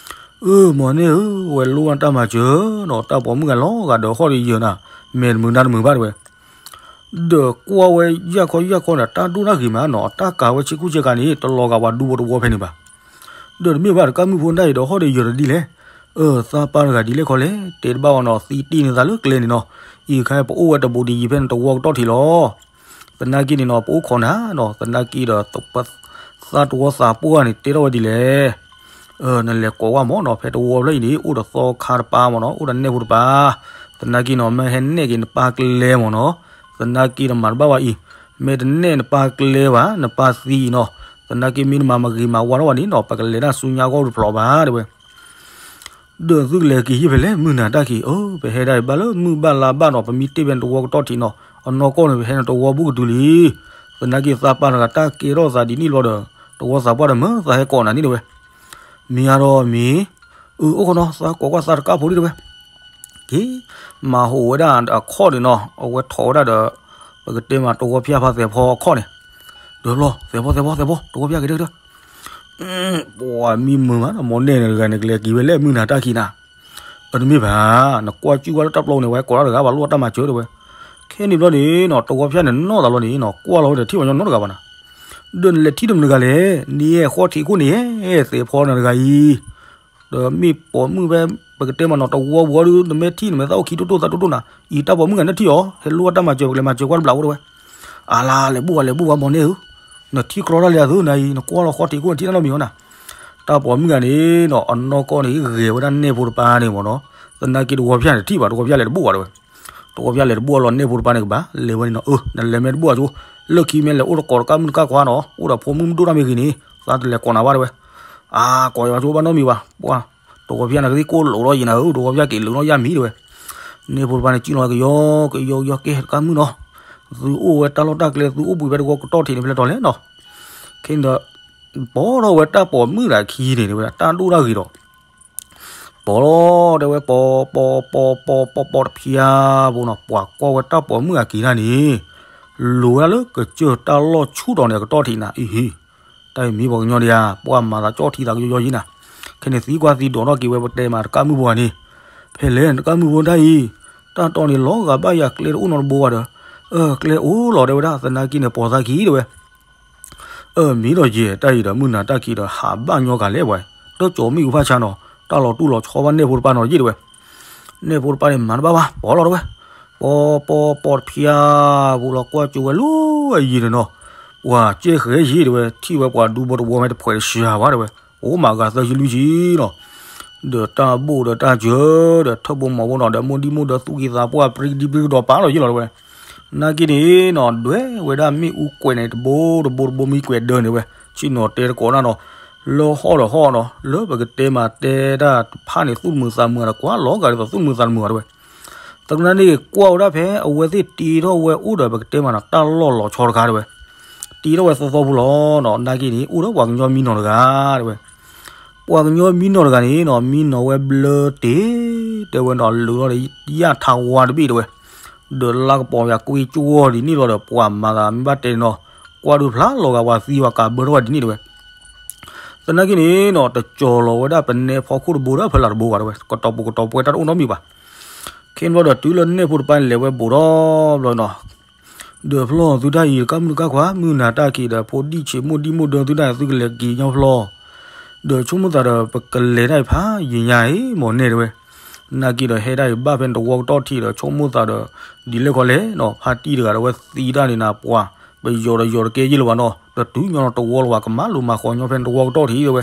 အံၤ အၢ မ့ၢ်န့ၣ်ဧၢ ဝဲလိၣ်ဘၣ်တၢ်မၤစၢၤနီၤ တၢ်ပိာ်မုၣ်ဂၤလီၤဂာ်ဒီးဟီၣ်ဒီးယၢၤနၤ မဲာ်တမုာ်နါတမုာ်ဘၣ်တဲဝဲ. ဒီးကွၢ်ဝဲယၢ်ခီယၢ်ခီန့ၣ် တၢ်ဒိၣ်တၢ်ဂ့ၤမးနီၤ တၢ်ကၤဝဲဆ့ကူဆ့ကၤန့ၣ် တလီၤဂာ်ပှၤဒူဖိတဝီဖဲန့ၣ်ဘၣ်. ဒီးတမ့ၢ်ဘၣ်တကးမုၣ်ဖိဒၣ်အံၤဒီးဟီၣ်ဒီးယၢၤဒီးဒ်လဲၣ်. အၢ သးပၢ်တဂၤဒ်လဲၣ်ခီလဲၣ် တဲတဘၣ်အီၤနီၤ သံတ့ၢ်န့ၢ်သးလၢကျဲန့ၣ်နီၤ အံၤခါပအိၣ်ဝဲတဘူးဒ်ယံၤဖဲန့ၣ်တဝီကတီၢ်ထံးလီၤ. သနာ်က့န့ၣ်နီၤ ပအိၣ်ခိးနၤနီၤ သနာ်က့ဒီး သးတဝီသးပှၢ်န့ၣ် တဲထီၣ်ဝဲဒ်လဲၣ်. အၢ နလဲၤကိးဝဲမ့ၢ်နီၤ ဖဲတဝီဖျၢၣ်အံၤန့ၣ် အိၣ်ဒီးသီခါတပၤမ့ၢ်နီၤ အိၣ်ဒီးနဲၣ်ဖိတပၤ သနာ်က့နီၤ မ့ၢ်ဟဲနဲၣ်က့ၤနပၢ်ကျဲမ့ၢ်နီၤ သနာ်က့ဒီးမၤတဘၣ်ဝဲအံၤ မ့ၢ်တနဲၣ်နပၢ်ကျဲဘၣ် နပၢ်သံအံၤနီၤ သနာ်က့မ့ၢ်နမၤမဂ့ၤမၤဝါထီၣ်ဘၣ်န့ၣ်နီၤ ပကလဲၤတၢ်ဆူညါဂီၢ်တဖျိးဘၣ်တဲဝဲ. ဒီးသုကလဲၤက့ၤဟံၣ်ဖဲလဲၣ် မုၢ်နၤတၢ်ခံး အၢ ပဟဲဒၣ်အံၤဘၣ်လၢမုၢ်ဘၣ်လါဘၣ်နီၤ ပမ့ၢ်တ့ၢ်ဖဲန့ၣ်တဝီကတီၢ်ထံးနီၤ အနီၢ်ကီၢ်န့ၣ် ပဟဲန့ၣ်တဝီဘူးကတုၤလံ. သနာ်က့သးပၢ်တဂၤတၢ်ကဲထီၣ်သးဒ်န့ၣ်ဘျီဒီး တဝီသးပှၢ်ဒီးမၢသးဟဲကိးနၤန့ၣ်တဲဝဲ. မ့ၢ်အါဒီးမ့ၢ် အၢ အိၣ်ခိးနီၤ သးကိးကွၢ်သးတကးဖိဒ်တဲဝဲ. က့ၤ မၤဟူးဝဲဒၣ်အခီၣ်န့ၣ်နီၤ အဝဲထိးဝဲဒၣ်ဒီး ပကတဲမးတဝီဖၠၣ်ဖါသဲးဖီအခီၣ်န့ၣ် ဒီးဘျီ သဲးဖီသဲးဖီသဲးဖီ တဝီဖၠၣ်က့ၤတက့ၤ ပှၤမံမုာ်မးနီၤ မ့ၢ်နဲၣ်နတဂၤန့ၣ် ကလဲၤက့ၤဝဲလဲၣ် မုၢ်နၤတၢ်ခံးနၤ. အတမ့ၢ်ဘၣ်, နကွၢ်ကၠူဝဲလၢတၢ်ပျီန့ၣ် ဝဲကိးတၢ်တဂၤဘၣ်လိၣ်တၢ်မၤစၢၤတဲဝဲ. ခဲန့ၣ်ဘျီန့ၣ်နီၤ တဝီဖၠၣ်န့ၣ်နီၣ်သးလီၤန့ၣ်နီၤ ကွၢ်လီၤဝဲဒီးထံၣ်ပှၤကညီနီတဂၤဘၣ်နၤ. ဒီးနလဲၤထံၣ်တမနုၤဂၤလဲၣ်, နယဲၢ်ဃီထံးခိၣ်န့ၣ် သဲးဖီနၤတဂၤအံၤ ဒီးမ့ၢ်ပိာ်မုၣ်ဖဲ ပကတဲမးနီၤ တဝီပူၤအီၤဒုး နမ့ၢ်ထံၣ်နမဲာ်သၣ်အိၣ်ခံတိၢ်တိၢ်သးတိၢ်တိၢ်နၤ, အံၤတၢ်ပိာ်မုၣ်ဂၤနထံၣ်အီၤ ဟဲလိၣ်တၢ်မၤစၢၤ ပကလဲၤမၤစၢၤကွၢ်တဘျီအိၣ်တဲဝဲ. အါလါလဲၤဘူၣ်ဝဲလဲၤဘူၣ်ဝဲမီၤန့ၣ်ဧၢ, နထံၣ်ကြီတၢ်လၢအသုနၤအံၤ နကွၢ်လီၤဃီထံးခိၣ်နထံၣ်တၢ်နီတမံၤအီၤနၤ. တၢ်ပိာ်မုၣ်ဂၤန့ၣ်နီၤ အနီၢ်ကီၢ်န့ၣ် ဂဲၤဝဲဒၣ်နဲၣ်ဖိတပၤန့ၣ်မးနီၤ, သနာ်က့တဝီဖၠၣ်န့ၣ်ထံၣ်ဘၣ် တဝီဖၠၣ်လဲၤတဘူၣ်ဘၣ်တဲဝဲ. တဝီဖၠၣ်လဲၤတဘူၣ်အလီၤ နဲၣ်ဖိတပၤန့ၣ်ကဘၣ် လဲၤဝဲန့ၣ်နီၤ အၢ နလဲၤမ့ၢ်တဘူၣ်အကၠိ လၢခံမ့ၢ်လဲၤအိၣ်တကိးတကၣ်မုၣ်တကၣ်ခွါနီၤ အိၣ်ဒီးဖိမုၣ်မုၢ်ဒိၣ်တၢ်မ့ၢ်ဂ့ၤန့ၣ် သးတလဲၤကိးနၤဘၣ်တဲဝဲ. အါ ကိးယၤကၠိဘၣ်နီတမံၤဘၣ် ပှၤ တဝီဖၠၣ်န့ၣ်ကသံၣ်ကိၢ်လိာ်ထီၣ်ယံၤနၤဧၢ တဝီဖၠၣ်က့ၤလိာ်ထီၣ်ယၢ်မံၤတဲဝဲ. နဲၣ်ဖိတပၤန့ၣ် ကံၣ်လီၤကယီကယီကယီကဲတကၣ်မုၣ်နီၤ, သုအိၣ်ဝဲတၢ်လီၢ်တၢ်ကျဲ သုအိၣ်ဘှံးဖဲတဝီကတီၢ်ထံးန့ၣ်ဖဲလဲၣ်တီၤလဲၣ်နီၤ. ခဲန့ၣ်ဒီး ပိာ်ထီၣ်ဝဲတၢ်ပိာ်မုၣ်တဂၤခံန့ၣ်တဲဝဲ တၢ်ဒိၣ်တၢ်ဂ့ၤဒီး ပိာ်လီၤတဲဝဲ ပိာ်ပိာ်ပိာ်ပိာ်ပိာ်ပိာ်တဖျါဘိနီၤ ပှၤကွၢ်ဝဲတၢ်ပိာ်မုၣ်အက့ၤတၢ်န့ၣ် လိၤဝဲဒၣ်လၢကစၢၢ်တၢ်လီၢ်ဆူၣ်တီၤန့ၣ် အကတီၢ်ထံးနၤ အံၤဟ့ တၢ်အံၤမ့ၢ်ပှၤကညီဒံးဧါ ပှၤမၤသးကၠီၣ်ထံသးကယီယီယံၤနၤ. ခဲန့ၣ်သံကွၢ်သံဒိးထီၣ်က့ၤဝဲပတဲမးတကၣ်မုၣ်ဖိဂၤန့ၣ် ဖဲလဲၣ်တကၣ်မုၣ်ဖိတၢ်အံၤ တၢ်တီန့ၣ်လီၤဂာ်ဘၣ်ယၤကျဲတအိၣ်နီတဘိဘၣ်ဒီး အၢ ကျဲအိၣ်လီၤတဲဝဲဒၣ် သနာ်က့န့ၣ်ပိာ်သးခံတဲဝဲ အၢ မ့ၢ်ဒီးယဲၢ်တၢ်အံၤဒီးမုၢ်နၤတၢ်ခံးဒီးဟးဘၣ်ညီကၤလဲၣ်ပှၤ တၢ်ကၠီၤမ့ၣ်အူဖးဆါနီၤ တၢ်လီၤတူၢ်လီၤဆီဘၣ်နဲၣ်ဖိတပၤနီၤယံၤတဲဝဲ. နဲၣ်ဖိတပၤန့ၣ်မၤတဘၣ်ဘၣ် ပိာ်လီၤတဲဝဲ ပိာ်ပိာ်ပိာ်တဖျါ ပူၤလီၤကွၢ်ကၠိဝဲလၢအယံၤန့ၣ်နီၤ ပှၤကဲဃဲယံၤတဲဝဲ ထံၣ်ဝဲပှၤဒူဘိတဝီမ့ၢ်တဖှဲးတစှၤဘၣ်တဲဝဲ အိၣ်မးဂၤသၢဆံလွံၢ်ဆံနီၤ ဒီးတၢ်ဘိၣ်ဒီးတၢ်စၢၤ ဒီးထၢၣ်ဘိမီၤဘိနီၤ ဒီးမိၢ်ဒံၣ်မိၢ်ဒီးသူၣ်က့သးပှၢ်ပြံကဒံပြံကဒီးပာ်လီၤယံၤလီၤတဲဝဲ. နာ်က့န့ၣ်နီၤ ဒွဲၣ်ဝဲဒၣ်မ့ၣ်အူကွဲးန့ၣ် တဘိတဘိတဘိမံကွဲးဒၢန့ၣ်ဝဲ ဆ့ၣ်နီၤတဲတကိးနၤနီၤ လၢဟီၣ်ဒီးဟီၣ်နီၤ လၢပကတဲမးတဲတၢ်တဖၣ်န့ၣ် သူၣ်တမုာ်သးမုာ်ဒီးကွၢ်လီၤဂာ်ဒ်သိးသူၣ်တမုာ်သးတမုာ်တဲဝဲ. သနာ်က့န့ၣ် ကွၢ်ဝဲဒၣ်ဖဲအဝဲသ့ၣ်တ့ထီၣ်ဝဲအိၣ်ဒီးပကတဲမးနီၤ တၢ်လီၢ်လီၤဆီတခါတဲဝဲ တ့ထီၣ်ဝဲသီသီဖိလီၤနီၤ နာ်က့န့ၣ် အိၣ်ဒီးပှၤကညီမံနီၤတဂၤတဲဝဲ ပှၤကညီမံနီၤတဂၤန့ၣ်နီၤ မံနီၤဝဲဘျၢတ့ၢ် တဲဝဲနီၤ လုာ်ထီၣ်ဒီးယၣ်ထးဝါတဘ့ၣ်တဲဝဲ ဒီးလါကပီၤယၤကွ့ကၠိဒ်န့ၣ်လီၤဒီး ပှၤမၤသးမ့ၢ်ဘၣ်တဲန့ၣ်နီၤ ကွၢ်ဒုးဖျါလီၤဂာ်ပှၤသံပှၤကးဘၢထီၣ်ဝဲဒ်န့ၣ်တဲဝဲ. သနာ်က့န့ၣ်နီၤ တကၠီၤလီၤဝဲဒၣ်ပနဲဖီခိၣ်တဘိဒီးဖဲလၢတဘိဘၣ်တဲဝဲ ကတီၤပူၤကတီၤပှဲၤတၢ်တအိၣ်နီတမံၤဘၣ်. ခဲန့ၣ်ဘျီဒီးတုၤလၢနဲၣ်ဖိတပၤန့ၣ်လဲၤဝဲဘူးထီၣ်ဘျီနီၤ ဒီးဖျီသုတၢ်အံၤ တကၣ်မုၣ်တကၣ်ခွါ မုၢ်နၤတၢ်ခံးဒီး ဖိဒံၣ်ဆံးမိၢ်ဒံၣ်မိၢ်ဒၢသုတၢ်အံၤ သုကလဲၤက့ၤညီဖျီ ဒီးဆိကမိၣ်သးဒီး ပကလဲၤတၢ်အံၤဖးယံာ်ညါအံၤ မီၢ်နဲၣ်တဲဝဲ. နာ်က့ဒီးဟဲဒၣ်အံၤဘၣ်ဖဲတဝီကတီၢ်ထံးဒီး ဆိကမိၣ်သးဒီး ဒ်လဲၣ်ခီလဲၣ်နီၤ ဖါတံၢ်တဂၤဒီးဝဲသံတၢ်န့ၣ်နၤ ပှၤ ပယီၤဒီးယီၤတကဲယ့ၢ်လၢၤဘၣ်နီၤ ဒီးတုၤညီနီၤတဝီလၢၤဘၣ် ကမၤလိၤမၤဃီၤညီဖဲတဝီကတီၢ်ထံးတဲဝဲ.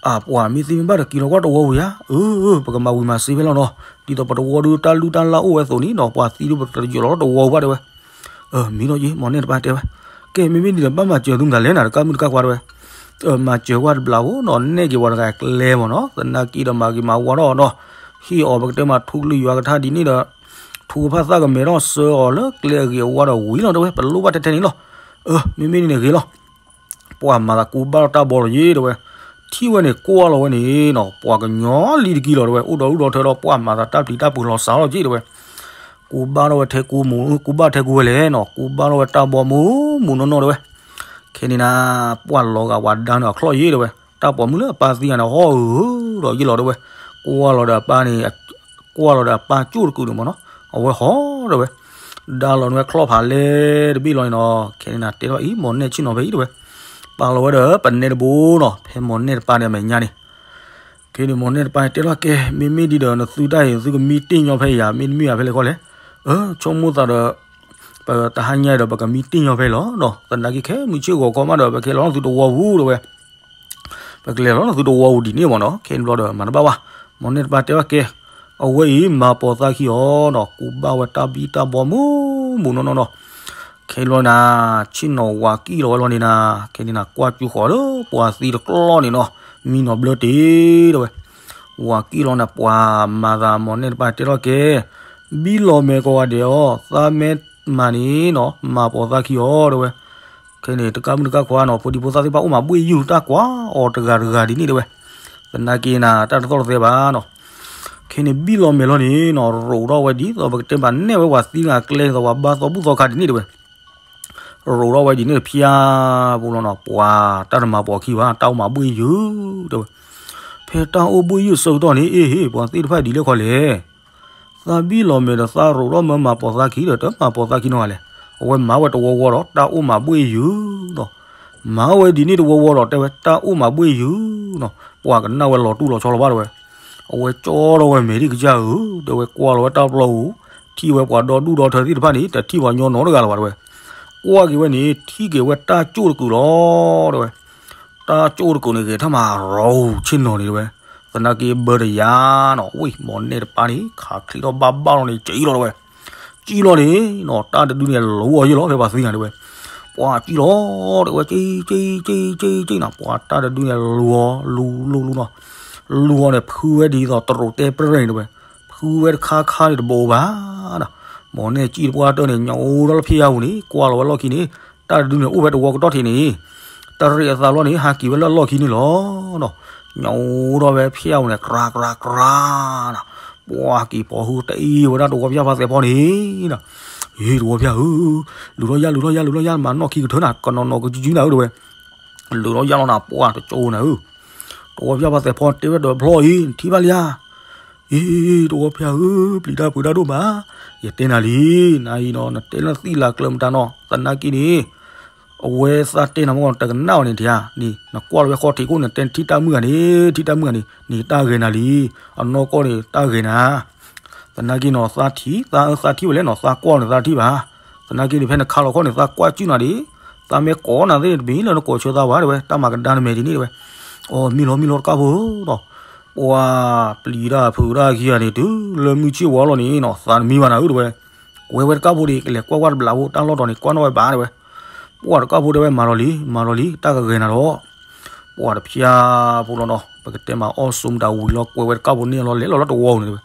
အပှၤမ့ၢ်သံမ့ၢ်ဘၣ်ဒီးက့ၤလီၤကွၢ်တဝီပူၤယါ အၢ ပကမၤဝံၤမၤစ့ဖဲလီၤနီၤ ဒ်သိးပတဝီဒုးတၢ်လုၢ်တၢ်လၢ်အိၣ်ဝဲအသိးန့ၣ်နီၤ ပှၤသံဒုးပတယီၤလီၤတဝီပူၤဘၣ်တဲဝဲ. မ့ၢ်ဒီးယ့ၢ် မီၢ်နဲၣ်တပၤတဲဝဲ. ကဲ မ့မ့ၢ်ဒ်ဒီးဘၣ်မၤစၢၤသုမတၤလဲၣ်နၤ တကၣ်မုၣ်တကၣ်ခွါတဲဝဲ. မၤစၢၤကွၢ်တဘျီဖိနီၤ နဲၣ်က့ၤပှၤတဂၤကျဲမ့ၢ်နီၤ သနာ်က့ဒီးမၤဂ့ၤမၤဝါထီၣ်နီၤ ဟ့ၣ်အီၤပကတဲမးထူကလုၢ်ယွၤကထါဒ်န့ၣ်ဒီး ထူကဖၣ်သၣ်ကမဲထီၣ်စၢအီၤလၢကျဲအဂ့ၤအဝါဒီးဝံၤလီၤတဲဝဲ ပလိၣ်ဘၣ်ထဲထဲန့ၣ်လီၤ. မ့မ့ၢ်ဒ်န့ၣ်ဂ့ၤလီၤ ပှၤမၤသးကူဘၣ်ထီၣ်တၢ်ဘီလီၤယ့ၢ်တဲဝဲ. ထံၣ်ဝဲန့ၣ်ကွၢ်လီၤဝဲန့ၣ်နီၤ ပှၤကညီလံတကံလီၤတဲဝဲ အိၣ်ဒီးဒူၣ်ဒီးထၢဒီးပှၤမၤသးတၢ်ပျံၤတၢ်ဖုးလီၤစှၤလီၤက့တဲဝဲ. ကူဘၣ်ထီၣ်ဝဲထဲကူမူ ကူဘၣ်ထဲကူဝဲလဲၣ်နီၤ ကူဘၣ်ထီၣ်ဝဲတၢ်ဘီမူမူနီၢ်နီၢ်တဲဝဲ. ခဲန့ၣ်နၤ ပှၤလီၤဂာ်ဝဲဒါန့ၣ်အချီၣ်ယ့ၢ်တဲဝဲ တၢ်ပိာ်မုၣ်လၢအပၢ်သံဂၤန့ၣ် ဟီၣ်ဧၢဒီးယ့ၢ်လီၤတဲဝဲ. ကွၢ်လီၤဒီးအပၢ်န့ၣ် ကွၢ်လီၤဒီးအပၢ်ကၠိၣ်တကုာ်န့ၣ်မ့ၢ်နီၤ အဝဲဟီၣ်တဲဝဲ ဒါလီၤန့ၣ်ဝဲချီၣ်ဖးလဲၣ်တဘ့ၣ်လီၤန့ၣ်နီၤ ခဲန့ၣ်နၤတဲထီၣ်အံၤ မီၢ်နဲၣ်ဆ့ၣ်နီၤဖဲအံၤတဲဝဲ. ပာ်လီၤဝဲဒီးပနဲတဘိနီၤ ဖဲမီၢ်နဲၣ်တပၤန့ၣ်အမဲာ်ညါန့ၣ် ခဲန့ၣ်မီၢ်နဲၣ်တပၤတဲထီၣ်ကဲ မ့မ့ၢ်ဒ်ဒီးနသုတၢ်အံၤ သုကမံတ့ၢ်ညီဖဲယၤ မ့တမ့ၢ်ယၤဖဲလဲၣ်ခီလဲၣ်. အၢ ဆိကမိၣ်သးဒီး ပတဟါညါဒီးပကမံတ့ၢ်ညီဖဲလီၤနီၤ သနာ်က့ခဲမုၢ်ဆ့ၣ်ဂီၤခီမးဒီး ပကလဲၤလီၤနသုတဝီပူၤတဲဝဲ ပကလဲၤလီၤနသုတဝီပူၤဒ်န့ၣ်မ့ၢ်နီၤ ခဲန့ၣ်ဘျီဒီးမၤတဘၣ်ဘၣ် မီၢ်နဲၣ်တပၤတဲထီၣ်ကဲ အဝဲအံၤမၤပိာ်သးခံအီၤနီၤ ကူဘၣ်ဝဲတၢ်ဘံၣ်တၢ်ဘီမူမူနီၢ်နီၢ်နီၤ ခဲန့ၣ်ဘျီနၤ ဆ့ၣ်နီၤဝၤကံၣ်လီၤဝဲလီၤန့ၣ်နၤ ခဲန့ၣ်နၤကွၢ်ကၠူဃီၤလၢပှၤသံတကျီန့ၣ်နီၤ မံနီၤဘျၢတ့ၢ်တဲဝဲ ဝၤကံၣ်လီၤန့ၣ် ပှၤမၤသးမီၢ်နဲၣ်တပၤတဲထီၣ်ကဲ ဘံၣ်လီၤမဲာ်ကိးဂၤဒဲးအီၤ သးမဲာ်မၤန့ၣ်နီၤ မၤပိာ်သးခံအီၤတဲဝဲ ခဲန့ၣ် တကၣ်မုၣ်တကၣ်ခွါနီၤ ဖိဒံဖိသၣ်သ့ၣ်တဖၣ်အိၣ်မးဘှ့ၣ်ယုၢ် တၢ်ကွၢ်အီၤတဂၤတဂၤဒ်န့ၣ်တဲဝဲ သနာ်က့နၤ တၢ်တသီၣ်တသဲဘၣ်နီၤ ခဲန့ၣ် ဘံၣ်လီၤမဲာ်လီၤန့ၣ်နီၤ ရိးထီၣ်ဝဲဒ်သိးပကတဲဘၣ်နဲၣ်ဝဲပှၤသံတဂၤကျဲန့ၣ်သိး ပှၤဘါသီဘူၣ်သီခါဒ်န့ၣ်တဲဝဲ ရိးထီၣ်ဝဲဒ်န့ၣ်တဖျါပူၤလီၤနီၤ ပှၤတၢ်တမၤပိာ်ခံဘၣ် တၢ်အိၣ်မးဘှ့ၣ်ယုၢ်တဲဝဲ ဖဲတၢ်အိၣ်ဘှ့ၣ်ယုၢ်အဆၢကတီၢ်န့ၣ် အ့ၣ်ဟ့ၣ် ပှၤသ့ၣ်တဖၣ်ဒ်လဲၣ်ခီလဲၣ်. သးဘံၣ်လီၤမဲာ်ဒီးသးရိးထီၣ်မၢမၤပိာ်သးခံဒီး တမၤပိာ်သးခံနီတဂၤလဲၣ်. အဝဲမၤဝဲတဝီဝီဒီး တၢ်အိၣ်မၤဘှ့ၣ်ယုၢ်နီၤ. မၤဝဲဒ်န့ၣ်တဝီဝီဒီး တဲဝဲတၢ်အိၣ်မၤဘှ့ၣ်ယုၢ်နီၤ. ပှၤကနၣ်ဝဲလီၤတူၢ်လီၤဆီလီၤဘၣ်တဲဝဲ. အဝဲကၠီထီၣ်ဝဲမဲာ်ဒံကစၢ်ဧၢ, တဲဝဲကွၢ်လီၤဝဲတၢ်ပျီပူၤ, ထံၣ်ဝဲပှၤဒီဒူၣ်ဒီထၢသ့ၣ်တဖၣ်န့ၣ် တထံၣ်ပှၤညီနီတဂၤလၢၤဘၣ်တဲဝဲ. ကွၢ်က့ၤဝဲန့ၣ် ထံၣ်က့ၤဝဲတၢ်ကၠိၣ်တကုာ်လီၤတဲဝဲ. တၢ်ကၠိၣ်တကုာ်န့ၣ် ဂဲၤထီၣ်မးရီဆ့ၣ်နီၤန့ၣ်တဲဝဲ. သနာ်က့ဘၢတယၤနီၤ, ဝံၤ မိၢ်နဲၣ်တပၤန့ၣ် ခးချံထီၣ်ဘၣ်ဘၣ်လီၤန့ၣ် ကံလီၤတဲဝဲ. ကံလီၤန့ၣ်နီၤ, တၢ်တဒုန့ၣ်လူၤအီၤယ့ၢ်လီၤ ဖဲပှၤသံဂၤတဲဝဲ. ပှၤကံလီၤတဲဝဲ ကံ ကံ ကံ ကံ ကံနီၤ, ပှၤတၢ်တဒုန့ၣ်လူၤအီၤ လူၤလူၤလူၤနီၤ. လူၤအီၤန့ၣ် ဖုဝဲဒ်သိးတရူးတဲပြဲၢ်န့ၣ်တဲဝဲ. ဖုဝဲတခါခါန့ၣ်တဘိးဘၣ်နီၤ. မိၢ်နဲၣ်ကံတပှၢ်တၢၢ်န့ၣ် ညိးဒီးလၢဖံးယါပူၤန့ၣ် ကွၢ်လီၤဝဲလီၢ်ခံန့ၣ် တၢ်တဒုန့ၣ်အိၣ်ဖဲတဝီကတီၢ်ထံးန့ၣ် တရံးအသးလီၤန့ၣ် ဟးက့ၤဝဲလၢအလီၢ်ခံန့ၣ်လီၤနီၤ. ညိးဒီးဝဲဖံးယါပူၤန့ၣ် ကြါကြါကြါနီၤ. ပှၤက့ၤပိာ်ဟုတအံၤဝဲဒၣ်တဝီဖၠၣ်ဖါသဲးဖီန့ၣ်နီၤ. ဟ့ၣ်တဝီဖၠၣ်ဧၢ, လူၤထီၣ်ယၢ် လူၤထီၣ်ယၢ် လူၤထီၣ်ယၢ် မၤနီၣ်ခံကထၢနၤ ကနီၤနီၤကစုနၤဧၢတဲဝဲ. လူၤထီၣ်ယၢ်လီၤနၤ ပှၤတကၠိနၤဧၢ. တဝီဖၠၣ်ဖါသဲးဖီတဲဝဲဒီးဖျီအံၤ နထံၣ်ဘၣ်လံဧါ. အ့ တဝီဖၠၣ်ဧၢ, ပျံၤတၢ်ဖုးတၢ်ဒိၣ်မး, ယတဲနၤလံ, နအံၤနီၤ နတဲလၢသံလၢကျၢၤမတၤနီၤ, သနာ်က့န့ၣ် အဝဲသးတဲနၤမ့ၢ်တကနၣ်အီၤန့ၣ်တဧါ, န့ၣ် နကွၢ်လီၤဝဲဃီထံးခိၣ်န့ၣ် တဲထံၣ်တၢ်မုၢ်ဂၤန့ၣ်, ထံၣ်တၢ်မုၢ်ဂၤန့ၣ်, န့ၣ်တၢ်ဂဲၤနၤလံ, အနီၢ်ကီၢ်န့ၣ်တၢ်ဂဲၤနၤ သနာ်က့နီၤ သးထံၣ်, သးအၢသးထံၣ်ဝဲလဲၣ်နီၤ, သးကွၢ်န့ၣ်သးထံၣ်ဘၣ်. သနာ်က့န့ၣ် ဖဲနခါလီၤခီၣ်န့ၣ် သးကွၢ်စုၣ်နၤဒံး, သးမ့ၢ်ကိးနၤသ့ၣ်န့ၣ် တမ့ၢ်လၢနကိးဆၢသးဘၣ်တဲဝဲ, တၢ်မၤကဒါနမဲာ်ဒ်န့ၣ်တဲဝဲ. အိ မ့ၢ်လီၤမ့ၢ်လီၤတကၢ်ဖိနီၤ, ပှၤပျံၤတၢ်ဖုးတၢ်ခံဂၤန့ၣ် တုၤလၢမုၢ်ဆ့ၣ်ဝါလီၤန့ၣ်နီၤ သးတမံဘၣ်နၤဧၢတဲဝဲ. ကွဲးဝဲတကၢ်ဖိဒီး ကလဲၤကွၢ်ကွၢ်တဘျီဖိ တၢ်လီၢ်တီၤန့ၣ် ကွၢ်နီၣ်ဝဲဘၣ်တဲဝဲ. ပှၤတကၢ်ဖိတဲဝဲ မၤလီၤလံ, မၤလီၤလံ, တၢ်ကဂဲၤနၤဒီး ပှၤတဖၠၣ်ဖိလီၤနီၤ, ပကတဲမးအီၣ်ဆိးမတၤဝံၤလီၤ ကွဲးဝဲတကၢ်ဖိန့ၣ်လီၤ လဲၤလီၤလၢတဝီန့ၣ်တဲဝဲ.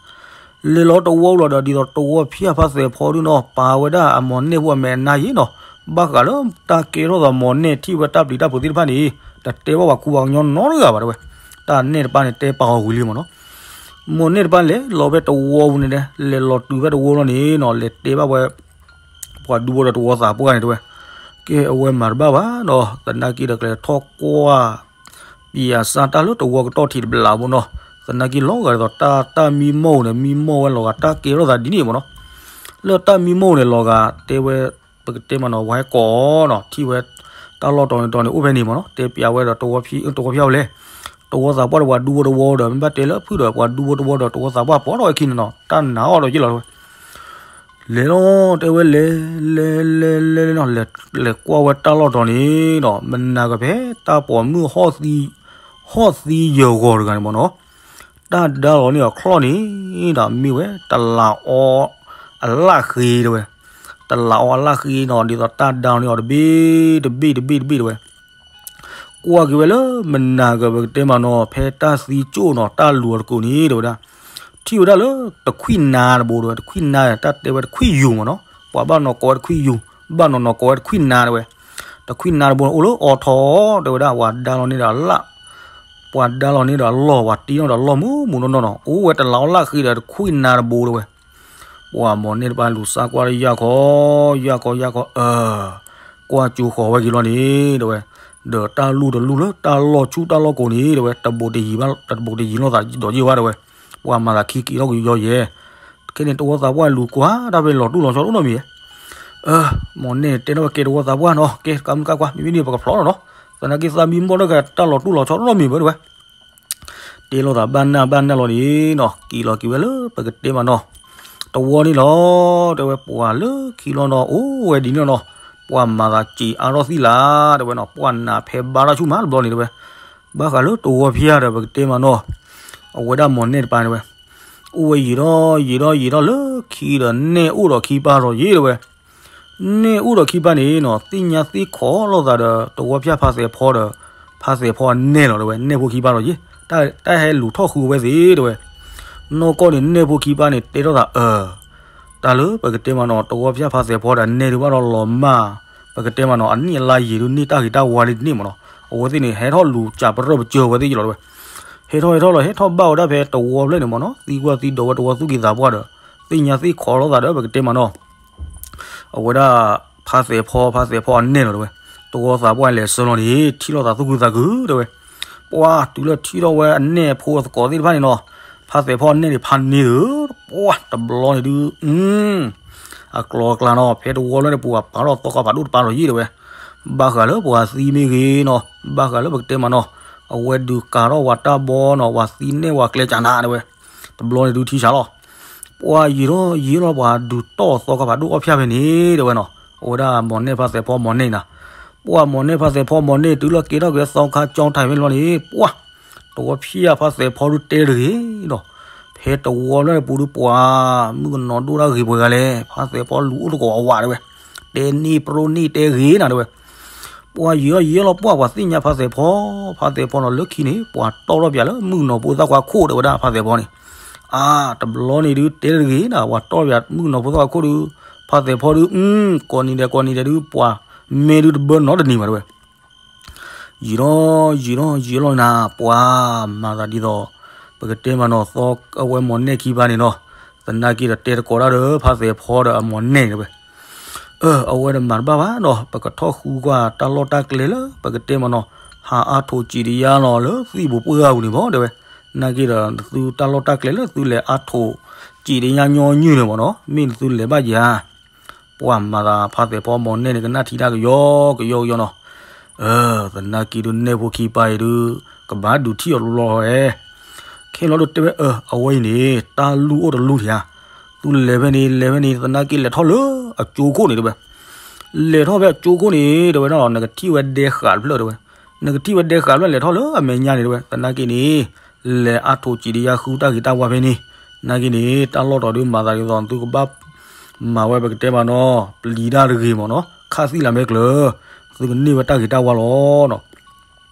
လဲၤလီၤတဝီလီၤဒီး ဒ်သိးတဝီဖၠၣ်ဖါသဲးဖီဒုနီၤ ပာ်ဝဲဒၣ်အမိၢ်နဲၣ်ဖိအမဲာ်အနါယ့ၢ်နီၤ, ဘၣ်ဃးလၢတၢ်ကဲထီၣ်သးမိၢ်နဲၣ်ထံၣ်ဝဲတၢ်ပျံၤတၢ်ဖုးသ့ၣ်တဖၣ်န့ၣ် တတဲဘၣ်ပှၤခူပှၤကညီနီတဂၤဘၣ်တဲဝဲ. တၢ်နဲၣ်တပၤန့ၣ် တဲပာ်အီၤဝံၤလံမ့ၢ်နီၤ. မိၢ်နဲၣ်တပၤလဲၤလီၤဖဲတဝီပူၤန့ၣ်ဒီး လဲၤလီၤတုၤဖဲတဝီလီၤန့ၣ်နီၤ လဲၤတဲဘၣ်ဝဲ ပှၤဒူဖိဒီးတဝီသးပှၢ်န့ၣ်တဲဝဲ. ကဲ အဝဲမၤတဘၣ်ဘၣ်ဒီး သနာ်က့ဒီး ကလဲၤထီၣ်ကွၢ် ပယၤစၢ်တၢ်လၢတဝီကတီၢ်ထံးတဘျီဖိနီၤ, သနာ်က့လီၤဂာ်ဒ်သိးတၢ် တၢ်မံမီၢ်န့ၣ် မံမီၢ်ဝဲလီၤဂာ် တၢ်ကဲထီၣ်သးဒ်န့ၣ်မ့ၢ်နီၤ. လၢတၢ်မံမီၢ်န့ၣ်လီၤဂာ် တဲဝဲ ပကတဲမးနီၤ ဝဲဟဲကိးနီၤ ထံၣ်ဝဲ တၢ်လီၢ်တီၤန့ၣ်တီၤန့ၣ် အိၣ်ဖဲန့ၣ်မ့ၢ်နီၤ တဲပျးဝဲဒီးတဝီဖၠၣ် တဝီဖၠၣ်ဝဲလဲၣ်, တဝီသးပှၢ်ဒီးပှၤဒူဖိတဝီဒီး မ့ၢ်ဘၣ်တဲလၢဖုၣ်ဒီး ပှၤဒူဖိတဝီဒီး တဝီသးပှၢ်ပိာ်ထီၣ်ဝဲခံန့ၣ်နီၤ တၢ်နာ်အီၤဒီးယ့ၢ်လီၤတဲဝဲ. လဲၤလီၤ တဲဝဲလဲၤ လဲၤ လဲၤ လဲၤ လဲၤနီၤ လဲၤ လဲၤကွၢ်ဝဲတၢ်လီၢ်တီၤန့ၣ်ဒီး မနၤကဖဲတၢ်ပိာ်မုၣ် ဟီၣ်သံယၢၤဂီၤတဂၤန့ၣ်မ့ၢ်နီၤ တၢ်ဒါလီၤန့ၢ်အီၤချီၣ်န့ၣ်ဒီး မ့ၢ်ဝဲတလးအီအလၣ်ဃ့တဲဝဲ. တလးအီအလၣ်ဃ့နီၤ ဒ်သိးတၢ်ဒါလီၤန့ၢ်အီၤတဘ့ၣ် တဘ့ၣ် တဘ့ၣ် တဘ့ၣ်တဲဝဲ. ကွၢ်က့ၤဝဲလၢမနၤကပကတဲမးနီၤ ဖဲတၢ်သံကၠိၣ်နီၤ တၢ်လူၤအီၤတကိးန့ၣ်တဲဝဲဒၣ်, ထံၣ်ဝဲဒၣ်လၢတခွံနါတဘိတဲဝဲ, တခွံနါ တၢ်တဲဝဲတခွံယူၤမ့ၢ်နီၤ, ပှၤဘၣ်နီၤကိးဝဲတခွံယူၤ, ဘၣ်နီၤနီၤကိးဝဲတခွံနါတဲဝဲ. တခွံနါတဘိန့ၣ် အိၣ်လၢအီထီတဲဝဲဒၣ် ပှၤဒါလီၤန့ၢ်ဒီးအလၣ်, ပှၤဒါလီၤန့ၢ်ဒီးအလီၢ် ပှၤတ့ထီၣ်ဒီးအလီၢ်မုၢ်မုၢ်နီၢ်နီၢ်နီၤ အိၣ်ဝဲတလးအီလၣ်ဃ့ဒီးတခွံနါတဘိတဲဝဲ. ပှၤမိၢ်နဲၣ်တပၤလူၤစၢ်ကွၢ်လၢယၢ်ခီ, ယၢ်ခီ ယၢ်ခီ အၢ ကွၢ်ကၠိဃီၤဝဲက့ၤလီၤန့ၣ်တဲဝဲ, ဒီးတၢ်လူၢ်တလူၢ်လၢတၢ်လီၢ်ဆူၣ်တၢ်လီၢ်ကိးန့ၣ်တဲဝဲ တဘူးတယံၤဘၣ် တဘူးတယံၤလိာ်သးဒီးယ့ၢ်ဝဲတဲဝဲ, ပှၤမၤသးခံက့ၤထီၣ်က့ၤယီယဲ, ခဲန့ၣ် တဝီသးပှၢ်လူၤကွၢ်တၢ်ဖဲလီၤတူၢ်လီၤဆီတအိၣ်နီတမံၤ, မိၢ်နဲၣ်တဲထီၣ်ဝဲကဲတဝီသးပှၢ်နီၤ ကဲ ကမုၢ်ကါကွၢ် မ့မ့ၢ်န့ၣ် ပကဖျီလီၤနီၤ, သနာ်က့သးမံမီၢ်တဂၤတၢ်လီၤတူၢ်လီၤဆီတအိၣ်နီတမံၤဘၣ်တဲဝဲ တဲလိာ်သးဘၣ်နၢ်ဘၣ်နၢ်လီၤန့ၣ်နီၤ က့ၤလီၤက့ၤဝဲလၢပကတဲမးနီၤ, တဝီန့ၣ်လီၤ, တဲဝဲပှၤလၢခံလီၤနီၤ အိၣ်ဝဲဒ်န့ၣ်နီၤ, ပှၤမၤသးစံးအါထီၣ်သံလၢ် တဲဝဲနီၤ ပှၤနးဖဲဘါထီၣ်ဆူၣ်မးတဘျီန့ၣ်တဲဝဲ, ဘၣ်ဃးလၢတဝီဖၠၣ်ဒီးပကတဲမးနီၤ, အဝဲဒၣ်မိၢ်နဲၣ်တပၤတဲဝဲ, အိၣ်ဝဲယံာ်ထီၣ်ယံာ်ထီၣ်ယံာ်ထီၣ်လၢခံဒီးနဲၣ်အိၣ်ဒီးခံပၢ်ထီၣ်ယ့ၢ်တဲဝဲ နဲၣ်အိၣ်ဒီးခံပၢ်န့ၣ်နီၤ သ့ၣ်ညါသ့ၣ်ခိးလိာ်သးဒီး တဝီဖၠၣ်ဖါသဲးဖီဒီး ဖါသဲးဖီအနဲၣ်လီၤတဲဝဲ နဲၣ်ဖိခံပၢ်ထီၣ်ယ့ၢ်, တၢ်ဟဲလူၤထီၣ်ဃုအဝဲသ့ၣ်တဲဝဲ, နီၢ်ကီၢ်န့ၣ် နဲၣ်ဖိခံပၢ်န့ၣ် တဲထီၣ်သးအၢ, တၢ်လၢပကတဲမးနီၤ တဝီဖၠၣ်ဖါသဲးဖီဒီးနဲၣ်ဒုးဘၣ်ဒီးလီၤမၢ်, ပကတဲမးနီၤ အနံၣ်အလါယံာ်ဒုးန့ၢ်တၢ်ဂ့ၤတၢ်ဝါလံတန့ၢ်မးနီၤ, အဝဲသ့ၣ်န့ၣ် ဟဲထီၣ်လူၤစးပရၢၢ်ပစၢၤဝဲသ့ၣ်ယ့ၢ်လီၤတဲဝဲ, ဟဲထီၣ်ဟဲထီၣ်လီၤ ဟဲထီၣ်ဘၣ်ဝဲဒၣ်ဖဲတဝီဖျၢၣ်န့ၣ်မးနီၤ သံကွၢ်သံဒိးဝဲတဝီသူၣ်က့သးပှၢ်ဒီး သ့ၣ်ညါသ့ၣ်ခိးလိာ်သးဒီး ပကတဲမးနီၤ အဝဲဒၣ် ဖါသဲးဖီ ဖါသဲးဖီအနဲၣ်လီၤတဲဝဲ, တဝီသးပှၢ်လဲၤဆၢလီၤန့ၣ် ထံၣ်လိာ်သးသူၣ်ခုသးခုတဲဝဲ, ပှၢ်တုၤလၢထံၣ်ထီၣ်ဝဲအနဲၣ်အဖိအသကိးသ့ၣ်တဖၣ်န့ၣ်နီၤ, ဖါသဲးဖီအနဲၣ်န့ၣ်ဖးန့ၢ်ဒီး ပှၢ်တဘျီန့ၣ်ဒုး အကျိၤအကျါနီၤ ဖဲတဝီလၢန့ၣ်ပူၤအပာ်ထီၣ်သီခါဖးဒိၣ်တပၤလီၤယံၤတဲဝဲ, ဘၣ်ဃးလၢပှၤသံမ့ၢ်ဂ့ၤနီၤ ဘၣ်ဃးလၢပကတဲမးနီၤ, အဝဲဒုးကၤထီၣ်ဝဲတၢ်ဘီနီၤ ပှၤသံနဲၣ်ဝဲကျဲကနၤတဲဝဲ, တဘျီန့ၣ်ဒုးထံဆးလီၤ ပှၢ်ယံာ်ထီၣ်ယံာ်လီၤ ပှၤဒုးတီၢ်သီခါဖးဒိၣ်အီၣ်ဖၠၣ်ဖဲန့ၣ်တဲဝဲနီၤ, အဝဲဒၣ်မိၢ်နဲၣ်ဖါသဲးဖီမိၢ်နဲၣ်နၤ, ပှၢ်မိၢ်နဲၣ်ဖါသဲးဖီမိၢ်နဲၣ် တုၤလၢကဲထီၣ်က့ၤသီခါကၠီထံးဖဲန့ၣ်လီၤန့ၣ် ပှၢ် တဝီဖၠၣ်ဖါသဲးဖီဒုးတဲတဂ့ၤဒီး, ဖဲတဝီလၢပူၤဒုးပှၢ် မုၣ်ကနီၤဒိၣ်တၢ်ဂ့ၤပှဲၤဂၤလဲၣ် ဖါသဲးဖီလူၤအိၣ်သကိးအဝၤတဲဝဲ, တဲန့ၢ်ပြိၣ်န့ၢ်တဲဂ့ၤနၤတဲဝဲ ပှၢ်ယံာ်ထီၣ်ယံာ်လီၤ ပှၢ်ပှၤသ့ၣ်ညါဖါသဲးဖီ, ဖါသဲးဖီနီၤလၢခံန့ၣ် ပှၢ်တီၢ်ထီၣ်ပၠးလၢမုၣ်ကနီၤဖိသၣ်ခွါခိၣ်တဲဝဲဒၣ်ဖါသဲးဖီန့ၣ်, အါ တဘျီန့ၣ်ဒုးတဲတဂ့ၤနၤ ပှၤတီၢ်ပၠးမုၣ်ကနီၤဖိသၣ်ခွါခိၣ်ဒုး, ဖါသဲးဖီဒုး ကိးနံၤဒဲးကိးနံၤဒဲးဒုး ပှၢ်မ့ၢ်ဒုးတဘၢနီတနံၤဘၣ်တဲဝဲ ယံာ်ထီၣ်ယံာ်ထီၣ်ယံာ်လီၤနၤ ပှၢ်မၤသးဒ်သိး ပကတဲမးနီၤသီအဝဲမိၢ်နဲၣ်ခံဘၣ်န့ၣ်နီၤ, သနာ်က့ဒီးတဲတကိးတၢ်ဒီးဖါသဲးဖီဒီးအမိၢ်နဲၣ်တဲဝဲ အဝဲတမၤတဘၣ်ဘၣ်နီၤ ပကထီၣ်ဃုကွၢ်တၢ်လီၢ်တၢ်ကျဲလၢ ပကတဲမးနီၤ ဟးအါထိးစံးတယါနီၤ လၢသံၣ်ဘိးပှၢ်အပူၤန့ၣ်ဘၣ်တဲဝဲ, နာ်က့ဒီးသုတၢ်လီၢ်တၢ်ကျဲလၢသုလဲၤအါထိးစံးတယါညီနုၢ်န့ၣ်မးနီၤ မ့ၢ်သုလဲၤဘၣ်ယၤ, ပှၢ်မၤသးဖါသဲးဖီမိၢ်နဲၣ်န့ၣ် ကနၣ်ထံတၢ်ကယီကယီကယီနီၤ, သနာ်က့ဒုးနဲၣ်ဖိခံပၢ်အံၤဒုး ကဘၣ်ဒုးထံၣ်အီၤလီၤလီၤဝဲ ခဲလီၤဒုးတဲဝဲ အဝဲအံၤန့ၣ် တၢ်လူၢ်အိၣ်တလူၢ်ထံဧါ, သုလဲၤဖဲန့ၣ် လဲၤဖဲန့ၣ် သနာ်က့လဲၤထီၣ်လၢအကၠိခိၣ်န့ၣ်တဲဝဲ, လဲၤထီၣ်ဖဲအကၠိခိၣ်န့ၣ် တဲဝဲဒၣ် နကထံၣ်ဝဲဒဲဃာ်တဖျၢၣ်တဲဝဲ, နကထံၣ်ဝဲဒဲဃာ်တဖျၢၣ်လဲၤထီၣ်လၢအမဲာ်ညါန့ၣ်တဲဝဲ သနာ်က့န့ၣ် လဲၤအါထိးစံးတယါဃုတၢ်ဂ့ၤတၢ်ဝါဖဲန့ၣ်, သနာ်က့န့ၣ် တၢ်လီၢ်တီၤဒုးမၤသးဒ်သိးသုကဘၣ် မၤဝဲပကတဲမးနီၤ ပျံၤတၢ်တဂ့ၤမးနီၤ ခးသံၣ်လၢမဲာ်ကျၢၤ, သုကန့ၢ်ဝဲတၢ်ဂ့ၤတၢ်ဝါလီၤနီၤ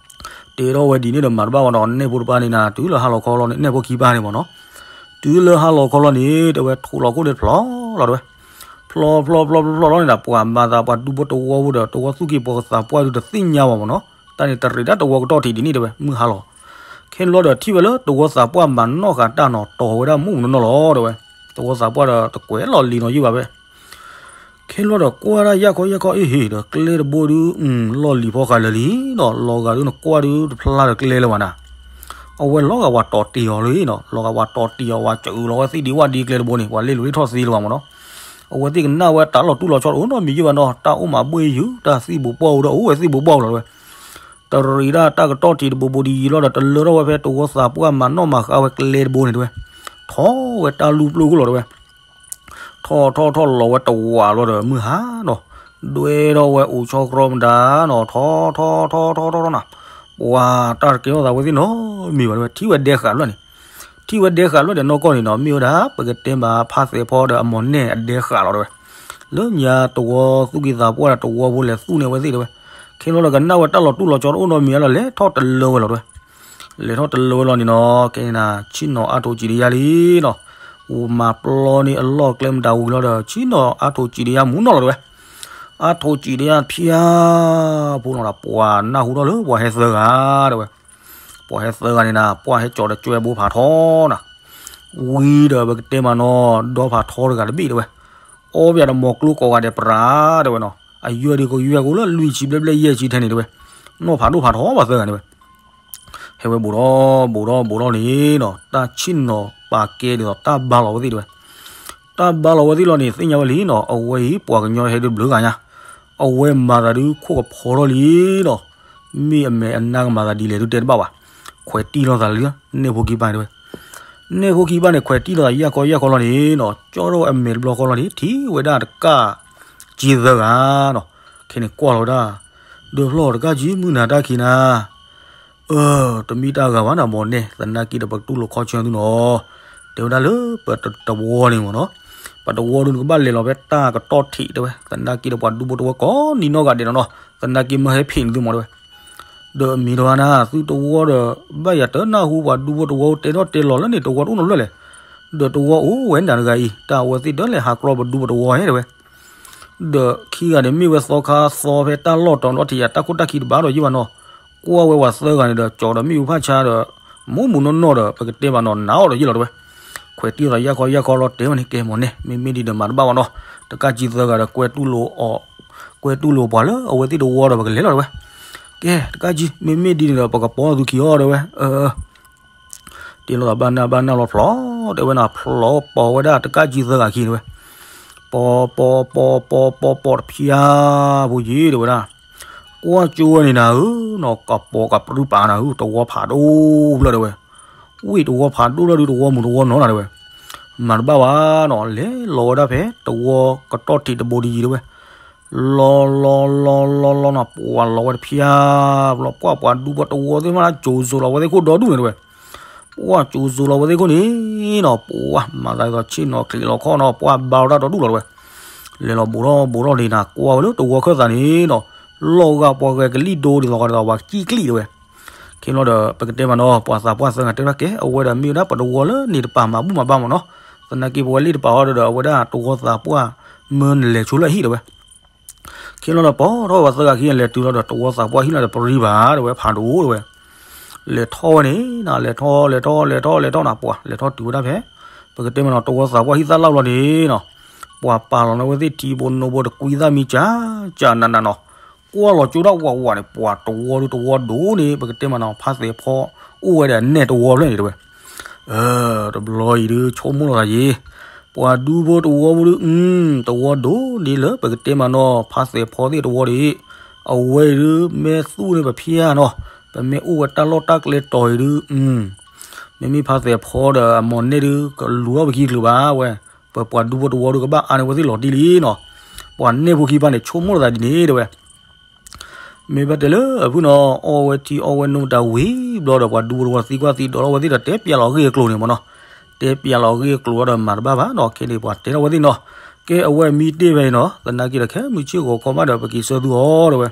တဲထီၣ်ဝဲဒ်န့ၣ်ဒီးမၤတဘၣ်ဝဲဒီး နဲၣ်ဖိတပၤန့ၣ်နၤ တုၤလၢဟါလီၤခီလီၤန့ၣ် နဲၣ်ဖိခံပၢ်န့ၣ်မးနီၤ, တုၤလၢဟါလီၤခီလီၤန့ၣ် တဲဝဲထိးလီၤခိၣ်န့ၣ်ဖျီလီၤတဲဝဲ, ဖျီဖျီဖျီဖျီဖျီလီၤန့ၣ်ဒီး ပှၢ်မၤသးပှၤဒူဖိတဝီဖိဒီး တဝီသူၣ်က့ၤပှၤသးပှၢ်ဒုးတသ့ၣ်ညါဘၣ်မးနီၤ, တၢ်န့ၣ်တရံးတၢ်တဝီကတီၢ်ထံးဒ်န့ၣ်တဲဝဲ မုၢ်ဟါလီၤ, ခဲလီၤဒီးထံၣ်ဝဲလၢတဝီသးပှၢ်မၤနီၣ်ဃာ်တၢ်နီၤ တီၤဝဲဒၣ်မုၣ်ကနီၤနီၤလီၤတဲဝဲ, တဝီသးပှၢ်ဒီးတကွဲးလီၤလံၤနီၤယုၢ်ဘၣ်ဝဲ ခဲလီၤဒီးကွၢ်ဒၣ်ယၢ်ခီယၢ်ခီအ့ၣ်ဟ့ၣ်ဒီး ကျဲတဘိဒုး လီၢ်လံၤဖီဃာ်လၢာ်လံနီၤ လီၤဂာ်ဒုးနကွၢ်ဒုးတဖျါဒီးကျဲလၢၤဘၣ်နၤ, အဝဲလီၤဂာ်ပှၤတီၤတ့ၢ်အီၤလံနီၤ လီၤဂာ်ပှၤတီၤတ့ၢ်အီၤ ပှၤကအုးလီၤဝဲသ့ၣ်ဒံးဝၣ်ဒံးကျဲတဘိန့ၣ် ပှၤလ့ၣ်လိာ်လ့ၣ်ထီၣ်သ့လၢၤဘၣ်မးနီၤ, အဝဲသ့ၣ်ကနၣ်ဝဲတၢ်လီၤတူၢ်လီၤဆီတအိၣ်နီတမံၤယုၢ်ဘၣ်နီၤ တၢ်အိၣ်မးဘှ့ၣ်ယုာ် တၢ်သံၣ်ဘိးပှၢ်အိၣ်ဒီးအိၣ်ဝဲသံၣ်ဘိးပှၢ်အိၣ်လီၤတဲဝဲ တရံးဒၣ်တၢ်ကတီၢ်ထံးတဘိဘိဒ်ယံၤလီၤဒီး တလၢထီၣ်ဝဲဖဲတဝီသးပှၢ်မၤနီၣ်မၤဃာ်ဝဲကျဲတဘိန့ၣ်တဲဝဲ, ထီၣ်ဝဲတၢ်လူၢ်ပျိၢ်ကလီၤတဲဝဲ, ထီၣ်ထီၣ်ထီၣ်လီၤဝဲတဝးလီၤဒီးမုၢ်ဟါနီၤ, ဒွဲထီၣ်ဝဲအိၣ်ဆီကြီမတၤနီၤ ထီၣ်ထီၣ်ထီၣ်ထီၣ်ထီၣ်ထီၣ်နီၤ, ပှၤတၢ်တကဲထီၣ်သးဝဲသ့ၣ်နီတမံၤဘၣ်တဲဝဲ ထံၣ်ဝဲဒဲဃာ်တဖျၢၣ်န့ၣ်, ထံၣ်ဝဲဒဲဃာ်တဖျၢၣ်ဒီးနီၢ်ကီၢ်န့ၣ်နီၤ မ့ၢ်ဝဲဒၣ် ပကတဲဘၣ်ဖါသဲးဖီဒီးအမိၢ်နဲၣ်အဒဲဃာ်လီၤတဲဝဲ, လၢညါတဝီသူၣ်က့သးပှၢ်ဒီးတဝီဖိလဲၤသူၣ်န့ၢ်ဝဲသ့ၣ်တဲဝဲ, ခဲလီၤဒီးကနၣ်ဝဲတၢ်လီၤတူၢ်လီၤဆီတအိၣ်နီတမံၤလီၤ လဲၤထီၣ်တလၢဝဲလီၤတဲဝဲ လဲၤထီၣ်တလၢဝဲလီၤန့ၣ်နီၤ ကဲန့ၣ်နၤ ဆ့ၣ်နီၤအါထိးစံးတယါလံနီၤ, မၤပျီန့ၢ်အလီၢ်ကျဲမတၤဝံၤလီၤဒီး ဆ့ၣ်နီၤအါထိးစံးတယါမူနီၢ်လီၤတဲဝဲ, အါထိးစံးတယါဖၠါ ဖိနီၤဒီး ပှၤနၢ်ဟူထီၣ်လၢပှၤဟဲသၢဂၤတဲဝဲ, ပှၤဟဲသၢဂၤန့ၣ်နၤ ပှၤဟဲကၠီၤဒီးကွဲဘိဖးထီနၤ, ဝံၤဒီးပကတဲမးနီၤ ဒီဖးထီတဂၤတဘ့ၣ်တဲဝဲ, အီၣ်ပယၤဒီးမီၤကျိကိးဂၤဒဲးပြးတဲဝဲနီၤ, အယွဲၢ်ဒုးကယွဲၢ်ကအိၣ်လၢလွံၢ်ဆံဘျဲၣ်ဘျဲၣ်ယဲၢ်ဆံထဲန့ၣ်တဲဝဲ, နီၢ်ဖးဒိၣ်ဖးထီပှၤသၢဂၤန့ၣ်ဝဲ ဟဲဝဲဘူးဒီးဘူးဒီးဘူးဒီးန့ၣ်နီၤ တၢ်ဆ့ၣ်နီၤပာ်ကဲဒ်သိးတၢ်ဘါလီၤဝဲသ့ၣ်တဲဝဲ, တၢ်ဘါလီၤဝဲသ့ၣ်လီၤန့ၣ် သ့ၣ်ညါဝဲလံနီၤ အဝဲအံၤပှၤကညီဟဲဒုးဘျုးဂၤညါ, အဝဲမၤသးဒုးခိၣ်ကဖီထီၣ်လံနီၤ, မ့ၢ်အမဲာ်အနါကမၤသးဒ်လဲၣ်ဒုးတဲတဘၣ်ဘၣ်, ခွဲးတံၢ်လိာ်သးလၢ နဲၣ်ဖိခံပၢ်န့ၣ်တဲဝဲ, နဲၣ်ဖိခံပၢ်န့ၣ် ခွဲးတံၢ်လိာ်သးယၢ်ခီယၢ်ခီလီၤန့ၣ်နီၤ ကၠီထီၣ်ဝဲအမဲာ်တဘျီဃီလီၤန့ၣ် ထံၣ်ဝဲဒၣ်တကၢ်ကံသၢဂၤနီၤ, ခဲန့ၣ်ကွၢ်လီၤဝဲဒၣ်, ဒၢးဖျီၣ်တကၢ်ကံမုၢ်နၤတၢ်ခံနၤ အၢ တမ့ၢ်တၢ်ဂၤဘၣ်နၤ မိၢ်နဲၣ် သနာ်က့ဒီးပကတူၢ်လိာ်ခီဆၢသုနီၤ, တဲဝဲဒၣ်လၢပတဝီန့ၣ်မ့ၢ်နီၤ, ပတဝီဒုးနကဘၣ်လဲၤလီၤဖဲတၢ်ကတီၢ်ထံးတဲဝဲ သနာ်က့ဒီးပှၤဒူဖိတဝီကိးနံၤနီၢ်ဂၤဒဲးနီၤနီၤ, သနာ်က့မ့ၢ်ဟဲဖံးန့ၣ်သုမ့ၢ်တဲဝဲ, ဒီးမ့ၢ်တဝီနၤ သုတဝီဒီး ဘၣ်ယၤတနၢ်ဟူပှၤဒူဖိတဝီတဲထီၣ်တဲလီၤလၢန့ၣ် တဝီတအိၣ်နီတဖျၢၣ်လဲၣ်, ဒီးတဝီအိၣ်ဝဲနၤတဂၤအံၤ တၢ်အဝဲသ့ၣ်ဒၢလဲၤဟးကြီပဒူပတဝီဟဲတဲဝဲ ဒီးခံဂၤန့ၣ်မ့ၢ်ဝဲသီခါသီဖဲတၢ်လီၢ်တီၤလီၤထံးယၤ တၢ်ခိၣ်တၢ်ခံတဘၣ်ဒီးယံာ်ဘၣ်နီၤ, ကွၢ်ဝဲပှၤသၢဂၤန့ၣ်ဒီး ကၠီဒီးမ့ၣ်အူဖၣ်ဆါဒီး မူးမူးနီၢ်နီၢ်ဒီး ပကတဲဘၣ်နီၤ နးအီၤဒီးယံာ်လီၤတဲဝဲ, ခွဲးတံၢ်သးယၢ်ခီယၢ်ခီလီၤတဲဝဲန့ၣ် ကဲမိၢ်န့ၣ် မ့မ့ၢ်ဒ်ဒီးမၤတဘၣ်ဘၣ်နီၤ, တကၢ်ကံသၢဂၤဒီး ကွဲတူၢ်လိာ်အီၤ, ကွဲတူၢ်လိာ်ပှၤလၢအဝဲသ့ၣ်တဝီဒီး ပကလဲၤလီၤတဲဝဲ, က ကဲ တကးကံ မ့မ့ၢ်ဒ်န့ၣ်ဒီး ပကပိာ်သုခံအီၤ တဲဝဲ. တ့လိာ်သးဘၣ်နၢ်ဘၣ်နၢ်လီၤဖျိး တဲဝဲန့ၣ် ဖျိးပိာ်ဝဲဒၣ်တကးကံသၢဂၤခံ တဲဝဲ. ပိာ်ပိာ်ပိာ်ပိာ်ပိာ်ပိာ်တဖျါ ဖိယံၤ တဲဝဲဒၣ်. ကွၢ်ကၠိဝဲန့ၣ်နၤဧၢနီၤ ကပိာ်ကပြုပာ်နၤဧၢ တဝီဖးဒိၣ်ဖျၢၣ် တဲဝဲ. ဝ့ၢ်တဝီဖးဒိၣ်လီၤဒုး တဝီမုၢ်တဝီနီၤနၤ တဲဝဲ. မၤတဘၣ်ဘၣ်နီၤ လဲၤလီၤဝဲဒၣ်ဖဲ တဝီကတီၢ်ထံးတဘိဒံးယံၤ တဲဝဲ. လီၤလီၤလီၤလီၤလီၤလီၤနီၤ ပှၤလီၤဝဲတဖျါ လီၤပှၢ်ပှၤဒူဖိတဝီသ့ၣ်မး ကၠိၤစိၤလီၤဝဲသ့ၣ်ခိၣ်ဒီဒူၣ်န့ၣ် တဲဝဲ. ပှၢ်ကၠိၤစိၤလီၤဝဲသ့ၣ်ခိၣ်န့ၣ်နီၤ ပှၢ်မၤသးဒ်သိးဆ့ၣ်နီၤချံးလီၤခီၣ်နီၤ ပှၢ်ဘါထီၣ်တၢ်ဒီဒူၣ်လီၤ တဲဝဲ. လဲၤလီၤဘူးထီၣ်ဘူးထီၣ်လံနၤ ကွၢ်ဝဲလၢတဝီခၢၣ်သးန့ၣ်နီၤ လီၤဂာ်ပှၤဂဲၤကလံၣ်ဒိဒ်သိးဂၤဒ်သိးပှၤစံၣ်ကျံၣ် တဲဝဲ. ခဲလီၤဒီး ပကတဲမးနီၤ ပှၤသးပှၢ်သၢဂၤတဲဝဲဒၣ် ကဲ အဝဲဒၣ်မ့ၢ်ဝဲဒၣ်ပတဝီလၢန့ၣ်တပၤမၤဘူၣ်မၤဘါမးနီၤ သနာ်က့ပဝဲလ့ၣ်တပၤအီၤဒီး အဝဲဒၣ်တဝီသးပှၢ်မၢနလဲၤဆိလၢအဟံၣ် တဲဝဲ. ခဲလီၤဒီး ပိာ်ထီၣ်ပှၤသၢဂၤခံလဲၤတုၤလီၤဒီး တဝီသးပှၢ်ဟံၣ်န့ၣ်ဒီး ပရံဘၣ် တဲဝဲ ဖးဒိၣ် တဲဝဲ. လဲၤထီၣ်ဝဲန့ၣ်နၤ လဲၤထီၣ်လဲၤထီၣ်လဲၤထီၣ်လဲၤထီၣ်နၤ ပှၤလဲၤထီၣ်တုၤဝဲဒၣ်ဖဲ ပကတဲမးနီၤ တဝီသးပှၢ်ဟံၣ်သၣ်လၢ်လီၤန့ၣ်နီၤ ပှၤပာ်လီၤန့ၢ်ဝဲသ့ၣ်ထံဘိနိဘိတကွံသၣ်မံကၠးကၠးနးနးနီၤ ကွၢ်လီၤကၠိဒၣ်ဝးဝးန့ၣ် ပှၤတဝီဒုးတဝီဒိၣ်န့ၣ် ပကတဲမးနီၤ ဖါသဲးဖီအိၣ်ဝဲဒီးအနဲၣ်တဝီဖျၢၣ်န့ၣ် တဲဝဲ. တဘျီအံၤဒုး ဆိကမိၣ်လီၤသးယံၤ ပှၤဒူဖိတဝီဖိဒုး တဝီဒိၣ်ဒ်လၢ ပကတဲမးနီၤ ဖါသဲးဖီသ့ၣ်တဝီဒံး အဝဲအံၤဒုး မ့ၢ်သူၣ်န့ၢ်ပဖျါနီၤ ပမ့ၢ်အိၣ်ဝဲတၢ်လီၢ်တၢ်ကျဲတီၤအံၤဒုး မ့မ့ၢ်ဖါသဲးဖီဒီးအမိၢ်နဲၣ်ဒုး ကလူၤထီၣ်ပခံချုးဘၣ်ဝဲ ပပှၤဒူဖိတဝီဒုး ကဘၣ်အါန့ၢ်ဝဲသ့ၣ်လီၤတံၢ်လံနီၤ. ပှၤနဲၣ်ဖိခံပၢ်န့ၣ် ဆိကမိၣ်လီၤသးဒ်န့ၣ် တဲဝဲ. မ့ၢ်ဘၣ်တဲလၢအဖုၣ်နီၤ အီၣ်ဝဲထံအီၣ်ဝဲနိမတၤဝံၤဘျီဒီး ပှၤဒူဖိတဝီသံကွၢ်သံဒိးထီၣ်ဝဲသ့ၣ်ဒီး တဲပျးလီၤအဂ့ၢ်အကျိၤန့ၣ်မးနီၤ. တဲပျးလီၤအဂ့ၢ်အကျိၤဒီး မၤတဘၣ်ဘၣ်နီၤ ခဲန့ၣ် ပှၤတဲထီၣ်ဝဲသ့ၣ်နီၤ. ကဲ အဝဲမံတ့ၢ်ဖဲအံၤနီၤ သနာ်က့ဒီး ခဲမုၢ်ဆ့ၣ်ဂီၤခီမးဒီး ပက့ၤဆၢသုအီၤ တဲဝဲ.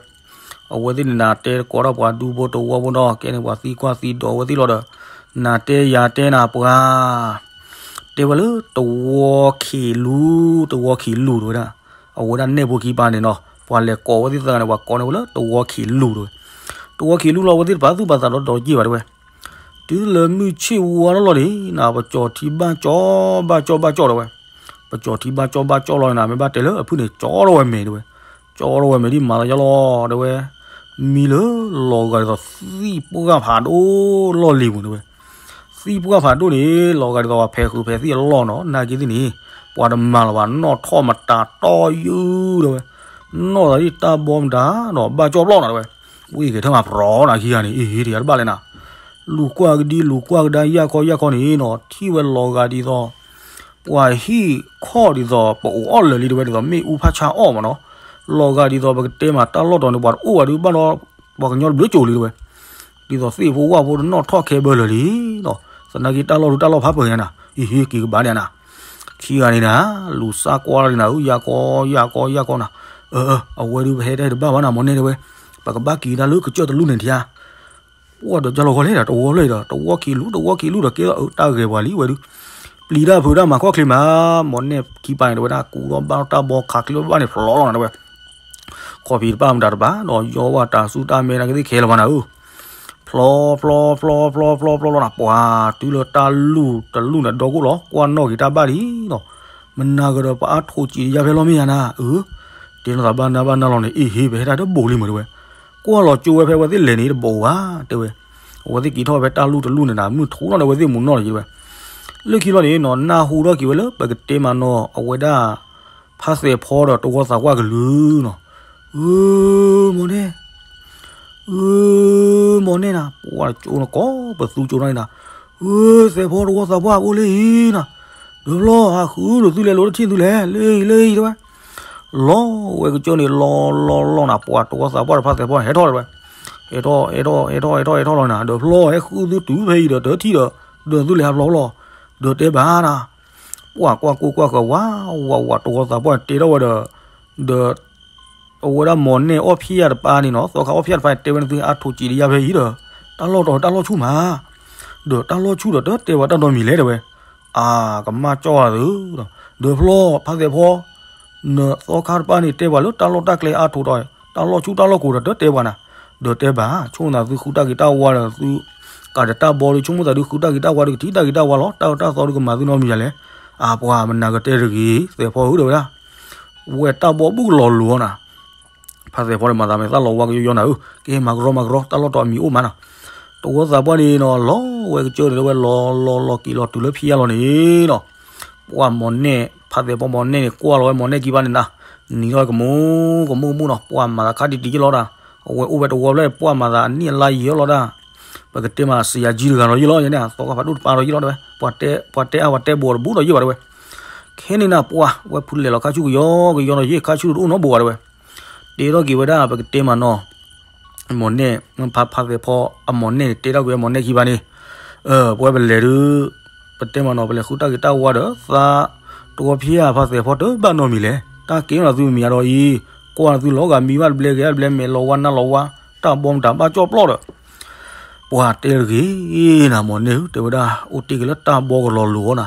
အဝဲသ့ၣ်န့ၣ်နၤ တဲကိးထီၣ်ပှၤဒူဖိတဝီဖိနီၤ ကဲန့ၣ် ပှၤသံကွၢ်သံဒိးဝဲသ့ၣ်လီၤဒီး နၤတဲယၤတဲနၤပှၤ တဲဝဲလၢတဝီခံလူၤ တဝီခံလူၤ တဲဝဲဒၣ်. အဝဲဒၣ်နဲၣ်ဖိခံပၢ်န့ၣ်နီၤ ပှၤလဲၤကိးဝဲသ့ၣ်သၢဂၤန့ၣ် ပှၤကိးန့ၢ်ဝဲလၢတဝီခံလူၤ တဲဝဲ. တဝီခံလူၤလီၤ အဝဲသ့ၣ်တပာ်သူၣ်ပာ်သးဒီးဒီးက့ၢ်ဘၣ် တဲဝဲ. တုၤလၢမုၢ်ဆ့ၣ်ဝါထီၣ်လီၤန့ၣ် နၤ ပကၠီၤထံဘၣ်ကၠီဘၣ်ကၠီဘၣ်ကၠီ တဲဝဲ. ပကၠီၤထံဘၣ်ကၠီဘၣ်ကၠီလီၤန့ၣ် မ့ၢ်ဘၣ်တဲလၢအဖုၣ်န့ၣ် ကၠီထီၣ်ဝဲမဲာ် တဲဝဲ. ကၠီထီၣ်ဝဲမဲာ်ဒ်မၤလီၤယါလီၤ တဲဝဲ. မံလၢလီၤဂာ်ဒ်သိးသံၣ်ပှၢ်ဖးဒိၣ်လီၢ်လံၤပူၤ တဲဝဲ. သံၣ်ပှၢ်ဖးဒိၣ်န့ၣ် လီၤဂာ်ဒ်သိးပှၤဖဲးဃုာ်ဖဲးသံၣ်အလီၢ်နီၤ နာ်က့သ့ၣ်န့ၣ် ပှၤတမၤလၢၤဘၣ် နီၣ်ထီၣ်မတၤတီယုၢ် တဲဝဲ. နီၣ်သးဒ်တၢ်ဘီမတၤနီၤ ဘၣ်ကၠီပျီနၤ တဲဝဲ. ဝံၣ်ဂဲၤထၢၣ်မးပြီၤနၤခံဂၤန့ၣ် အ့ၣ် တယၤတဘၣ်လဲၣ်နၤ. လူၤကွၢ်ကဒံ လူၤကွၢ်ကဒါ ယၢ်ခီယၢ်ခီန့ၣ်နီၤ ထံၣ်ဝဲလီၤဂာ်ဒ်သိး ပှၤဟံၣ်ခီၣ်ဒ်သိး ပအိၣ်အီၣ်လၢာ်လံ တဲဝဲ ဒ်သိးမ့ၣ်အူဖးဆါအီၣ်မးနီၤ. လီၤဂာ်ဒ်သိး ပကတဲမး တၢ်လီၢ်တီၤန့ၣ် ပှၤတအိၣ်ဘၣ်ဒုးဘၣ်ဒီး ပှၤကညီတဘျုးကၠိၤလံ တဲဝဲ. ဒ်သိးသ့ၣ်ဖိဝၣ်ဖိတနီၣ်ထီၣ်ခဲဘၢလၢာ်လံနီၤ. သနာ်က့တၢ်လီၢ်ဒုးတၢ်လီၢ်ဖးပၢၤညါနၤ အ့ၣ် က့ၤကဘၣ်န့ၣ်နၤ. ခံဂၤန့ၣ်နၤ လူၤစၢ်ကွၢ်လီၤန့ၣ်နၤ ယၢ်ကီယၢ်ကီယၢ်ကီနၤ. အဝဲဒုးပဟဲတၢ်တဘၣ်ဘၣ်နၤ မိၢ်နဲၣ် တဲဝဲ. ပကဘၣ်က့ၤတၢ်လၢကစၢၢ်တလူၢ်န့ၣ်ထံဧါ ပှၢ်ဒီးကၢ်လီၤဂီၤလဲၣ်ဒီး တဝီဖျၢၣ်အံၤဒီး တဝီခံလူၤ တဝီခံလူၤဒီး ကဲအတၢ်ဂဲၤပှၤလံဝဲဒုး ပျံၤတၢ်ဖုးတၢ်မၤခီၣ်ချ့မး မိၢ်နဲၣ်ခံပၢ်န့ၣ် တဲဝဲဒၣ် ကူထီၣ်ဘၣ်ထီၣ်တၢ်ဘီခးချ့ဘၣ်န့ၣ် ဖျိးလီၤနၤ တဲဝဲ. ခီၣ်ဖံးတပၣ်မတၤတပၣ်ဒီး ယီၢ်ဝဲတၢ်စူၢ်တၢ်မဲနာ်က့သ့ၣ်ခဲလၢာ်ဘၣ်နၤဧၢ ဖျီဖျီဖျီဖျီဖျီဖျီလီၤနၤ ပှၤတုၤလၢတၢ်လူၢ်တလူၢ်န့ၣ် ဒီကိၣ်လီၤ ကွၢ်နီၣ်က့ၤတၢ်ဘၣ်လံနီၤ. မနၤကဒီးပအါထိးစံးတယါဖဲလီၤမ့ၢ်ယါနၤ အၢ တဲလိာ်သးဘၣ်နၢ်ဘၣ်နၢ်လီၤန့ၣ် အ့ၣ်ဟ့ ပဟဲတၢ်တဘိးလံမး တဲဝဲ. ကွၢ်လီၤကၠိဝဲဖဲအဝဲသ့ၣ်လဲၤန့ၣ်တဘိးဘၣ် တဲဝဲ. အဝဲသ့ၣ်က့ၤထီၣ်ဖဲတၢ်လူၢ်တလူၢ်န့ၣ်နၤ မုၢ်ထူလီၤန့ၣ် အဝဲသ့ၣ်မူးနီၣ်လီၤက့ၤဝဲ. လၢခံလီၤန့ၣ်နီၤ နၢ်ဟူထီၣ်က့ၤဝဲလၢပကတဲမးနီၤ အဝဲဒၣ် ဖါသဲးဖီဒီးတဝီသးပှၢ်ကလုာ်နီၤ. ဧၢ မိၢ်နဲၣ် ဧၢ မိၢ်နဲၣ်နၤ ပှၤကၠိနၤကိးပသူကၠိနီၤန့ၣ်နၤ. ဧၢ သဲးဖီတဝီသးပှၢ်အိၣ်လၢအံၤနၤ. ဒီးဖျီ ဟးဃုာ်ဒီးသုလဲၤလိာ်တထံၣ်သုလဲၣ် လၢအံၤ လၢအံၤ တဲဝဲ. လီၤဝဲကစၢၢ်န့ၣ် လီၤလီၤလီၤနၤ ပှၤတဝီသးပှၢ်ဒီးဖါသဲးဖီန့ၣ် ဟဲထီၣ်တဲဝဲ. ဟဲထီၣ် ဟဲထီၣ် ဟဲထီၣ် ဟဲထီၣ် ဟဲထီၣ်လီၤနၤ ဒီးဖျီ ဟဲဃုာ်သုတုၤဖဲအံၤဒီးတထံၣ်ဒီး ဒီးသုလဲၤဟးဖျီလီၤ ဒီးတဲဘၣ်နၤ. ပှၤကွၢ်ကိၢ်ကွၢ်ဃၢၤ ဝးဝးဝး တဝီသးပှၢ်န့ၣ်တဲထီၣ်ဝဲဒီး ဒီး အဝဲဒၣ်မိၢ်နဲၣ်အီၣ်ဖံးယါတပၤန့ၣ်နီၤ သီခါအီၣ်ဖံးယါတပၤန့ၣ် တဲဝဲန့ၣ်သုအါထိးစံးတယါဖဲအံၤဒီး တၢ်လီၢ်တီၤတၢ်လီၢ်ဆူၣ်မး ဒီးတၢ်လီၢ်ဆူၣ်ဒီးတတဲပှၤတၢ်နီတမံၤလဲၣ် တဲဝဲ. အါ ကမၣ်ကၠီၣ်သု ဒီးဖျီ ဖါသဲးဖီ နသီခါတပၤန့ၣ် တဲပှၤလၢတၢ်လီၢ်တၢ်ကျဲအါထိးဒီး တၢ်လီၢ်ဆူၣ်တၢ်လီၢ်ကိၤဒီးတတဲပှၤနၤ ဒီးတဲဘၣ် ဆိကမိၣ်သးသုဃုတၢ်ဂ့ၤတၢ်ဝါဒီးသု ကးဒီးတၢ်ဘီဒီး ဆိကမိၣ်သးဒုးဃုတၢ်ဂ့ၤတၢ်ဝါဒီး ကထံၣ်တၢ်ဂ့ၤတၢ်ဝါလီၤ တၢ်အၢတၢ်သီဒုးကမၤသုနီတမံၤယါလဲၣ်. အါ ပှၤမနၤကတဲတဂ့ၤ သဲးဖီဧၢ တဲဝဲဒၣ်. ဝဲတၢ်ဘီဘူးကလီၤလိၤအီၤနၤ ဖါသဲးဖီန့ၣ် မၤသးမ့ၢ်သးလီၤဝါကယီယီနၤဧၢ, ကဟဲမၤကရီမၤကရီ တၢ်လီၢ်တီၤအမံၤအိၣ်မးနီၤ. တဝီသးပှၢ်န့ၣ်နီၤ လီၤဝဲကစၢၢ်န့ၣ် လီၤဝဲလီၤလီၤလီၤက့ၤလီၤတုၤလၢဖံးယါလီၤန့ၣ်နီၤ, ပှၢ်မီၤနဲၣ် ဖါသဲးဖီမီၤနဲၣ်န့ၣ် ကွၢ်လီၤဝဲမီၤနဲၣ်ခံဘၣ်န့ၣ်နၤ, နံၤထီၣ်ကမူကမူကမူနီၤ, ပှၢ်မၤသးခါတံၢ်တံၢ်ယ့ၢ်လီၤဒၣ်, အဝဲအိၣ်ဝဲတဝီဖျၢၣ် ပှၢ်မၤသးအနံၣ်အလါယံာ်လီၤဒၣ် ပကတဲမးစယၤကံတဂၤလီၤယ့ၢ်လီၤန့ၣ်, သီခါဖးဒိၣ်တပၤလီၤယ့ၢ်လီၤတဲဝဲ, ပှၤတဲအါပှၤတဲဘူးဒီးဘူးဒီးယ့ၢ်ဘၣ်တဲဝဲ, ခဲန့ၣ်နၤပှၢ် ဝဲဖုလဲၣ်လီၤခါဆူကယီကယီနီၤ ယ့ၢ်ခါဆူတအိၣ်နီတဘိဘၣ်တဲဝဲ, တဲထီၣ်က့ၤဝဲဒၣ် ပကတဲမးနီၤ မီၤနဲၣ် ဖါ ဖါသဲးဖီအမီၤနဲၣ်န့ၣ် တဲထီၣ်က့ၤဝဲမီၤနဲၣ်ခံဘၣ်န့ၣ်, ပဝဲပလဲၤဒုး ပတဲမးနီၤ ပလဲၤဃုတၢ်ဂ့ၤတၢ်ဝါဒီး သး တဝီဖံးယါ ဖါသဲးဖီတဘၣ်နီတမံၤလဲၣ်, တၢ်ကဲထီၣ်သုမံၤအါဒီးအံၤ, ကွၢ်သုလီၤဂာ်မံဘၣ်တဘျဲက့ၤတဘျဲ မဲာ်လီၤဝါနါလီၤဝါ တၢ်ဘီမတၤဘၣ်ကၠီၣ်ပျီၢ်ဒီး ပှၤတဲတဂ့ၤနၤ မီၤနဲၣ်ဧၢ တဲဝဲဒၣ် အိၣ်တ့ၢ်က့ၤလၢတၢ်ဘီကလီၤလိၤအီၤနၤ,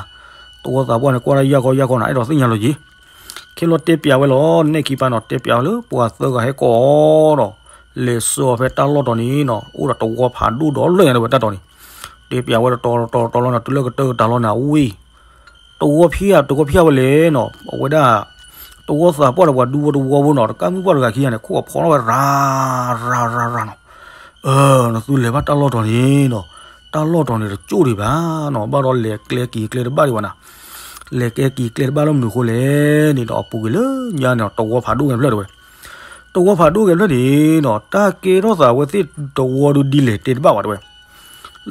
တဝီသးပှၢ်န့ၣ် ကွၢ်ဒၣ်ယၢ်ခီယၢ်ခီနၤ အဲၣ်ဒိးသ့ၣ်ညါလီၤက့ၤ, ခဲလီၤတဲပျးဝဲလီၤ နဲၣ်ခံပၤနီၤ တဲပျးဝဲလၢ ပှၤသၢဂၤဟဲကိးအီၤဒီး လဲၤဆှၢအီၤဖဲတၢ်လီၢ်တီၤန့ၣ်နီၤ အိၣ်ဒီးတဝီဖးဒိၣ်ဒီးလၢညါတဲဝဲတၢ်တီၤန့ၣ်, တဲပျးဝဲတတီၤတတီၤတတီၤလီၤနၤ တုၤလၢကတၢၢ်ကတၢၢ်လီၤနၤ ဝ့ၢ် တဝီဖံးယါ တဝီဖံးယါဝဲလဲၣ်နီၤ အဝဲဒၣ် တဝီသးပှၢ်ဒီးပှၤဒူဖိတဝီဖိနီၤ တကးမုၢ်ပှၢ်တဂၤခံဂၤန့ၣ် ခိၣ်အဖီထီၣ်ဝဲရၤ ရၤ ရၤ ရၤနီၤ, နသုလဲၤဘၣ်တၢ်လီၢ်တီၤန့ၣ်နီၤ တၢ်လီၢ်တီၤန့ၣ်တကၠိၣ်ဒံးဘၣ်နီၤ ဘၣ်ဒီးလဲၤကျဲက့ၤကျဲတဘၣ်ဒံးဘၣ်နၤ, လဲၤကျဲက့ၤကျဲတဘၣ်လၢမနုၤအဃိလဲၣ်န့ၣ်ဒီး အပူၤကွံာ်လၢညါန့ၣ် တဝီဖးဒိၣ်က့ၤဖျၢၣ်တဲဝဲ, တဝီဖးဒိၣ်က့ၤဖျၢၣ်န့ၣ်နီၤ တၢ်ကဲထီၣ်သးဝဲသ့ၣ်တဝီဒုးဒ်လဲၣ်တဲတဘၣ်ဘၣ်တဲဝဲ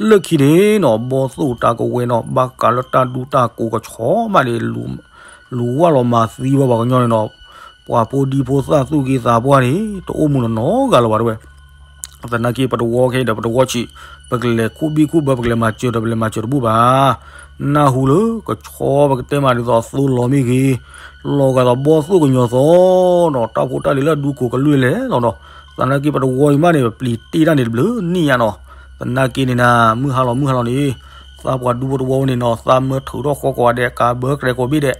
လၢခံန့ၣ်နီၤ ဘီသိၣ်တၢ်ကဝဲၤနီၤ ဘၣ်ဃးလၢတၢ်ဒူတၢ်ကိးကဆီမးန့ၣ် လူၤဝၣ်လီၤမၤသံဝဲပှၤကညီန့ၣ်နီၤ, ပှၤဖိဒံဖိသၣ်သူၣ်က့သးပှၢ်န့ၣ် တအိၣ်မူနီၢ်နီၢ်ဂၤလၢၤဘၣ်တဲဝဲ, သနာ်က့ပတဝီခဲအံၤဒီးပတဝီဆံး, ပကလဲၤခူၣ်ဘံၣ်ခူၣ်ဘၢ ပကလဲၤမၤစၢၤဒီးပလဲၤမၤစၢၤတဘူၣ်ဘၣ်, နၢ်ဟူလၢကဆီပကတဲမးဒ်သိးအသိလီၤမ့ၢ်ဂ့ၤ, လီၤဂာ်သိးဘီသိၣ်ကညီၤသီနီၤ တၢ်ဖိတၢ်လံၤလၢအဒူကိးကလုာ်လဲၣ်လီၤနီၤ, သနာ်က့ပတဝီအံၤမးန့ၣ် ပပျံၤတ့ၢ်တၢ်န့ၣ်တဘျုးနံၣ်ညါနီၤ, သနာ်က့န့ၣ်နၤ မုၢ်ဟါလီၤမုၢ်ဟါလီၤန့ၣ်, သးပှၤဒူဖိတဝီန့ၣ်နီၤ သးမၢထုးထီၣ်ဃီကိးဂၤဒဲး ကးဘၢကရဲကိးဘ့ၣ်ဒဲး,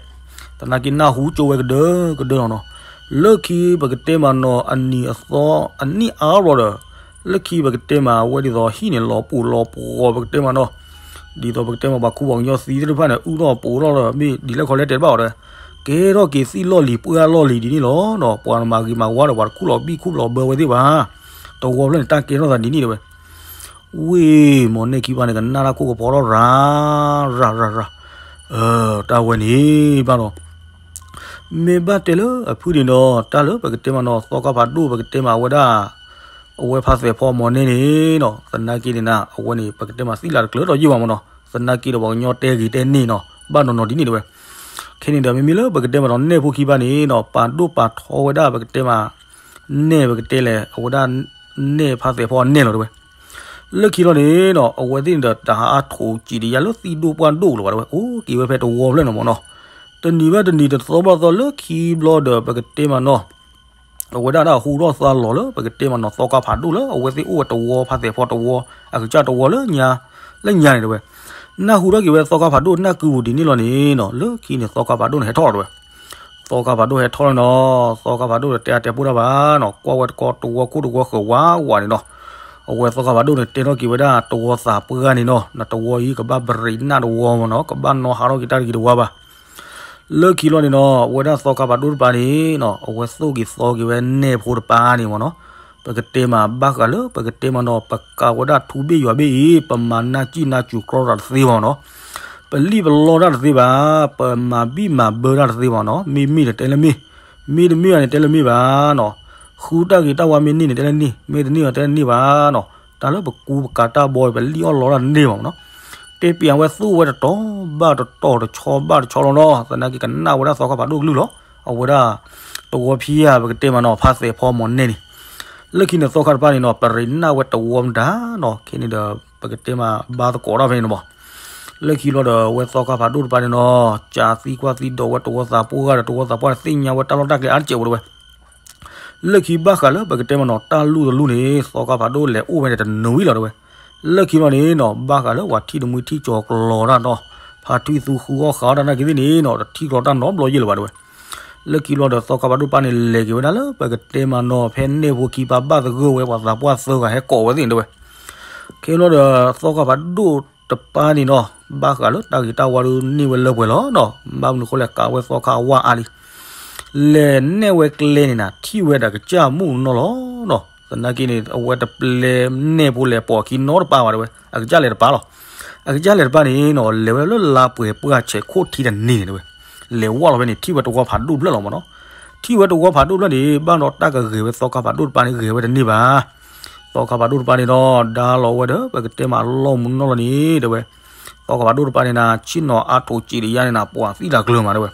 သနာ်က့နၢ်ဟူကၠိဝဲကဒၢကဒၢနီၤနီၤ, လၢခံပကတဲမးနီၤ အနံၤအသီအနံၣ်အါဘျီဒီး, လၢခံပကတဲမး အဝဲဒ်သိးဟံၣ်န့ၣ်လီၤပူၤလီၤပှီၤပကတဲမးနီၤ, ဒ်သိးပကတဲမး ပှၤခူပှၤကညီသံသ့ၣ်တဖၣ်န့ၣ် အုၣ်ထီၣ်ပူၤထီၣ်ဒီး မ့ၢ်ဒ်လဲၣ်ခီလဲၣ်တဲတဘၣ်အီၤဒီး, ကဲထီၣ်က့ၤသံၣ်လီၢ်လံၤပှၢ်လီၢ်လံၤဒ်န့ၣ်လီၤနီၤ, ပှၤမၤဂ့ၤမၤဝါဒီး ပှၤတခူၣ်လီၤဘံၣ်ခူၣ်လီၤဘၢဝဲသ့ၣ်ဘၣ်, တဝီဖျၢၣ်န့ၣ် တၢ်ကဲထီၣ်သးဒ်န့ၣ်တဲဝဲ ဝ့ၢ်မီၤနဲၣ်ခံဘၣ်န့ၣ် ကနၣ်တၢ်ခိၣ်ကဖီထီၣ်ရၤ ရၤ ရၤ ရၤ, တၢ်ဝဲန့ၣ်ဘၣ်ဒီး, မ့ၢ်ဘၣ်တဲလၢအဖုၣ်န့ၣ်ဒီး တၢ်လၢပကတဲမးနီၤ သီခါဖးဒိၣ်ပကတဲမးအဝဲဒၣ်, အဝဲဖါသဲးဖီမီၤနဲၣ်န့ၣ်နီၤ သနာ်က့န့ၣ်နၤ အဝဲန့ၣ် ပကတဲမးသံလၢတကျၢၤဒီးယ့ၢ်ဘၣ်မးနီၤ သနာ်က့ဒီးပှၤကညီတဲဂ့ၤတဲန့ၢ်နီၤ ဘၣ်နီၢ်နီၢ်ဒ်န့ၣ်တဲဝဲ, ခဲန့ၣ်ဒီးမ့မ့ၢ်လၢပကတဲမးနီၤ နဲၣ်ဖိခံဘၣ်န့ၣ်နီၤ ပာ်ဒိၣ်ပာ်ထီဝဲဒၣ်ပကတဲမး နဲၣ်ပကတဲလဲၣ် အဝဲဒၣ် နဲၣ်ဖါသဲးဖီအနဲၣ်လီၤတဲဝဲ, လၢခံလီၤန့ၣ်နီၤ အဝဲသ့ၣ်န့ၣ်ဒီးတဟးအါထိးစံးတယါလၢသံၣ်ဒိၣ်ပှၢ်ဒိၣ်လၢၤဘၣ်တဲဝဲ အိၣ်က့ၤဝဲဖဲတဝီဖျၢၣ်န့ၣ်မးနီၤ, တနံၤဘၣ်တနံၤတသီဘၣ်သီလၢခံဘျီဒီးပကတဲမးနီၤ အဝဲဒၣ်ဒၣ်ဟူထီၣ်သါလီၤလၢပကတဲမးနီၤ သီခါဖးဒိၣ်လၢအဝဲသ့ၣ်အိၣ်ဝဲတဝီဖါသဲးဖီတဝီ အကစၢ်တဝီလၢညါ လၢညါန့ၣ်တဲဝဲ, နၢ်ဟူထီၣ်က့ၤဝဲသီခါဖးဒိၣ်နၢ်ကုပူၤဒ်န့ၣ်လီၤန့ၣ်နီၤ လၢခံန့ၣ်သီခါဖးဒိၣ်န့ၣ်ဟဲထီၣ်လီၤတဲဝဲ, သီခါဖးဒိၣ်ဟဲထီၣ်လီၤနီၤ သီခါဖးဒိၣ်ဒီးတဲအါတဲပိၢ်တၢ်ဘၣ်နီၤ ကွၢ်ဝဲတကီတဝီခိၣ်တဝီဃၢၤဝါဝါန့ၣ်နီၤ, အဝဲသီခါဖးဒိၣ်န့ၣ် တဲထီၣ်က့ၤဝဲဒၣ်တဝီသးပှၢ်န့ၣ်နီၤ နတဝီအံၤကဘၣ်ပရံးနၢ်တဝီမးနီၤ ကဘၣ်နီၣ်ဟးထီၣ်က့ၤတၢ်တဂ့ၤတဝါဘၣ် လၢခံလီၤန့ၣ်နီၤ အဝဲဒၣ်သီခါဖးဒိၣ်တပၤန့ၣ်နီၤ အဝဲသိၣ်က့ၤသီက့ၤဝဲနဲၣ်ဖိတပၤန့ၣ်မးနီၤ, ပကတဲမးဘၣ်ဃးလၢ ပကတဲမးနီၤ ပကးဝဲဒၣ်ထူဘ့ၣ်ယွၤဘ့ၣ်အံၤ ပမၤနၢ်စံၣ်နၢ်စူၤကြီတၢ်တသ့ဘၣ်နီၤ, ပလံၣ်ပလီၢ်တၢ်တသ့ဘၣ်, ပမၤဘံၣ်မၤဘၢတၢ်တသ့ဘၣ်နီၤ, မ့မ့ၢ်ဒီးတဲလၢမ့ၢ်, မ့တမ့ၢ်ဘၣ်န့ၣ်တဲလၢမ့ၢ်ဘၣ်နီၤ, ဃုတၢ်ဂ့ၤတၢ်ဝါမ့ၢ်န့ၢ်န့ၣ်တဲလၢန့ၢ်, မ့တန့ၢ်ဘၣ်တဲလၢန့ၢ်ဘၣ်နီၤ, တၢ်လၢပကူပကၤတၢ်ဘီ ပလံၣ်အီၣ်လီတၢ်တန့ၢ်ဘၣ်မးနီၤ, တဲပျးဝဲသူၣ်ဝဲတတီၤဘၣ်တတီၤတဆီဘၣ်တဆီလီၤနီၤ, သနာ်က့ကနၣ်ဝဲဒၣ်သီခါဖးဒိၣ်ကလုၢ်လီၤ, အဝဲဒၣ် တဝီဖံးယါ ပကတဲမးနီၤ ဖါသဲးဖီမီၤနဲၣ်န့ၣ်, လၢခံန့ၣ်သီခါတပၤန့ၣ်နီၤ ပရံးနၢ်ဝဲတဝီမတၤနီၤ, ခဲန့ၣ်ဒီး ပကတဲမးဘါသကိးတၢ်ဖဲန့ၣ်နီၤ, လၢခံလီၤဒီး အဝဲသီခါဖးဒိၣ်တပၤန့ၣ်နီၤ ကးသံကွၢ်သံဒီးဝဲတဝီသးပှၢ်ဂၤဒီး တဝီသးပှၢ်န့ၣ်သ့ၣ်ညါဝဲတၢ်လီၢ်တၢ်ကျဲအါတစဲးဝဲတဲဝဲ လၢခံဘၣ်ဃးလၢပကတဲမးနီၤ တၢ်လူၢ်တလူၢ်န့ၣ် သီခါဖးဒိၣ်လဲၤအိၣ်ဝဲန့ၣ်တနွံလီၤတဲဝဲ, လၢခံလီၤန့ၣ်နီၤ ဘၣ်ဃးလၢပှၤထံၣ်တမှံထံၣ်ကၠီၤကျီၤတၢ်နီၤ, ဖါထွံၣ်သူဃုအီၣ်ဃးအီၣ်တၢ်နာ်က့သ့ၣ်န့ၣ်နီၤ တထံၣ်ကျီၤတၢ်နီတဘျီယဲၢ်လၢၤဘၣ်တဲဝဲ, လၢခံလီၤဒီးသီခါဖးဒိၣ်တပၤန့ၣ် လဲၤက့ၤဝဲဒၣ်လၢပကတဲမးနီၤ ဖဲနဲၣ်ဖိခံပၤဘၣ်သဂၢၢ်ဝဲ ပှၤသးပှၢ်သၢဂၤဟဲကိးဝဲသ့ၣ်န့ၣ်တဲဝဲ, ခဲလီၤဒီး သီခါဖးဒိၣ်တပၤန့ၣ်နီၤ ဘၣ်ဃးလၢတၢ်ဂ့ၤတၢ်ဝါဒုးန့ၢ်ဝဲလၢပှဲၤလီၤနီၤ, ဘၣ်မနုၤဃိလဲၣ် ကးဝဲသီခါအဝါအါလံ လဲၤနဲၣ်ဝဲကျဲန့ၣ်နၤ ထံၣ်ဝဲဒၣ်ကစၢ်မုၣ်နီၢ်လီၤနီၤ. သနာ်က့န့ၣ် အဝဲတပျဲနဲၣ်ဖိလဲၤပိာ်ခံနီတပၤဘၣ်တဲဝဲ, အကစၢ်လဲၤတပၤလီၤ. အကစၢ်လဲၤတပၤန့ၣ်နီၤ လဲၤဝဲလၢလါပှဲၤပှၢ်ဆဲးခိၣ်ထံတန့ၢ်န့ၣ်တဲဝဲ, လဲၤဝဲလီၤဖဲန့ၣ် ထံၣ်ဝဲတဝီဖးဒိၣ်ဖျၢၣ်လီၤမးနီၤ. ထံၣ်ဝဲတဝီဖးဒိၣ်ဖျၢၣ်န့ၣ် ဘၣ်ဒီးတၢ်ကဂဲၤဝဲသီခါဖးဒိၣ်တပၤန့ၣ် ဂဲၤဝဲတန့ၢ်ဘၣ်. သီခါဖးဒိၣ်တပၤန့ၣ်ဒီး ဒါလီၤဝဲဒီး ပကတဲမးအလီၢ်မုၢ်နီၢ်လီၤန့ၣ်တဲဝဲ, သီခါဖးဒိၣ်တပၤန့ၣ်နၤ ဆ့ၣ်နီၤအါထိးစံးတယါန့ၣ်နၤ ပှၤသံတၢ်ကျၢၤမးတဲဝဲ.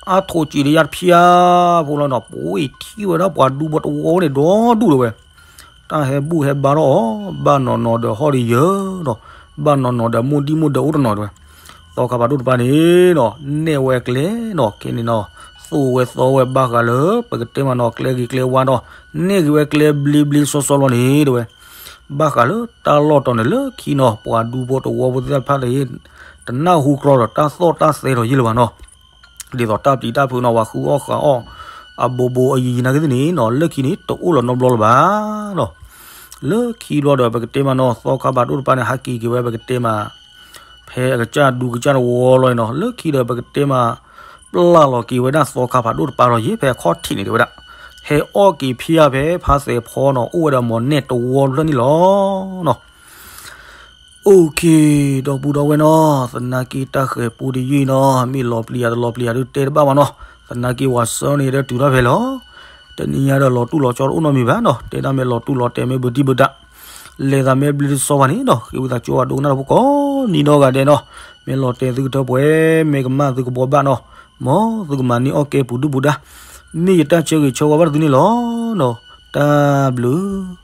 အါထိးစံးတယါတဖျၢၣ်ဖိလီၤနီၤ ပှ့ၤထံၣ်ဝဲဒၣ်ပှၤဒူဖိတဝီန့ၣ်ဒီဒူၣ်တဲဝဲ. တၢ်ဟဲဘူၣ်ဟဲဘါထီၣ်အီၤ ဘၣ်နီၢ်နီၢ်ဒီးဟီၣ်ဒီးယၢၤဒီး ဘၣ်နီၢ်နီၢ်ဒီးမိၢ်ဒံၣ်မိၢ်ဒဲအိၣ်တနီၤတဲဝဲ. သီခါဖးဒိၣ်တပၤန့ၣ်နီၤ နဲၣ်ဝဲကျဲနီၤ ခဲန့ၣ်နီၤ သိၣ်ဝဲသီဝဲဘၣ်ဃးလၢ ပကတဲမးနီၤ ကျဲဂ့ၤကျဲဝါဒီး နဲၣ်ဂ့ၤဝဲကျဲဘျ့ဘျ့စီစီလီၤန့ၣ်တဲဝဲ. ဘၣ်ဃးလၢတၢ်လီၢ်တီၤန့ၣ်လၢခံနီၤ ပှၤဒူဖိတဝီဖိသ့ၣ်တဖၣ်တဟ့ၣ် တနၢ်ဟူကြီဒီးတၢ်သီၣ်တၢ်သဲထီၣ်ယ့ၢ်လၢၤဘၣ်နီၤ. ဒ်သိးတၢ်ပျံၤတၢ်ဖုးနီၤ ပှၤဃုအီၣ်ဃုအီၣ် အဘိဘိအယံၤယံၤနာ်က့သ့ၣ်န့ၣ်နီၤ လၢခံန့ၣ် တအိၣ်လီၤနီတဘျီလၢၤဘၣ်နီၤ. လၢခံဘျီဒီး ပကတဲမးနီၤ သီခါဖးဒိၣ်တပၤန့ၣ် ဟးက့ၤက့ၤဝဲ ပကတဲမး ဖဲအကစၢ်ဒူကစၢ်တဝီလီၤနီၤ လၢခံဒီး ပကတဲမး ပျၢ်လီၤက့ၤဝဲဒၣ်သီခါဖးဒိၣ်တပၤလီၤ ယ့ၢ်ဖဲအခီၣ်ထံးန့ၣ်တဲဝဲဒၣ်. ဟဲအီၣ်က့ၤဖဲအါဖဲဖါသဲးဖီနီၤ အိၣ်ဝဲဒီးမိၢ်နဲၣ်တဝီဖျၢၣ်န့ၣ်လီၤနီၤ. OK ဒီပုၢ်ဒီဝဲၢ်နီၤ သနာ်က့တၢ်ဃဲၤပူတယုၢ်နီၤ မ့ၢ်လီၤပျံၤယၤတလီၤပျံၤယၤဒုးတဲတဘၣ်ဘၣ်နီၤ. သနာ်က့ဝၤစၢန့ၣ်ဒီးတုၤထီၣ်ဖဲလီၤ. တနံၤညါဒီးလီၤတူၢ်လီၤကၠီတအိၣ်နီတမံၤဘၣ်နီၤ တဲဒၣ်မ့ၢ်လီၤတူၢ်လီၤတဲာ်မ့ၢ်ဘုဒံဘုဒၣ် လဲၤသးမ့ၢ်ဘျ့တစီဘၣ်န့ၣ်နီၤ ဃ့ဝံသးစူၤဝဲဒိကနၣ်တၢ်ဖိကိးနံၤနီၢ်ဂၤဒဲးနီၤ မ့ၢ်လီၤတဲာ်သုကထၢပှဲၤ မ့ၢ်ကမၣ်သုကဘှီဘၣ်နီၤ မ်သုကမၤန့ၢ်အီၣ်ကဲပူၤဒုၣ်ပူၤဒါ မ့ၢ်ယတၢ်ဆၢဂ့ၤဆၢဝါဘၣ်တသုန့ၣ်လီၤနီၤ တၢ်ဘျုး